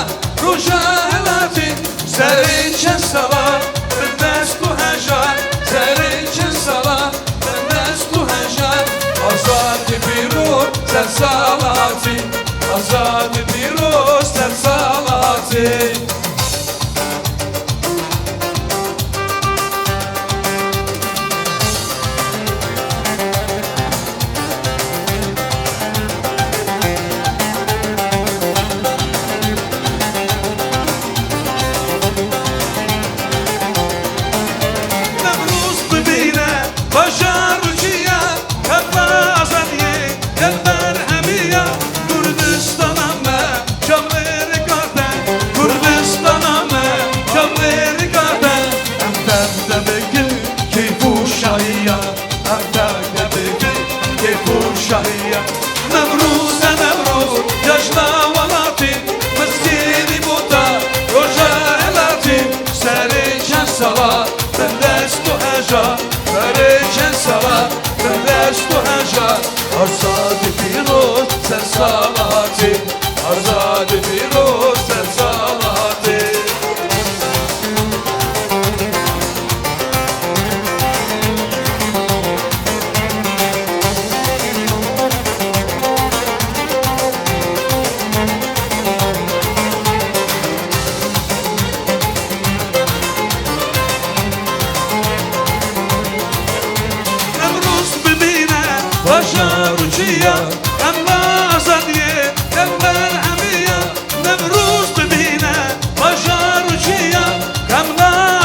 roja welatî. Serê çend sala, bi dest û heja, serê çend sala, bi dest û heja. Azadî pîroz, ser salatî, azadî pîroz, ser salatî. Newroz bibîne, bajar û çiya, hevla azadiyê, gel berhemiya, Kurdistana me, çavlêrika te, Kurdistana me, çavlêrika te. Em dev de bikin keyf û şahiya, em dev de bikin keyf û şahiya. Newroz e Newroz, cejna welatî, mizgînî bota, roja welatî, serê çend sala, bi dest û heja, serê çend sala, bi dest û heja. Azadî pîroz, ser salatî, azadî pîroz, ser salatî. Newroz bibîne bajar û çiya, em azadiyê, em berhemiya. Newroz bibîne bajar û çiya, em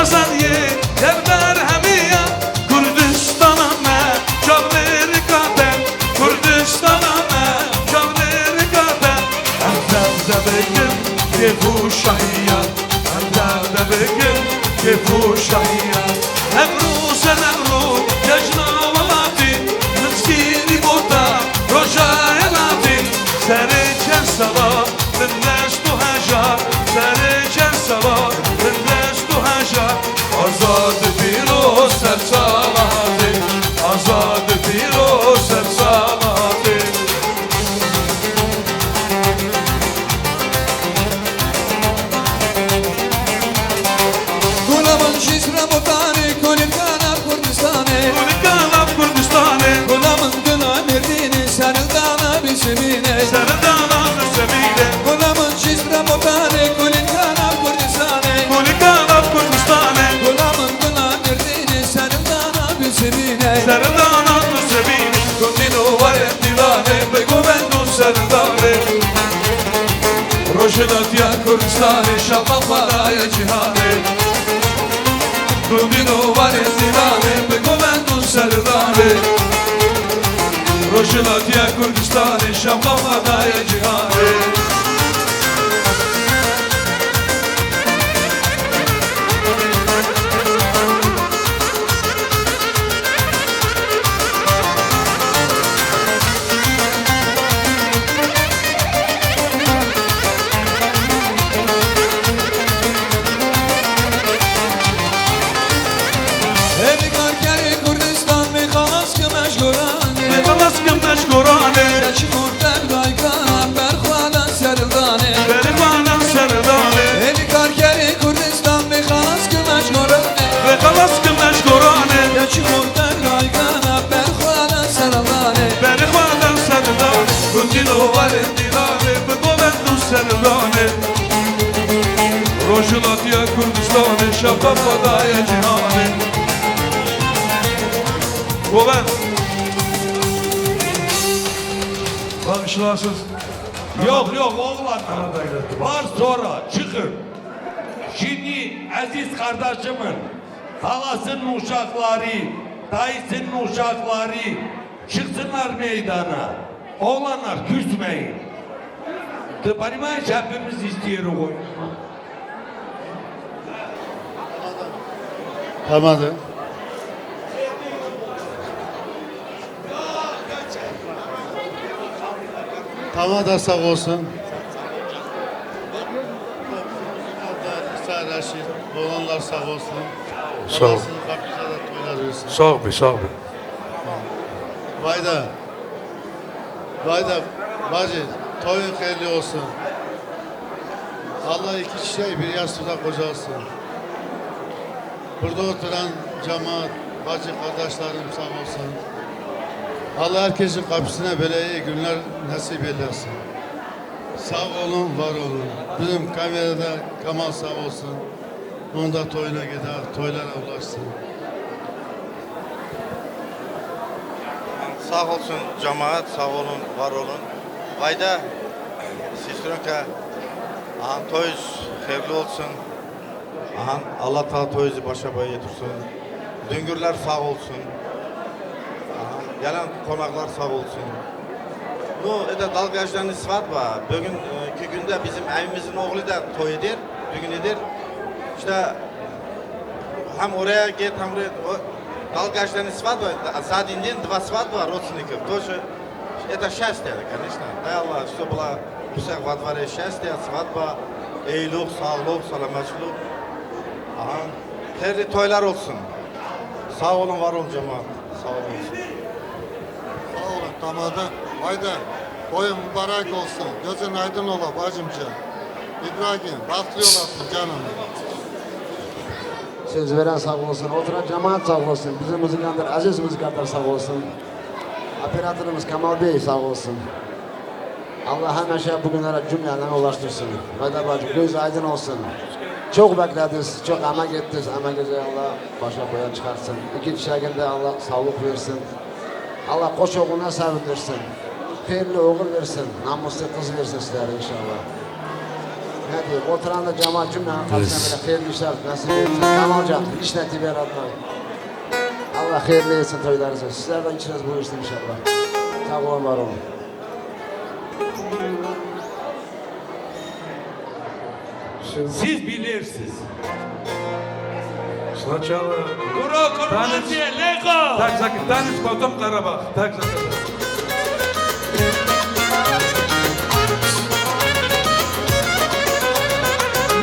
azadiyê, em berhemiya. Kurdistana me, çavlêrika te, Kurdistana me, çavlêrika te. Em dev de bikin kêf û şahiya, em dev de bikin kêf û şahiya. Newroz e Newroz, cejna welatî, mizgînî bota, roja welatî, serê çend sala, bi dest û heja, serê çend sala, bi dest û heja. Azad pîroz ser salatê, azad pîroz ser salatê. Gula min şîş re botanê, kulîlka nav Kurdistanê. Kulîlka nav Kurdistanê. Gula min gula mêrdînê, serildana bi semînê. Serildana bi semînê. Gula min şîş re botanê, kulîlka nav Kurdistanê. Kulîlka nav Kurdistanê. Gula min gula mêrdînê, serildana bi semînê. Serildana bi semînê. Gundîno were dîlanê, bi govend û serildana. Kurdistanê şaxa xwe daye cîhanê. Gundîn û warên dîlanê bi govend û serdanê. Rojhilatiya Kurdistanê şaxa xwe daye cîhanê. Êdî karkerê Kurdistan, vê xelas kime ji goranê. Vê xelas kime ji goranê. Keçi xurtek dayka, berxwe dan serdanê. Berxwe dan serdanê. Êdî karkerê Kurdistan, vê xelas kime ji goranê. Vê xelas kime ji goranê. Keçi xurtek dayka, berxwe dan serdanê. Berxwe dan serdanê. Gundîn û warên dîlanê, bi govend û serdanê. Rojhilatiya Kurdistanê şaxa xwe daye cîhanê. Govend. Bağışlarsınız. Yok, yok, oğlan. Var sonra, çıkın. Şimdi aziz kardeşimin, halasının uşakları, dayısının uşakları çıksınlar meydana. Oğlanlar, küsmeyin. Ты понимаешь, hepimiz istiyoruz oynamak. Tamam. Tamam da sağ olsun. Sağ olasın, kapıca da toylar olsun. Sağ ol. Sağ ol, sağ ol. Vay da. Vay da, bacı, toyun hayırlı olsun. Allah iki çiçeği bir yastıkta kocasın. Burada oturan cemaat, bacı kardeşlerim sağ olsun. Allah herkesin kapısına böyle iyi günler nasip eylesin. Sağ olun, var olun. Bizim kamerada Kemal sağ olsun. Onda toyuna gider, toylara ulaşsın. Sağ olsun cemaat, sağ olun, var olun. Vayda, sestranka, aha, toyuz hayırlı olsun. Aha, Allah Teala toyuzu başa boya getirsin. Düngürler sağ olsun. Aha, gelen konaklar sağ olsun. No, eda dalgajlarını sıfat var. Bugün, e, ki günde bizim evimizin oğlu da toy eder, düğün eder. İşte hem oraya git, hem oraya, o, dalgajlarını sıfat var. Sadindin dva sıfat var, rotsnikov. To şu, это счастье, конечно. Дай Allah, что была, всех во дворе счастье, свадьба, iyilik, sağlık, selametlik. Aha. Hayırlı toylar olsun. Sağ olun, var olun cemaat. Sağ olun. Sağ olun, tamam. Haydi, boyun mübarek olsun. Gözün aydın ola bacımca. İbrahim, bahtlı olasın canım. Söz veren sağ olsun. Oturan cemaat sağ olsun. Bizim müzikanlar, aziz müzikanlar sağ olsun. Operatörümüz Kemal Bey sağ olsun. Allah hemişe bugünlere cümlelerini ulaştırsın. Haydi bacım, göz aydın olsun. Çok beklediniz, çok emek ettiniz. Emeğinizi Allah başa boya çıkartsın. İki çiçeğin de Allah sağlık versin. Allah koç oğluna sevindirsin. Hayırlı oğul versin. Namuslu kız versin sizlere inşallah. Ne diyeyim, oturan da cemaat cümlenin kapısına böyle hayırlı işler nasip etsin. Tamam hocam, iş netibi yaratmak. Allah hayırlı etsin toylarınızı. Sizler de içiniz bu işte inşallah. Sağ olun, var olun. Siz bilirsiniz. Сначала Kuro, kuro, tanış, lego. Tak zaki, tanış, потом Karabağ. Tak zaki.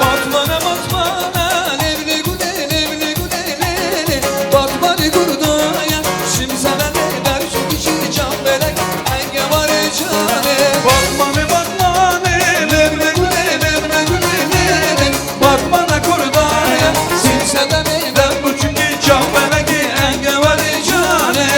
Batmane, batmane, levle gude, levle gude, lele. Batmane gurdaya, şimsene de der şu kişi can belek, enge var canı. Batmane, batmane, levle gude, levle gude, lele. Batmana kurdaya, sî sedemê dem biçûkî çaw belekî enge welê canê.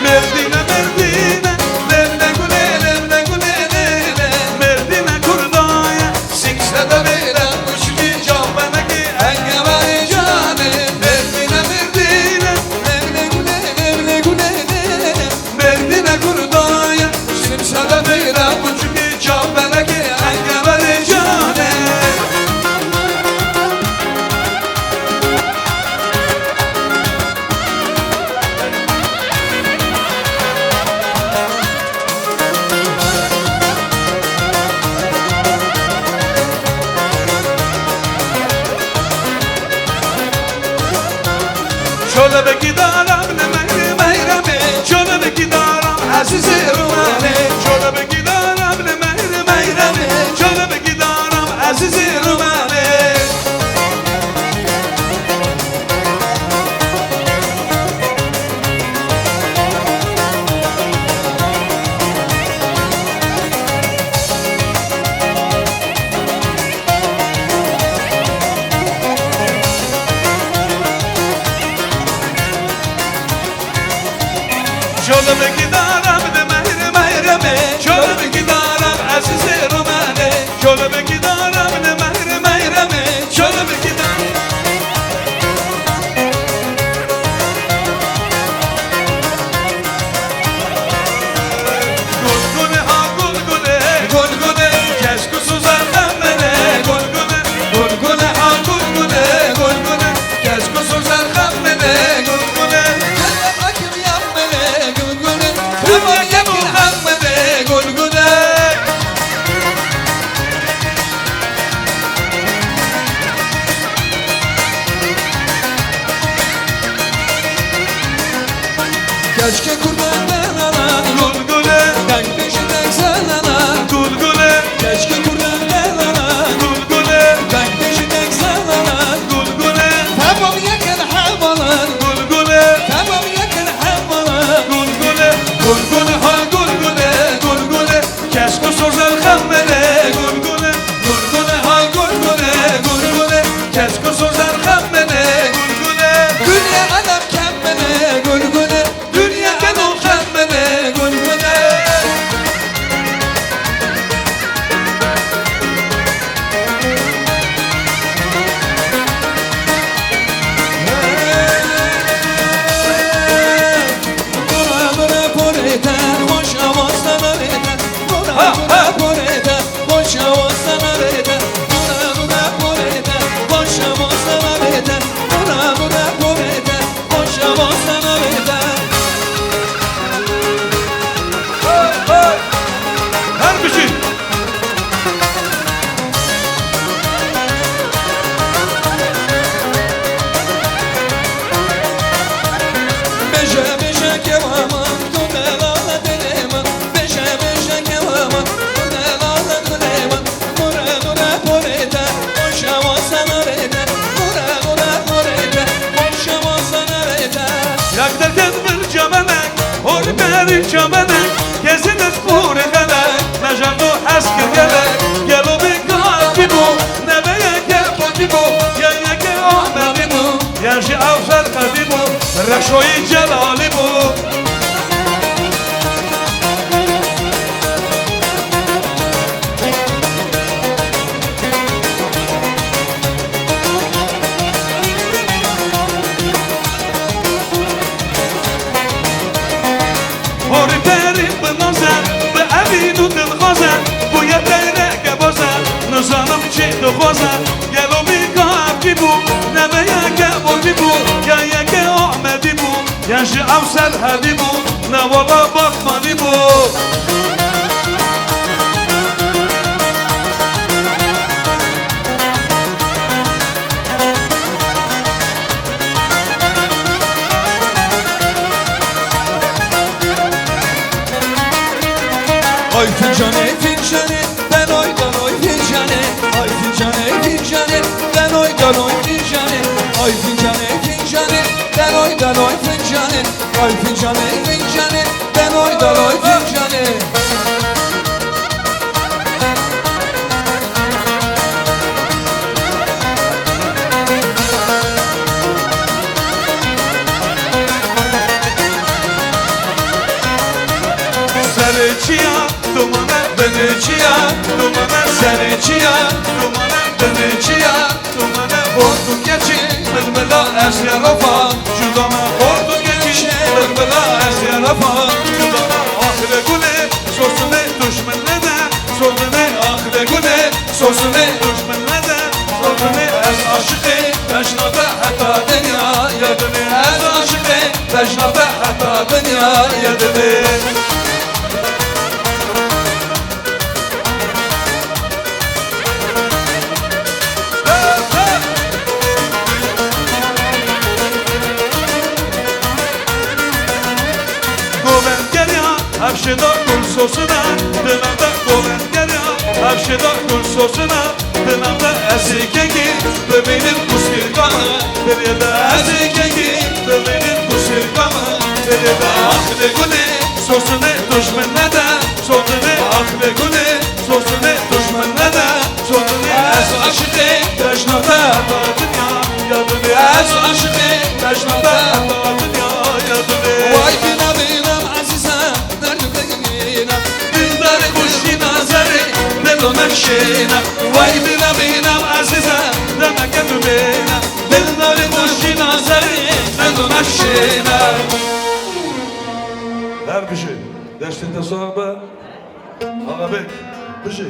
Merdîne, merdîne, lele gulê, Şolebekî daram li mehrê meyremê, şolebekî daram ezîzê Rumenê, şolebekî daram li mehrê meyremê, şolebekî daram ezîzê Rumenê. Şolebekî daram li mehrê meyremê, şolebekî daram ezîzê Rumenê, şolebekî daram li mehrê meyremê, şolebekî daram. Gulgule ha gulgule, gulgule, kes ku soza xem mene, gulgule, gulgule ha gulgule, gulgule, kes ku soza xem mene, gulgule. Gulgule, gulgule, gulgule, gulgule. Keşke kurban delala, gulgule, deng peşindek zelala, gulgule, keşke kurban delala, gulgule, deng peşindek zelala, gulgule, tamam yakın havalar, gulgule, tamam yakın havalar, gulgule, gulgule ha gulgule, gulgule, kes ku soza xem mene, gulgule, gulgule ha gulgule, gulgule, kes ku soza xem mene, gulgule, dünya alem kem mene, gulgule, dünya alem kem mene, gulgule. Her bijî. Bêje, bêje kewa min, tu delala dilê min. Bêje, bêje kewa min, tu delala dilê min. Nure, nure porê te, xweşe wasa navê te. Nure, nure porê te, xweşe wasa navê te. Yak derket bir çamenek, hor beri çamenek. Kesin ez porê xelek, mejando hez kir gelek. Gelo bê kafî bû, nebe yeke Fatî bû, ya yeke Ahmedî bû, ya jî Ewser Qedî bû, Reşoyî Celalî bû. Horî perî bi naze, bi evîn û dilxwaze, bûye teyreke baze, nizanim çi dixwaze. Gelo bî ka ev kî bû, nebe yeke Fatî bû, ya yeke Ahmedî bû, ya jî Ewser Hedî bû, ne wela Batmanî bû. Ay fincanê, fincanê, denoy, denoy, fincanê. Ay fincanê, fincanê, denoy, denoy, fincanê. Ay fincanê, fincanê, denoy, denoy, fincanê. Ay fincanê, fincanê, denoy, denoy, fincanê. Serê çiya, dumane, binê çiya, dumane, serê çiya, dumane, binê çiya. Dumane, hort û keçî, milmila ez yarafa, judame, hort û keçî, milmila ez yarafa, judame. Axire gulê, sosinê duşmin nede, sosinê, axire gulê, sosinê duşmin nede, sosinê. Ez aşiqê bejna te heta dinya ye divê, ez aşiqê bejna te heta dinya ye divê. Şêda gul sosine, dilim de goven geriya. Ev şêda gul sosine, dilim de ez ê kengî bibînim kûskirkane. Dilê de ez ê kengî bibînim kûskirkane. Dilê de ax lê gulê sosine duşmin nede, sosine ax lê gulê sosine duşmin nede, sosine ez aşiqê bejna te heta dinya ya dilê, ez aşiqê bejna te heta dinya ya dilê. Way bîna bînam ezîze, derdû bênîna, dildarê xweşî nazerê, delo meşêna. Way bîna bînam ezîze, demeke bimêna, dildarê xweşî nazerê, delo meşêna. Her bijî, destê te sax be. Axa bek, bijî.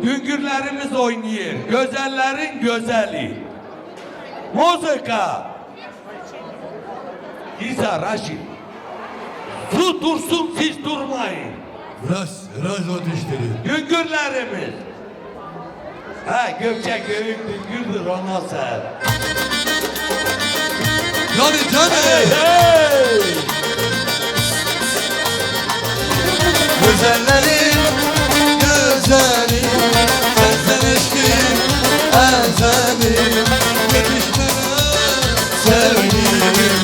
Güngürlerimiz oynuyor. Gözellerin gözeli. Muzika. Giza Raşid. Su dursun, siz durmayın. Biraz, biraz o dişleri. Güngürlerimiz. Ha, Gökçe Göğük Güngürdür ondan sonra. Canı, canı. Hey, hey. Gözellerin gözeli, sensen eşkin ezeli, yetişmene sevgilim.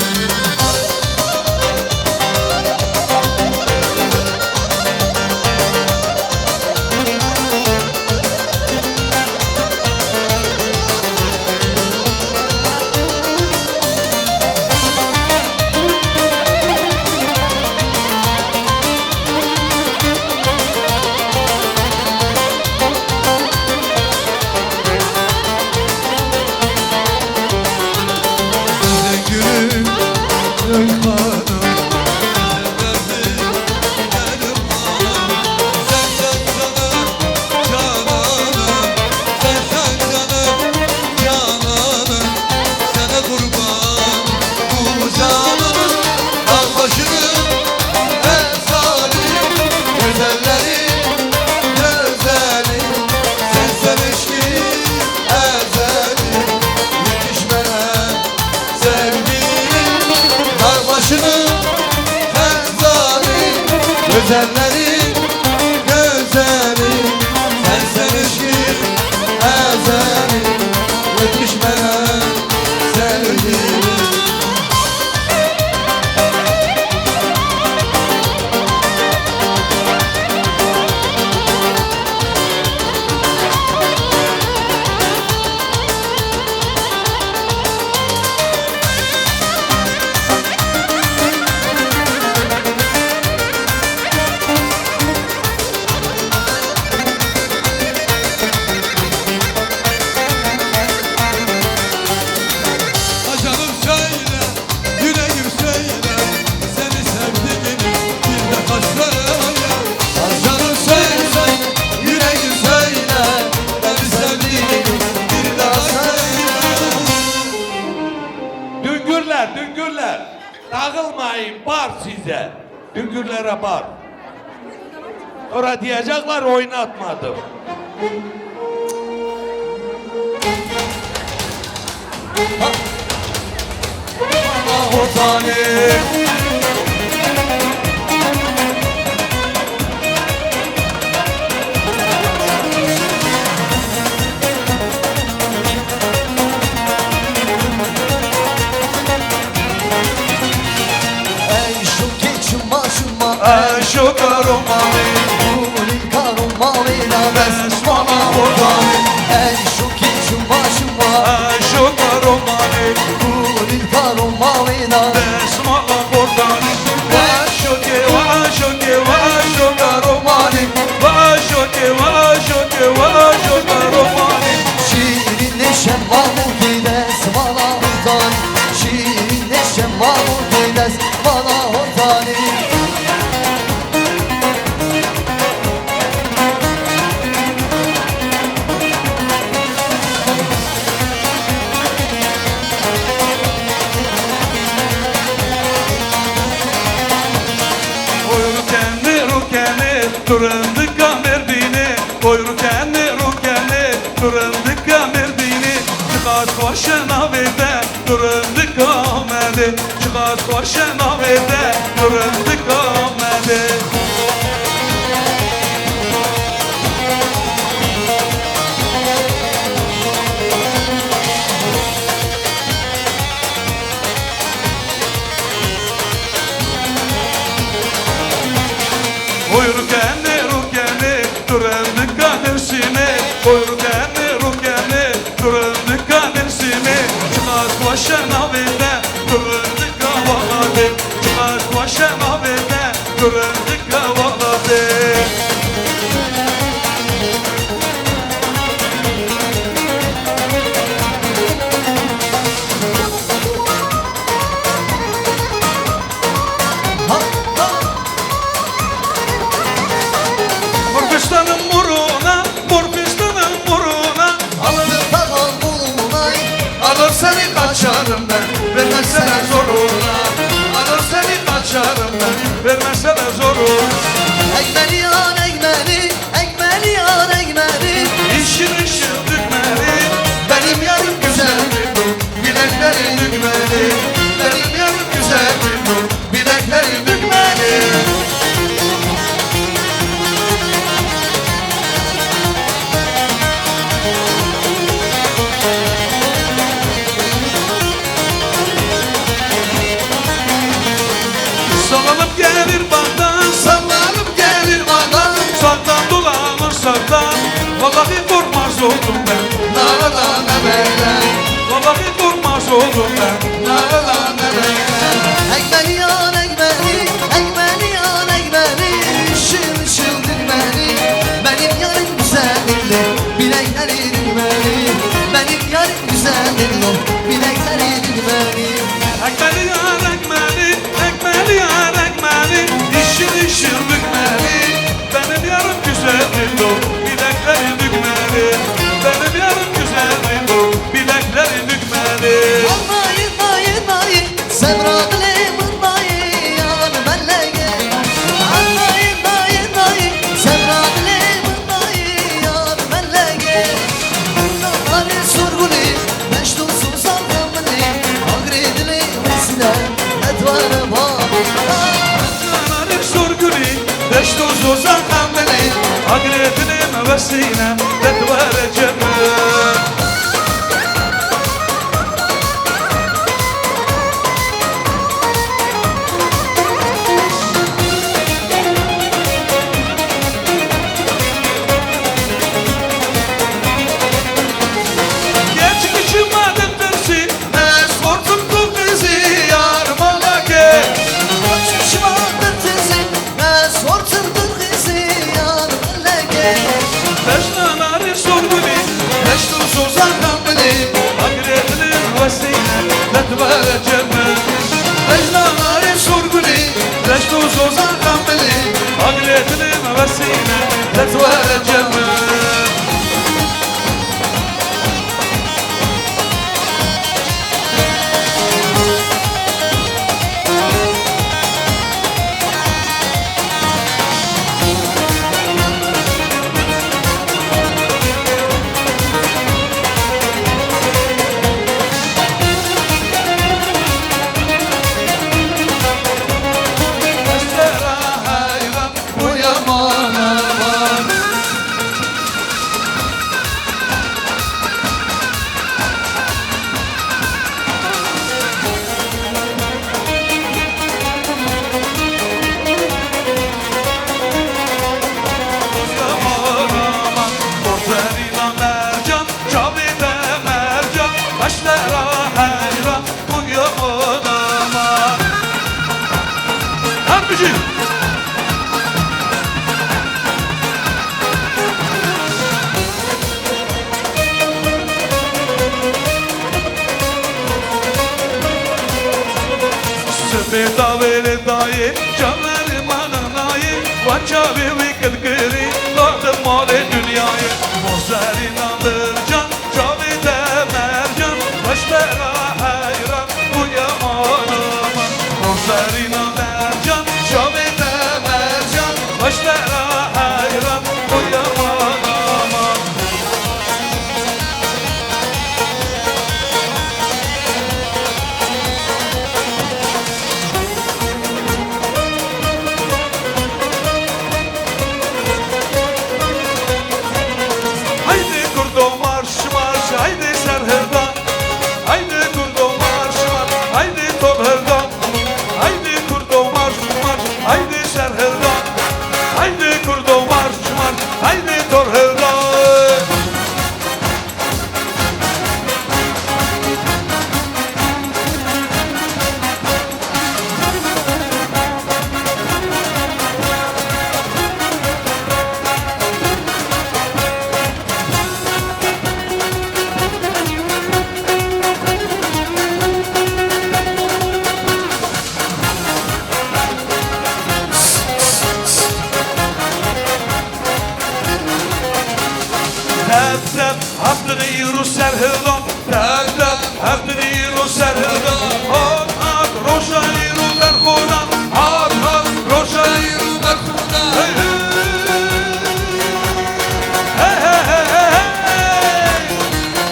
Güzellerin gözeli, sensen eşkin ezeli, yetişmene sevgilim, dağ başının hezali, güzellerin gözeli, sensen eşkin ezeli, yetişmene sevgilim. Takılmayın, bar size. Hüngürlere bar. Sonra diyecekler oynatmadım. Ey şokê çima şima, ey şoka romanê, gulî ka romanê na dest mala hozanê. Ey şokê çima şima, ey şoka romanê, gulî ka romanê na dest mala hozanê. Ve şokê, ve şokê, ve şoka romanê, ve şokê, ve şokê, ve şoka romanê. Şîrînê şema mûkê dest mala hozanê. Şîrînê şema mûkê dest mala hozanê. Oy rûkenê, rûkenê, tu rindika Mêrdînê. Oy rûkenê, rûkenê, tu rindika Mêrdînê. Çiqas xweş e navê te, tu rindika Amedê. Çiqas xweş e navê te, tu rindika Amedê. Oy rûkenê, rûkenê, tu rindika Dêrsimê. Oy rûkenê, rûkenê, tu rindika Dêrsimê. Çiqas xweş e navê te, tu rindika welatê. Çiqas xweş e navê te, tu rindika welatê. Morfistanım moruna, morfistanım moruna. Alır tavan bulunay, alır seni kaçarım ben. Vermezseler zoruna, alır seni kaçarım ben. Vermezseler zoruna. Egmeli yan egmeli, egmeli yan egmeli. Işıl ışıl dükmeli, benim yarım güzel bir bu. Bilekleri dükmeli, benim yarım güzel bir bu. Bilekleri bükmeli. Sallanıp gelir bağdan, sallanıp gelir bağdan. Sağdan dolanır sağdan. Vallahi korkmaz oldum ben. Nara nara beyler. Vallahi korkmaz oldum ben. Nara nara beyler. Egmeli yan egmeli, egmeli yan egmeli. Işıl ışıl dükmeli. Benim yarım güzelliğim, bilekleri dükmeli. Benim yarım güzelliğim, bilekleri dükmeli. Egmeli yan egmeli, egmeli yan egmeli. Işıl ışıl dükmeli. Benim yarım güzel dildo, bilekleri dükmeli. Benim yarım güzel dildo, bilekleri dükmeli. Nayê, nayê, nayê, sevra dilê min nayê, yan belege. Nayê, nayê, nayê, sevra dilê min nayê, yan belege. Nayê sorgulî, beşto sozan xemilî, agirê dilê min sine, etwere babî. Nayê sorgulî, Deşt û zozan xemilî, agirê dilê me wesîne, te tu were cem min. Gerçek içim madem tersi, ez xortim tu qizî yar malakê. Çişma dertizî, ez xortim tu qizî yar malakê. Bejna narê sorgulî, deşt û zozan xemilî, agirê dilê me wesîne, let were cem min. Bejna narê sorgulî, deşt û zozan xemilî, agirê dilê me wesîne, let were cem min. Lê dayê, çaverê me nanayê, va çavê wî kilkirî, derdê malê dinyayê. Mozerîna Mercan, çavê te mercan, baş te ra heyran, bûye aman aman. Mozerîna Mercan, çavê te mercan, baş te ra heyran, bûye aman aman. Haydi kurdo marş marş, haydi serhildan. Haydi kurdo marş marş, haydi tolhildan. Haydi kurdo marş marş, haydi serhildan. Haydi kurdo marş marş, haydi tolhildan. Tep tep, hevdin îro serhildan. Tep tep, hevdin îro serhildan. Hat hat, roja îro berxwedan. Hat hat, roja îro berxwedan. Hey, hey. Hey, hey, hey, hey, hey.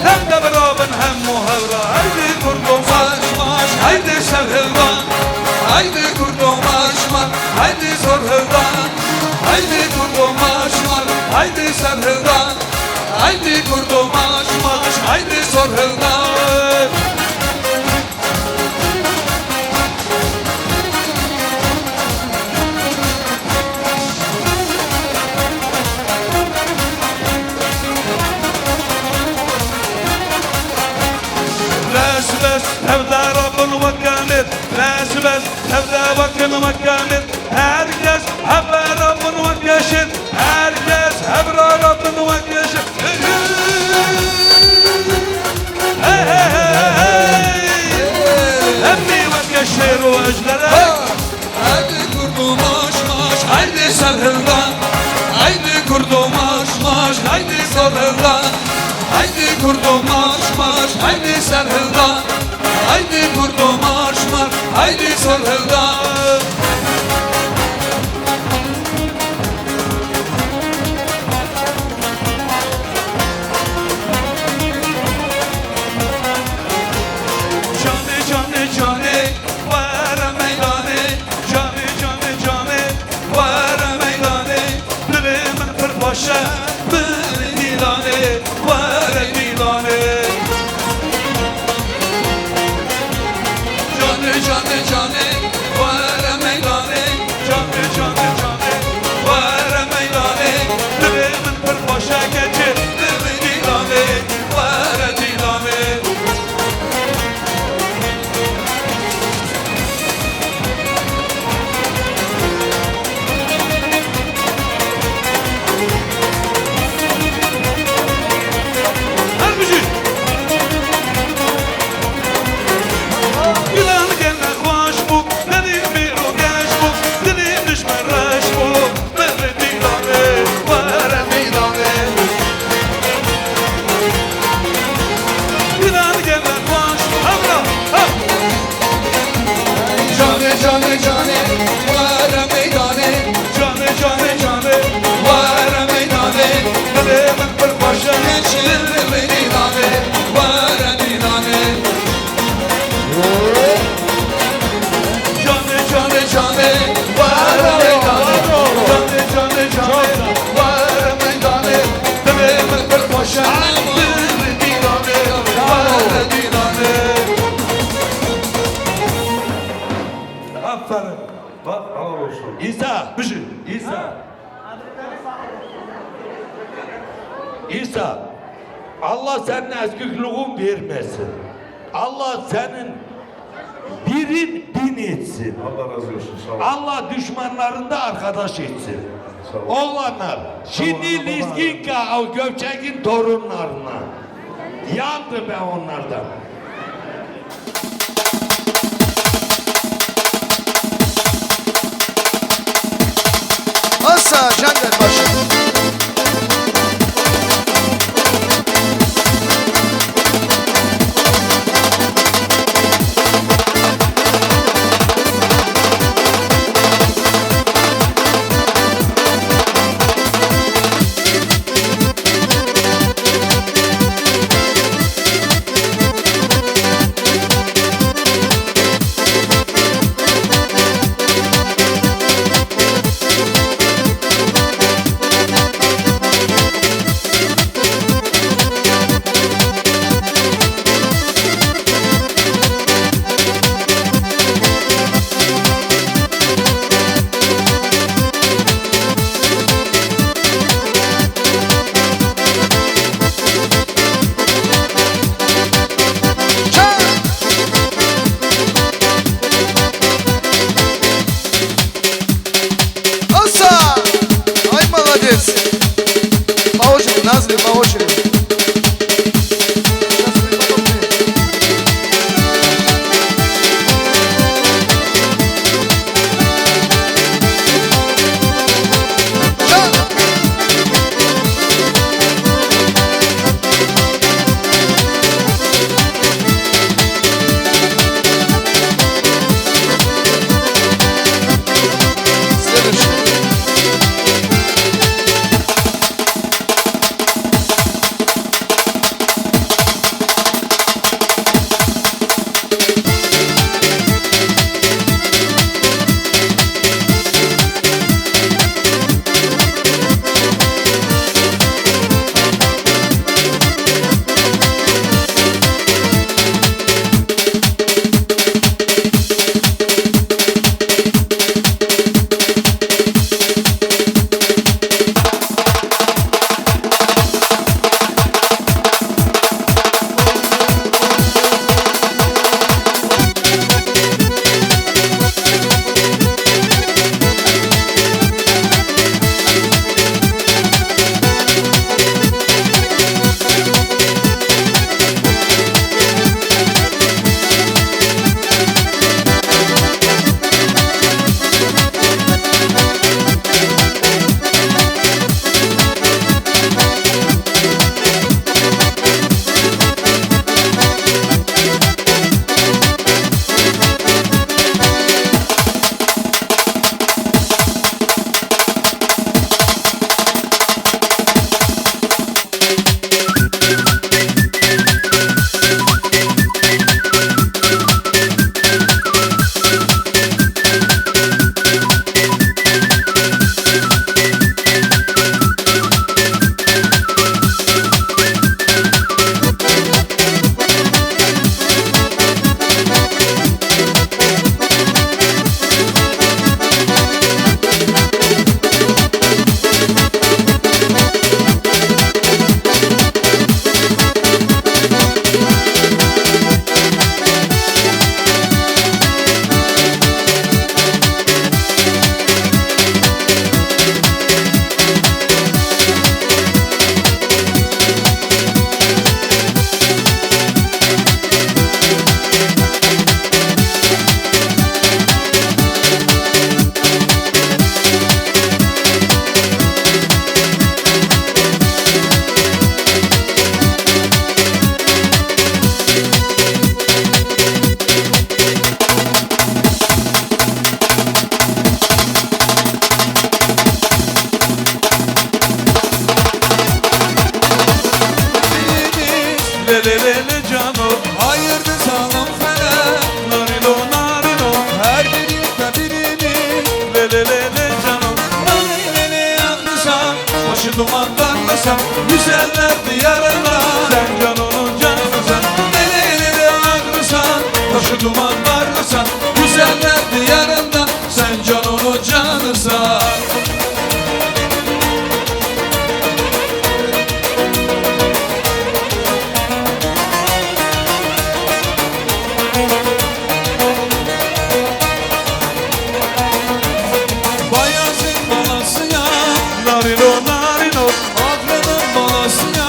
Tep tep rabin hemû hevra. Haydi kurdo marş marş, haydi serhildan. Haydi kurdo marş marş, haydi serhildan. Haydi kurdo marş marş, haydi serhildan. Haydi kurdo marş marş, haydi serhildan. Bes bes, hevdara bin weke mêr. Bes bes, hevde wekin weke mêr. Her kes hevdara bin weke şêr. Her kes hevdara bin weke şêr. Hey, hey, hey, hey, hey. Hemî weke şêr û ejderek. Haydi kurdo marş marş, haydi serhildan. Haydi kurdo marş marş, haydi serhildan. Haydi kurdo marş marş, haydi serhildan. Haydi kurdo marş marş, haydi serhildan. Canê, canê, canê, were meydanê. Canê, canê, canê, were meydanê. Dilê min pir xweş e, bêrî dîlanê, were dîlanê. Canê, canê, canê, were meydanê. Canê, canê, canê, were meydanê. Dilê min pir xweş e keçê, bêrî dîlanê, were dîlanê. Her bijî. Gilan gene xweş bû, tenê mêr û geş bû, dilê dijmin reş bû. Were dîlanê, were dîlanê. Dilan gele xweş, hevra, ha. Canê, canê, canê, were meydanê. Canê, canê, canê, were meydanê. Dilê min pir xweş e, dilê min dîlanê, were dîlanê. Canê, canê, canê, were meydanê. Canê, canê, canê, were meydanê. Dilê min pir xweş e, dilê dîlanê, were dîlanê. Aferin. Bak, helal olsun. İsa. Bijî. İsa. İsa. Allah senin eskikliğin vermesin. Allah senin birin bin etsin. Allah razı olsun, sağ ol. Allah düşmanlarını da arkadaş etsin. Sağ ol. Oğlanlar, şimdi Lizginka, o Gökçek'in torunlarına. Yandım ben onlardan. Can Gölbaşı. Osa! Ay, молодец! По очереди, Назли, по очереди. Lê lê lê lê cano. Hayırdır zalim felek. Narino narino. Her birinde birimiz. Lê lê lê lê cano. Lê lê lê lê yandısa. Başı dumandan masa. Güzeller diyarında. Sen canonun canısan. Lê lê lê lê yandısa. Başı dumandan masa. Güzeller diyarında. Sen canonun canısan. Bayazın balası ya. Narino, narino. Ağrı'nın balası ya.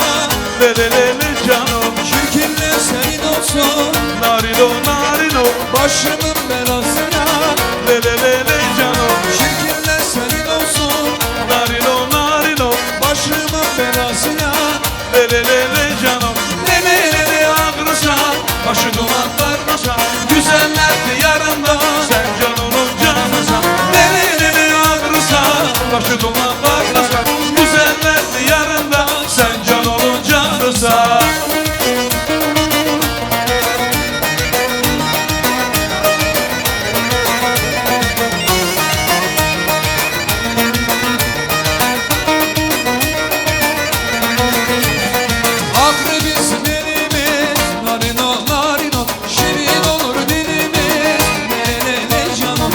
Lê lê lê lê cano. Çirkinle senin olsun. Narino, narino. Başımın belası ya. Lê lê lê lê cano. Çirkinle senin olsun. Lê lê lê cano, lê lê lê lê ağrısa, başı duman karnısa, güzeller diyarında sen can olun canısa. Lê lê lê lê ağrısa, başı duman karnısa, güzeller diyarında sen can olun canısa. Akrabız dilimiz, narino, narino, şirin olur dilimiz. Lelele canım,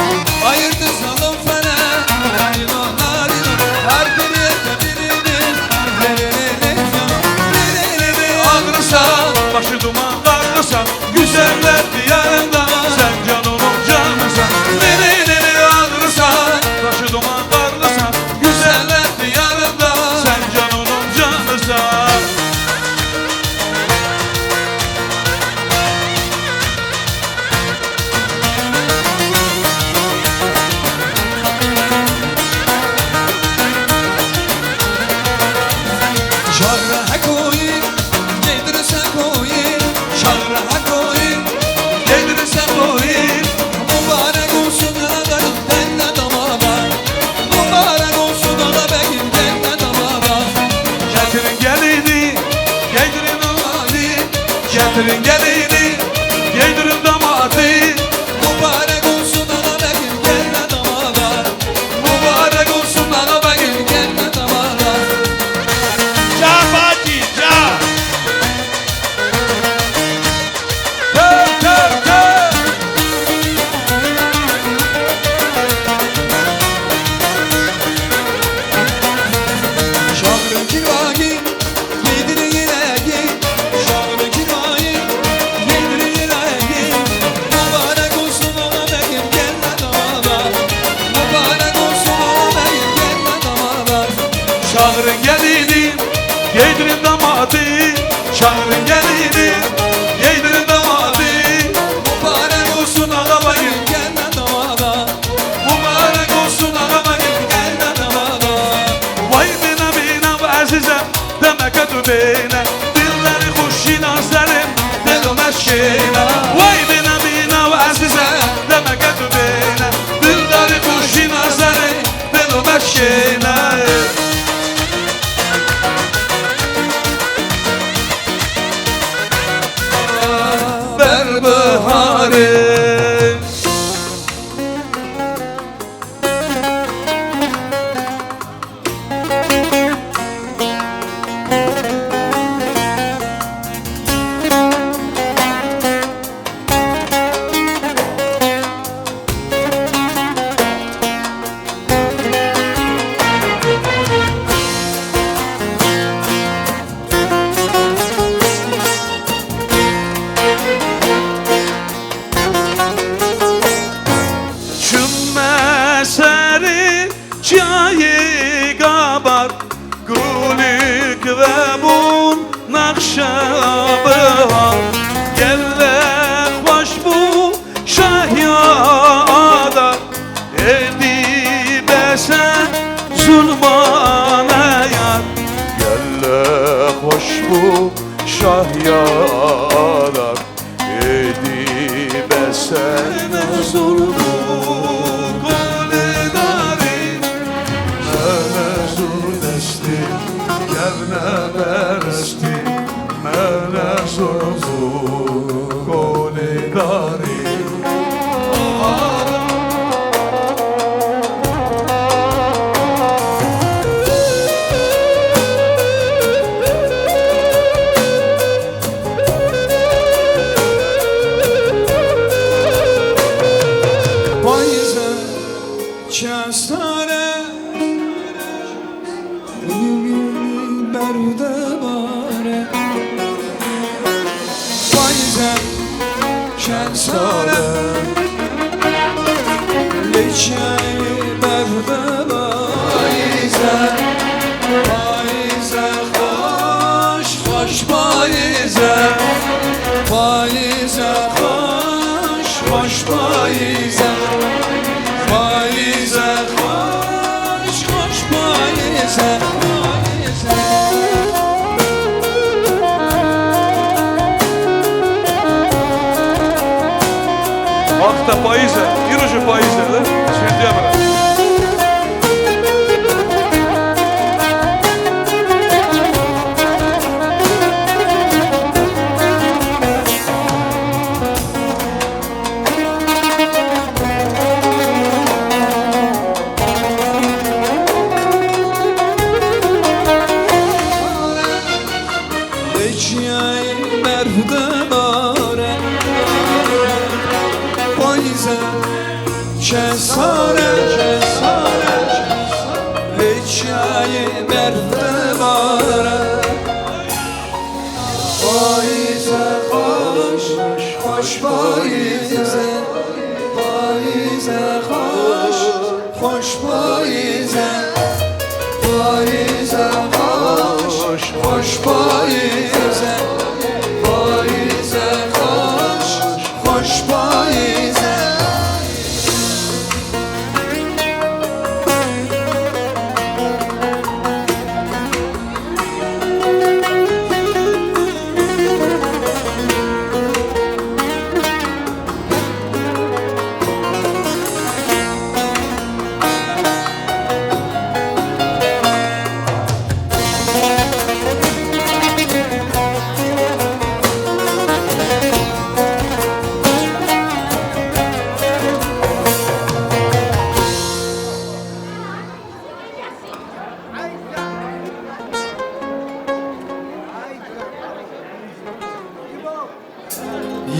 ayırdı salın fene. Narino, narino, her bir yerde dilimiz. Lelele canım, lelele ağrısa, başı duman karnısa, güzeller diyarında sen can olun canısa. Lelele ağrısa, başı duman karnısa, güzeller diyarında sen can olun canısa. Şarra hekoyî, geydir sekoyî, şarra hekoyî, geydir sekoyî. Mübarek olsun ağalarım, tenine damada. Mübarek olsun ağa beyim, tenine damada. Getirin gelini, geydirin ağayı. Getirin gelini, geydirin damatı. Mübarek olsun ağa beyim, tenine damada. Mübarek olsun ağa beyim, tenine damada. Ca Fatih, ca! Tör, tör, tör! Şaxirê kirvagî, geydirê yelagî. Şaxirê kirvagî, geydirê yelagî. Mübarek olsun ağa beyim, gelin damada. Mübarek olsun ağa beyim, gelin damada. Şaxirê gelini, geydirê damatı. Şaxirê gelini, geydirê damatı. Mübarek olsun ağa beyim, gelin damada. Mübarek olsun ağa beyim, gelin damada. Vay bina bina ve azize, demeke tu bêne, dildarî xweşî nazerim, dil û meşkêne. Vay bina bina ve azize, demeke tu bêne, dildarî xweşî nazerim, dil û meşkêne. Berbiharê. Çime serê çiyayê Gabar, gulîk vebûn nexşa bihar. Gelek xweş bû şahiya Adar, êdî bes e zulmane yar. Gelek xweş bû şahiya Adar, êdî bes e ne zulm û kolê darî. Mene zûr destî, kevne berestî, mene zûr zûr kolê darî. Payîze çend sare, gul gul ber û debare. Payîze çend sare, lê çiyayê ber û debare. Payîze, payîze xweş, xweş payîze. Payîze xweş, xweş payîze. Payîze xweş, xweş payîze. Payîze. Te payîz e, îro jî payîz e, de, ji vî diya bira. Lê çiyayê berf dibare, payîze çe sar e, çe sar e, lê çiyayê berf dibare. Payîze xweş, xweş payîze, payîze xweş, xweş payîze, payîze xweş, xweş payîze, payîze xweş, xweş payîze.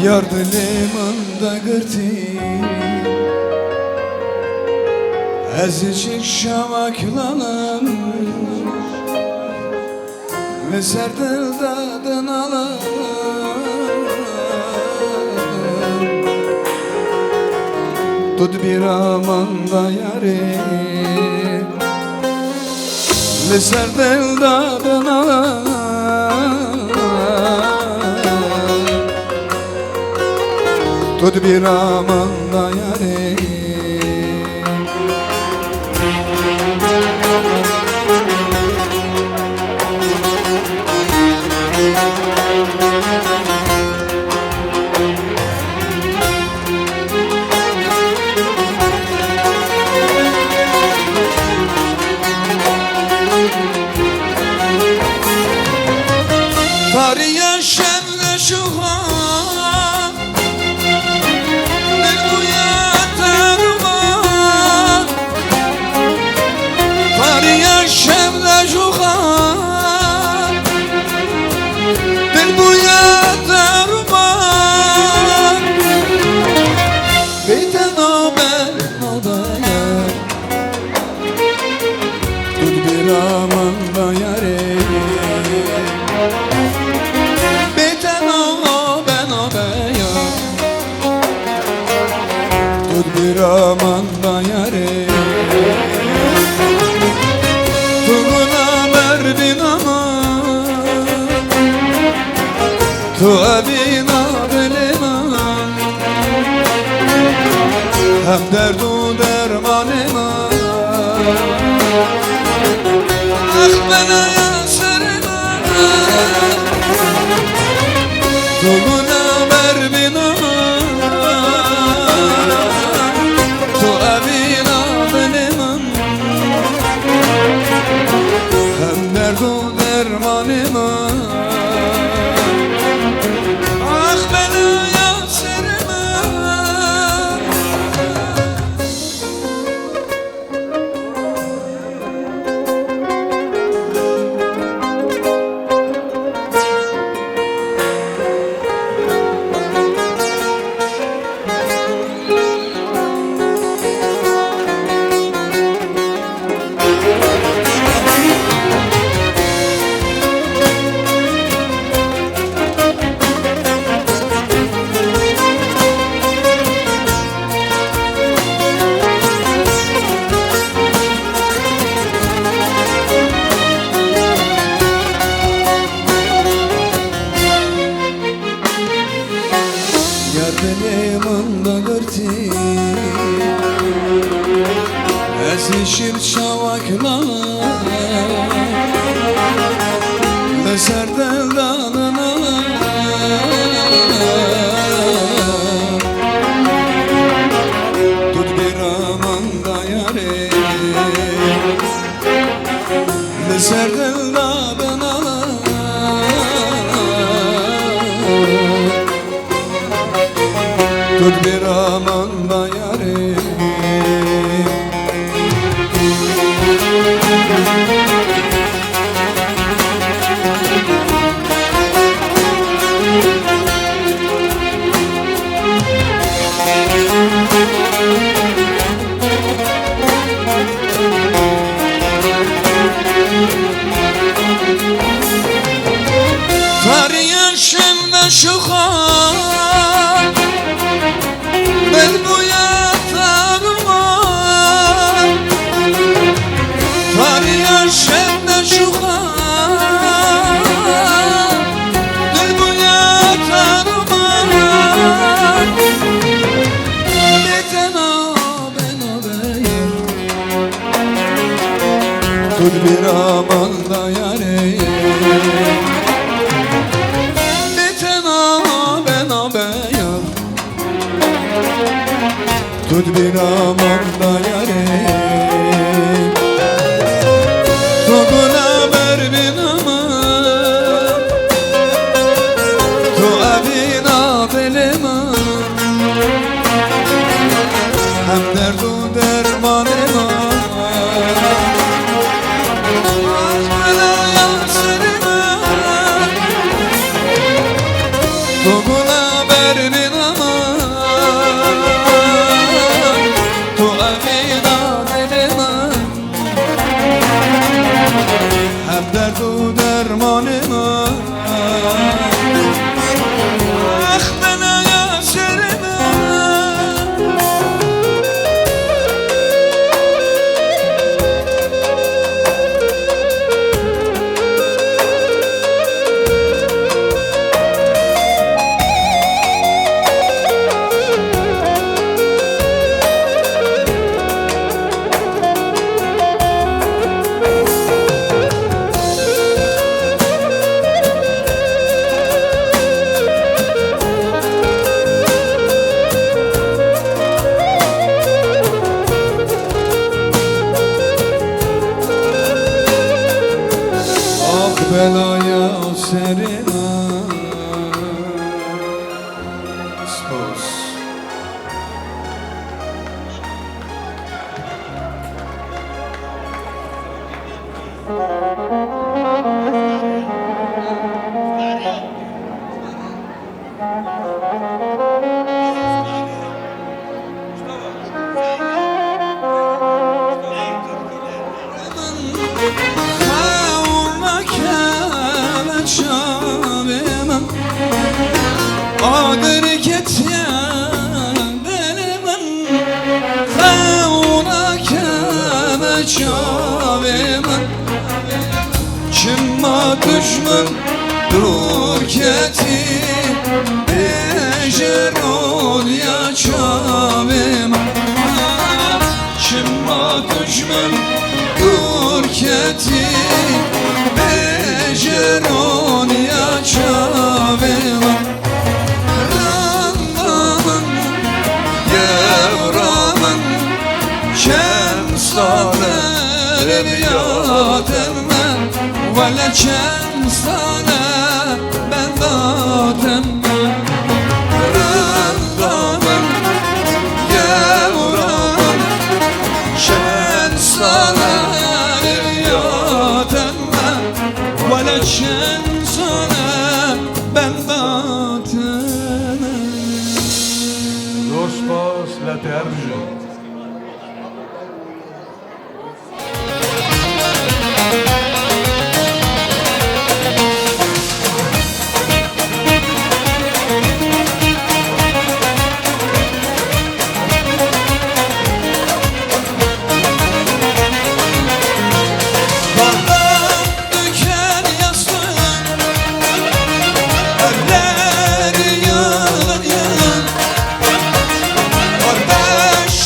Yar dilê min de girtî, ez jî şewek lalim, li ser dil de dinalim. Tu di bîra min de yarê, li ser dil de dinalim. Tu di bîra min de yarê. Tariya şev leşuxa, dil bûye terûma. Tariya şev leşuxa, dil bûye terûma. Bê te nabe, nabe ye. Tu di bîra min de yarê. Bê te nabe, nabe ye. Tu di bîra min de yarê. Tu gula ber bîna min. Tu evîna dilê min, hem derd û dermanê min. Ax belaya serê min, tu gula ber bîna min, tu evîna dilê min. Hem derd û dermanê min. Ax belaya serê min. Ger dilê min de girtî, ez ê şîr çawek nalim, li ser dil de dinalim. Tu di bîra man da yarê. Tariya şev de şuxa, bel bûya taruma. Tariya şev de şuxa, bel bûya taruma. Bêtena bena beyar. Tu di bîra man da yarê. Bêtena bena beyar. Tu di bîra man da yarê. Tu gula ber bîna min. Tu evîna dilê min. Hem derd û dermanê min. Belaya serê min. Tu gula ber bîna min. Tu evîna dilê min. Hem derd û dermanê min. Ax belaya serê min. Ax belaya serê min. Spas. Xew nake çavê min, agir ketiye dilê min. Xew nake çavê min, çima dijmin dûr ketî, bêje roniya çavê min. Çima dijmin dûr ketî, bêje roniya çavê min. Randa min, gewra min, çend sal e riyatin me, wele çend sal e benda te me. Randa min, gewra min, çend sal e riyatin me, wele çend sal e benda te me. Zor spas, lê te her bijî. Bardaq diken yastığın, evleri yığın yığın. Kardeş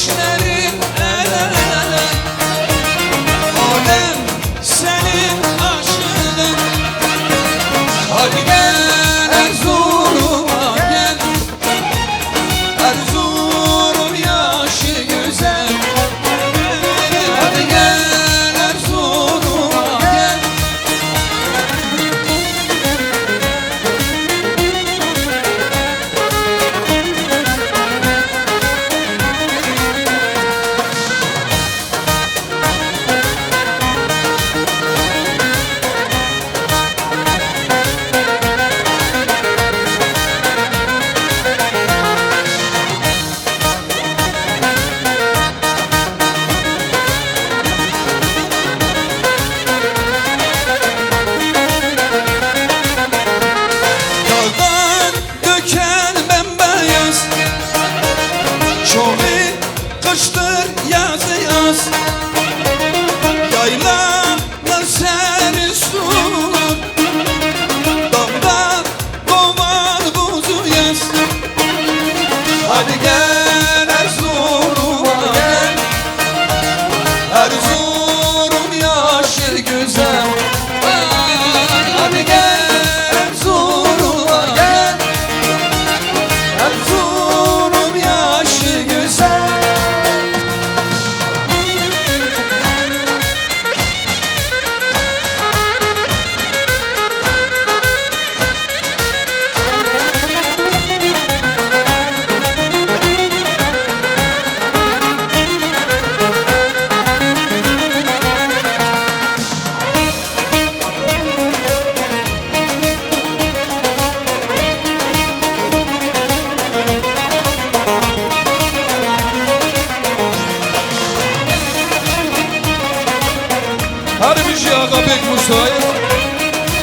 Pek Musayir,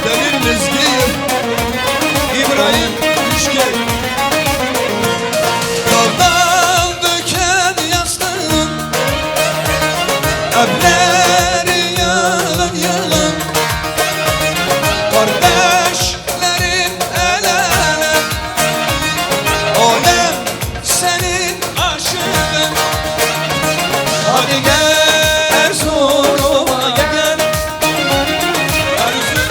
Demir Lezgi, İbrahim Üçgen. Daldan döken yastığın, evleri yığın yığın. Kardeşlerin el ele, alem senin aşığın. Hadi gel Erzurum'a gel. Erzurum.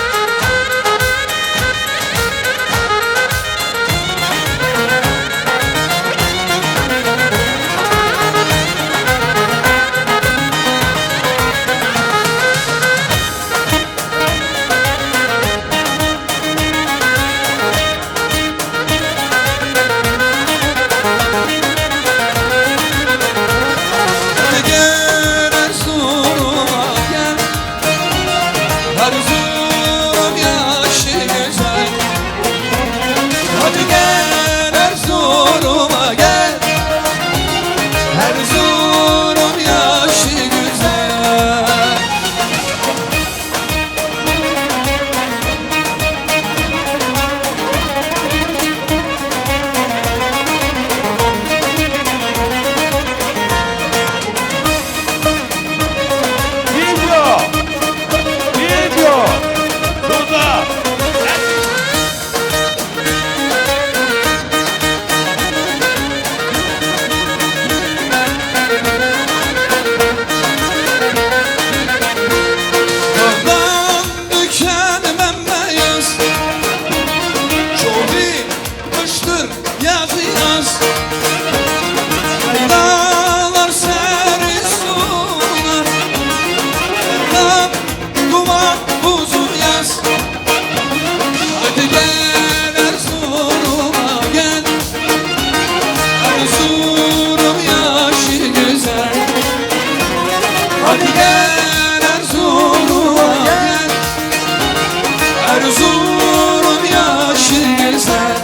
Hadi gel Erzurum'a gel. Erzurum yaşı güzel. Hadi gel Erzurum'a gel. Erzurum yaşı güzel. Video! Video! Burada! Dağdan düşen memmeyiz, çoğu kıştır yazı yaz. Yaylalar serin sular, Erkan duman buzu yaz. Hadi gel Erzurum'a gel. Erzurum yaşı güzel. Hadi gel Erzurum'a gel. Erzurum yaşı güzel.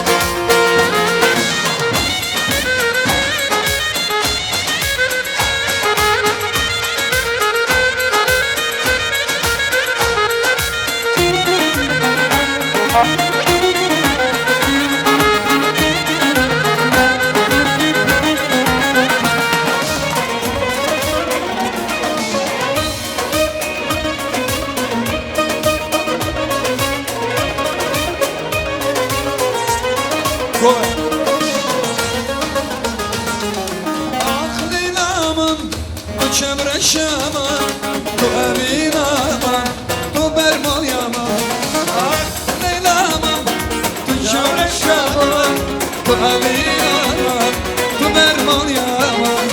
Ah Leyla min, tu çemreşa min, tu evîna min, tu bermaliya min. Ah Leyla min, tu çemreşa min, tu evîna min, tu bermaliya min.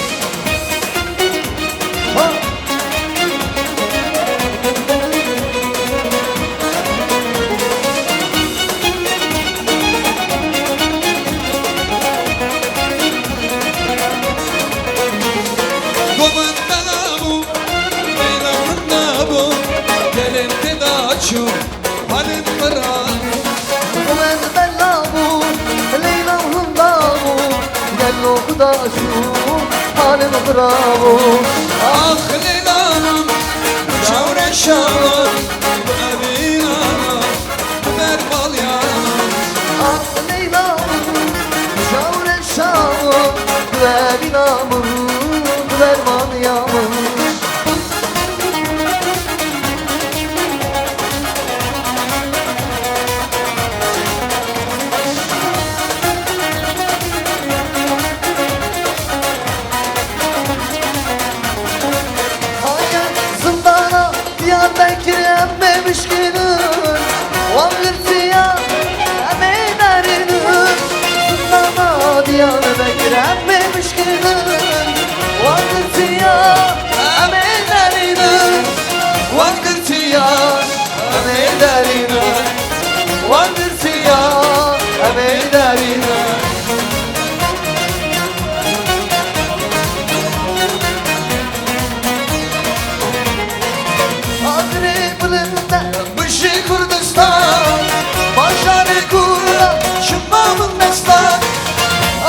Go min bela bû, Leyla winda bû, gelên tê de çû. Halim xira. Min bela bû, Leyla winda bû, gelo xuda çû, halim xira bû. Ax Leyla min, çawreşa min, evîna min, berbalya min. Ax Leyla min, çawreşa min, evîna min, berbalya min. Hayır, zindana Diyarbekir em ê bişkînin, wan girtiya em ê nerînin. Zindana Diyarbekir em ê bişkînin, wan girtiya em ê nerînin. Wan girtiya em ê nerînin. Wan girtiya em ê nerînin. Agirê bilind e, bijî Kurdistan. Bajarê Kurda, şima min destan.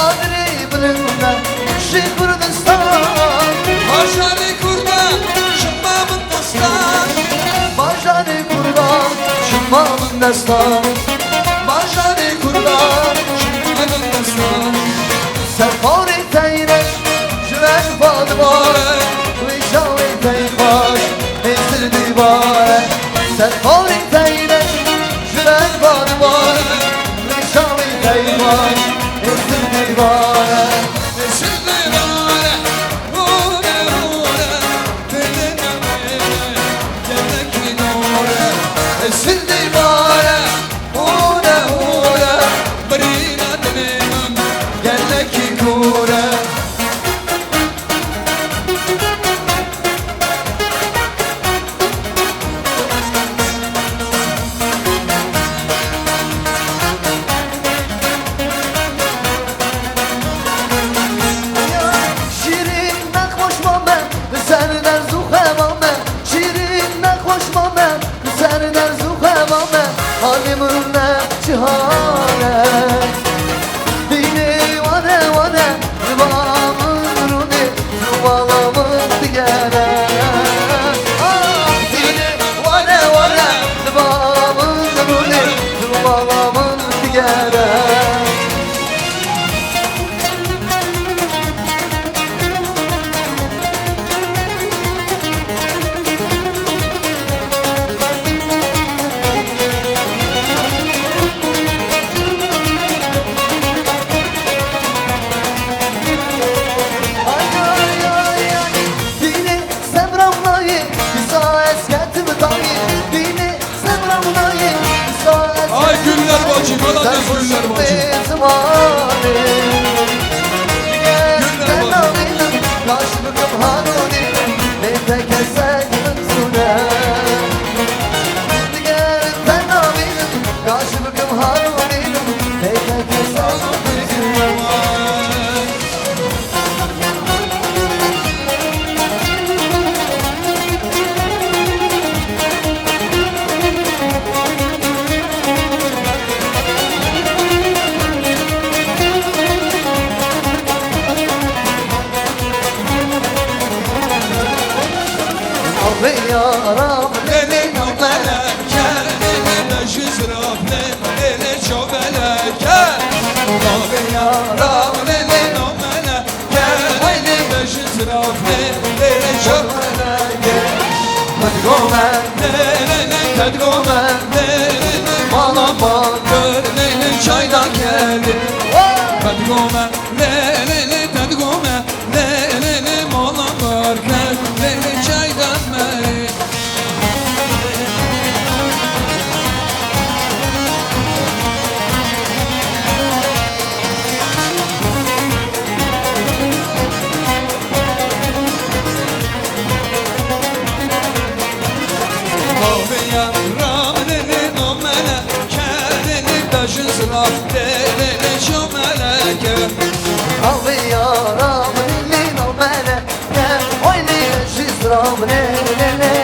Agirê bilind e, bijî Kurdistan. Bajarê Kurda, şima min destan. Bajarê Bajarê Kurdan, ji min destan. Serxorê teyre, ji ber badibare, wê şawê tey baş, ê sir dîbare. Serxorê teyre, ji ber badibare, wê şawê tey baş, ê sir dîbare. Ê sir dîbare, hore, hore, bêdene bêne, gelekî nore. Ê sir dîbare, hore, hore, birîna dilê min gelekî kor e. Şîrîn nexweş mame, li ser derz û xema me. Şîrîn nexweş mame, li ser derz û xema me. Halê min ne çi hal e. Dînê wane wane, ziba min rûnê, ziba min digere. Ah, dînê wane wane, ziba min rûnê, ziba min digere. Ay, ay, ay, ay. Dînê sebra min nayê, dîsa ez ketim dayê. Dînê sebra min nayê, dîsa ez ketim dayê. Ay, Güller bacı, Malatya Güller bacı. Güller bacı. Kaş bikim hanûnî, lê te kesek min sûne. Digerim te nabînim, kaş bikim hanûnî, lê te kesek min sûne. Navê yaram lê lê navê. Kerê lê bejî ziraf lê, lê lê çaveleke. Navê yaram lê lê navê. Kerê lê bejî ziraf lê, lê lê çaveleke. Tedgome, lê lê lê, tedgome, lê lê lê, mala bakir, lê lê çayda gelî. Tedgome, lê lê lê, tedgome, lê lê lê, mala bakir, lê lê çayda me. Navê yaram lê lê navê me, kerê lê bejî ziraf lê, lê lê çaveleke. Navê yaram lê lê navê me, kerê lê bejî ziraf lê, lê lê.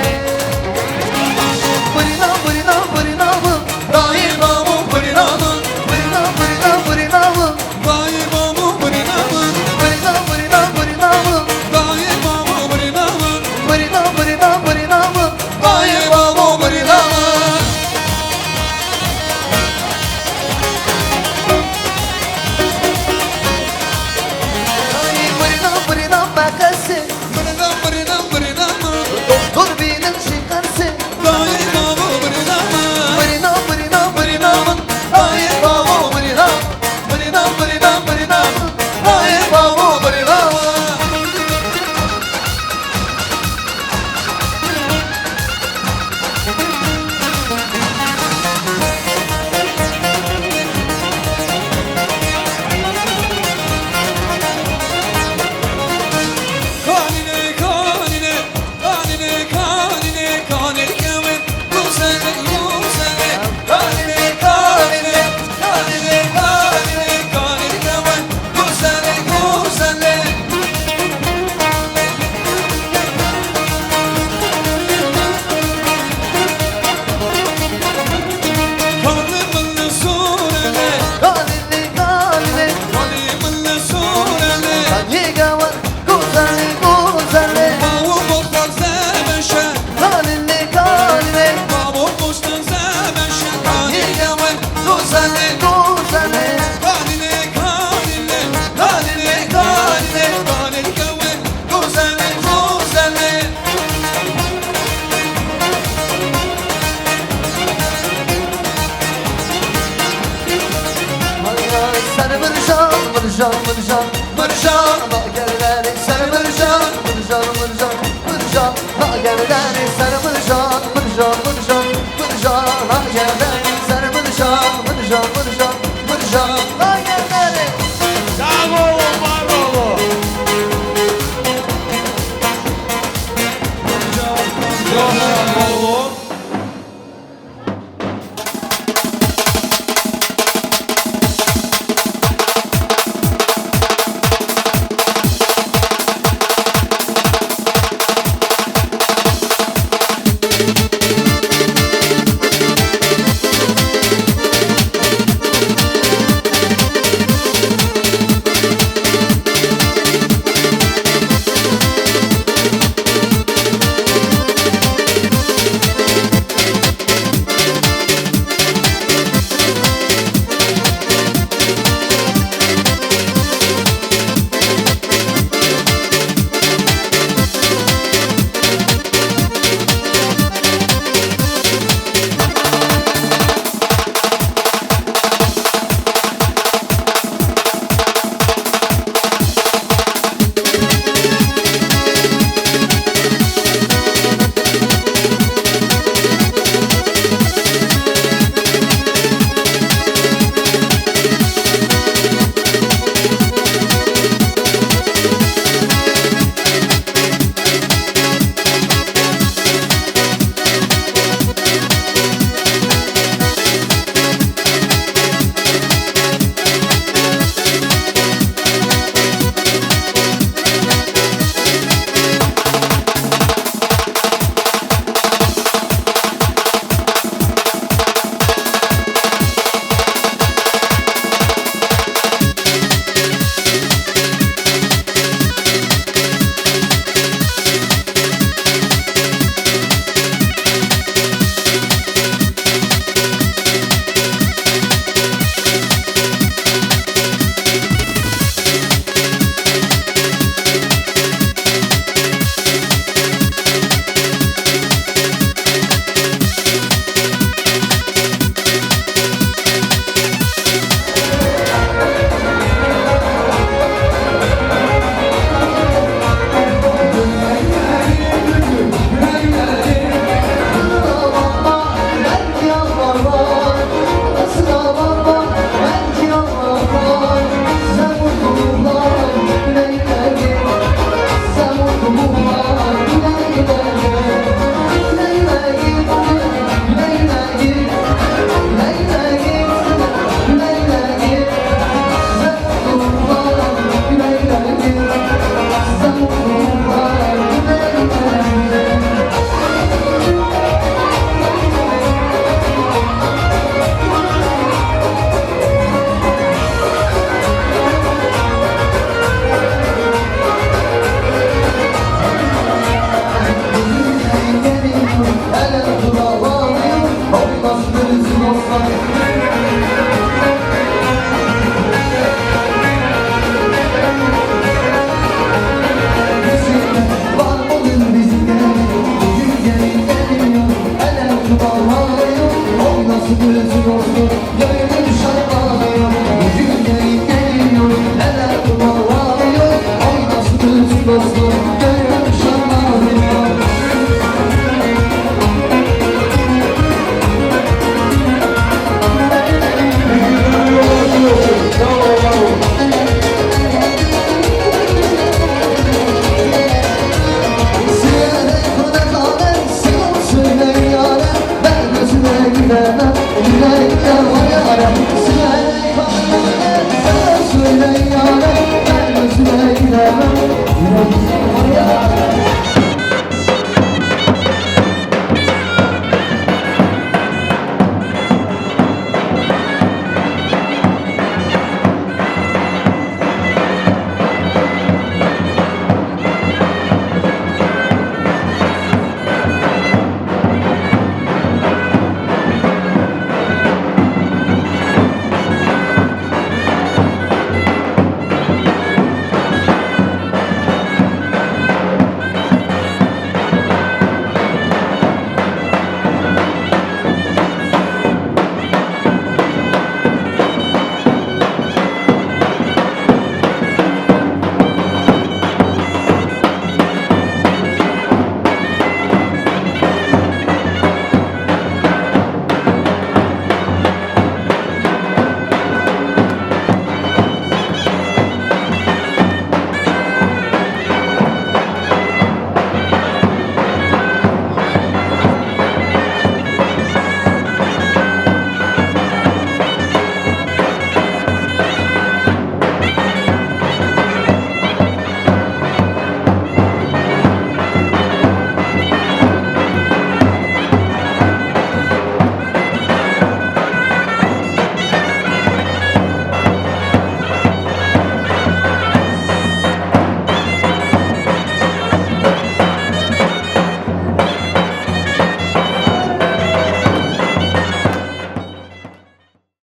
Birîna, birîna, birîna bim, dayê babo birîna bim. Birîna, birîna, birîna bim. Dayê babo birîna min. Birîna, birîna, birîna min. Dayê babo birîna min. Birîna, birîna, birîna min. Dayê babo birîna min. Dayê birîna, birîna meqesê. Birîna, birîna, birîna min. Doktor bî Mirjan, mirjan, mirjan, ha gel derê ser mirjan. Mirjan, mirjan, mirjan, ha gel derê ser mirjan. Mirjan, mirjan, mirjan, ha gel derê ser mirjan. Mirjan,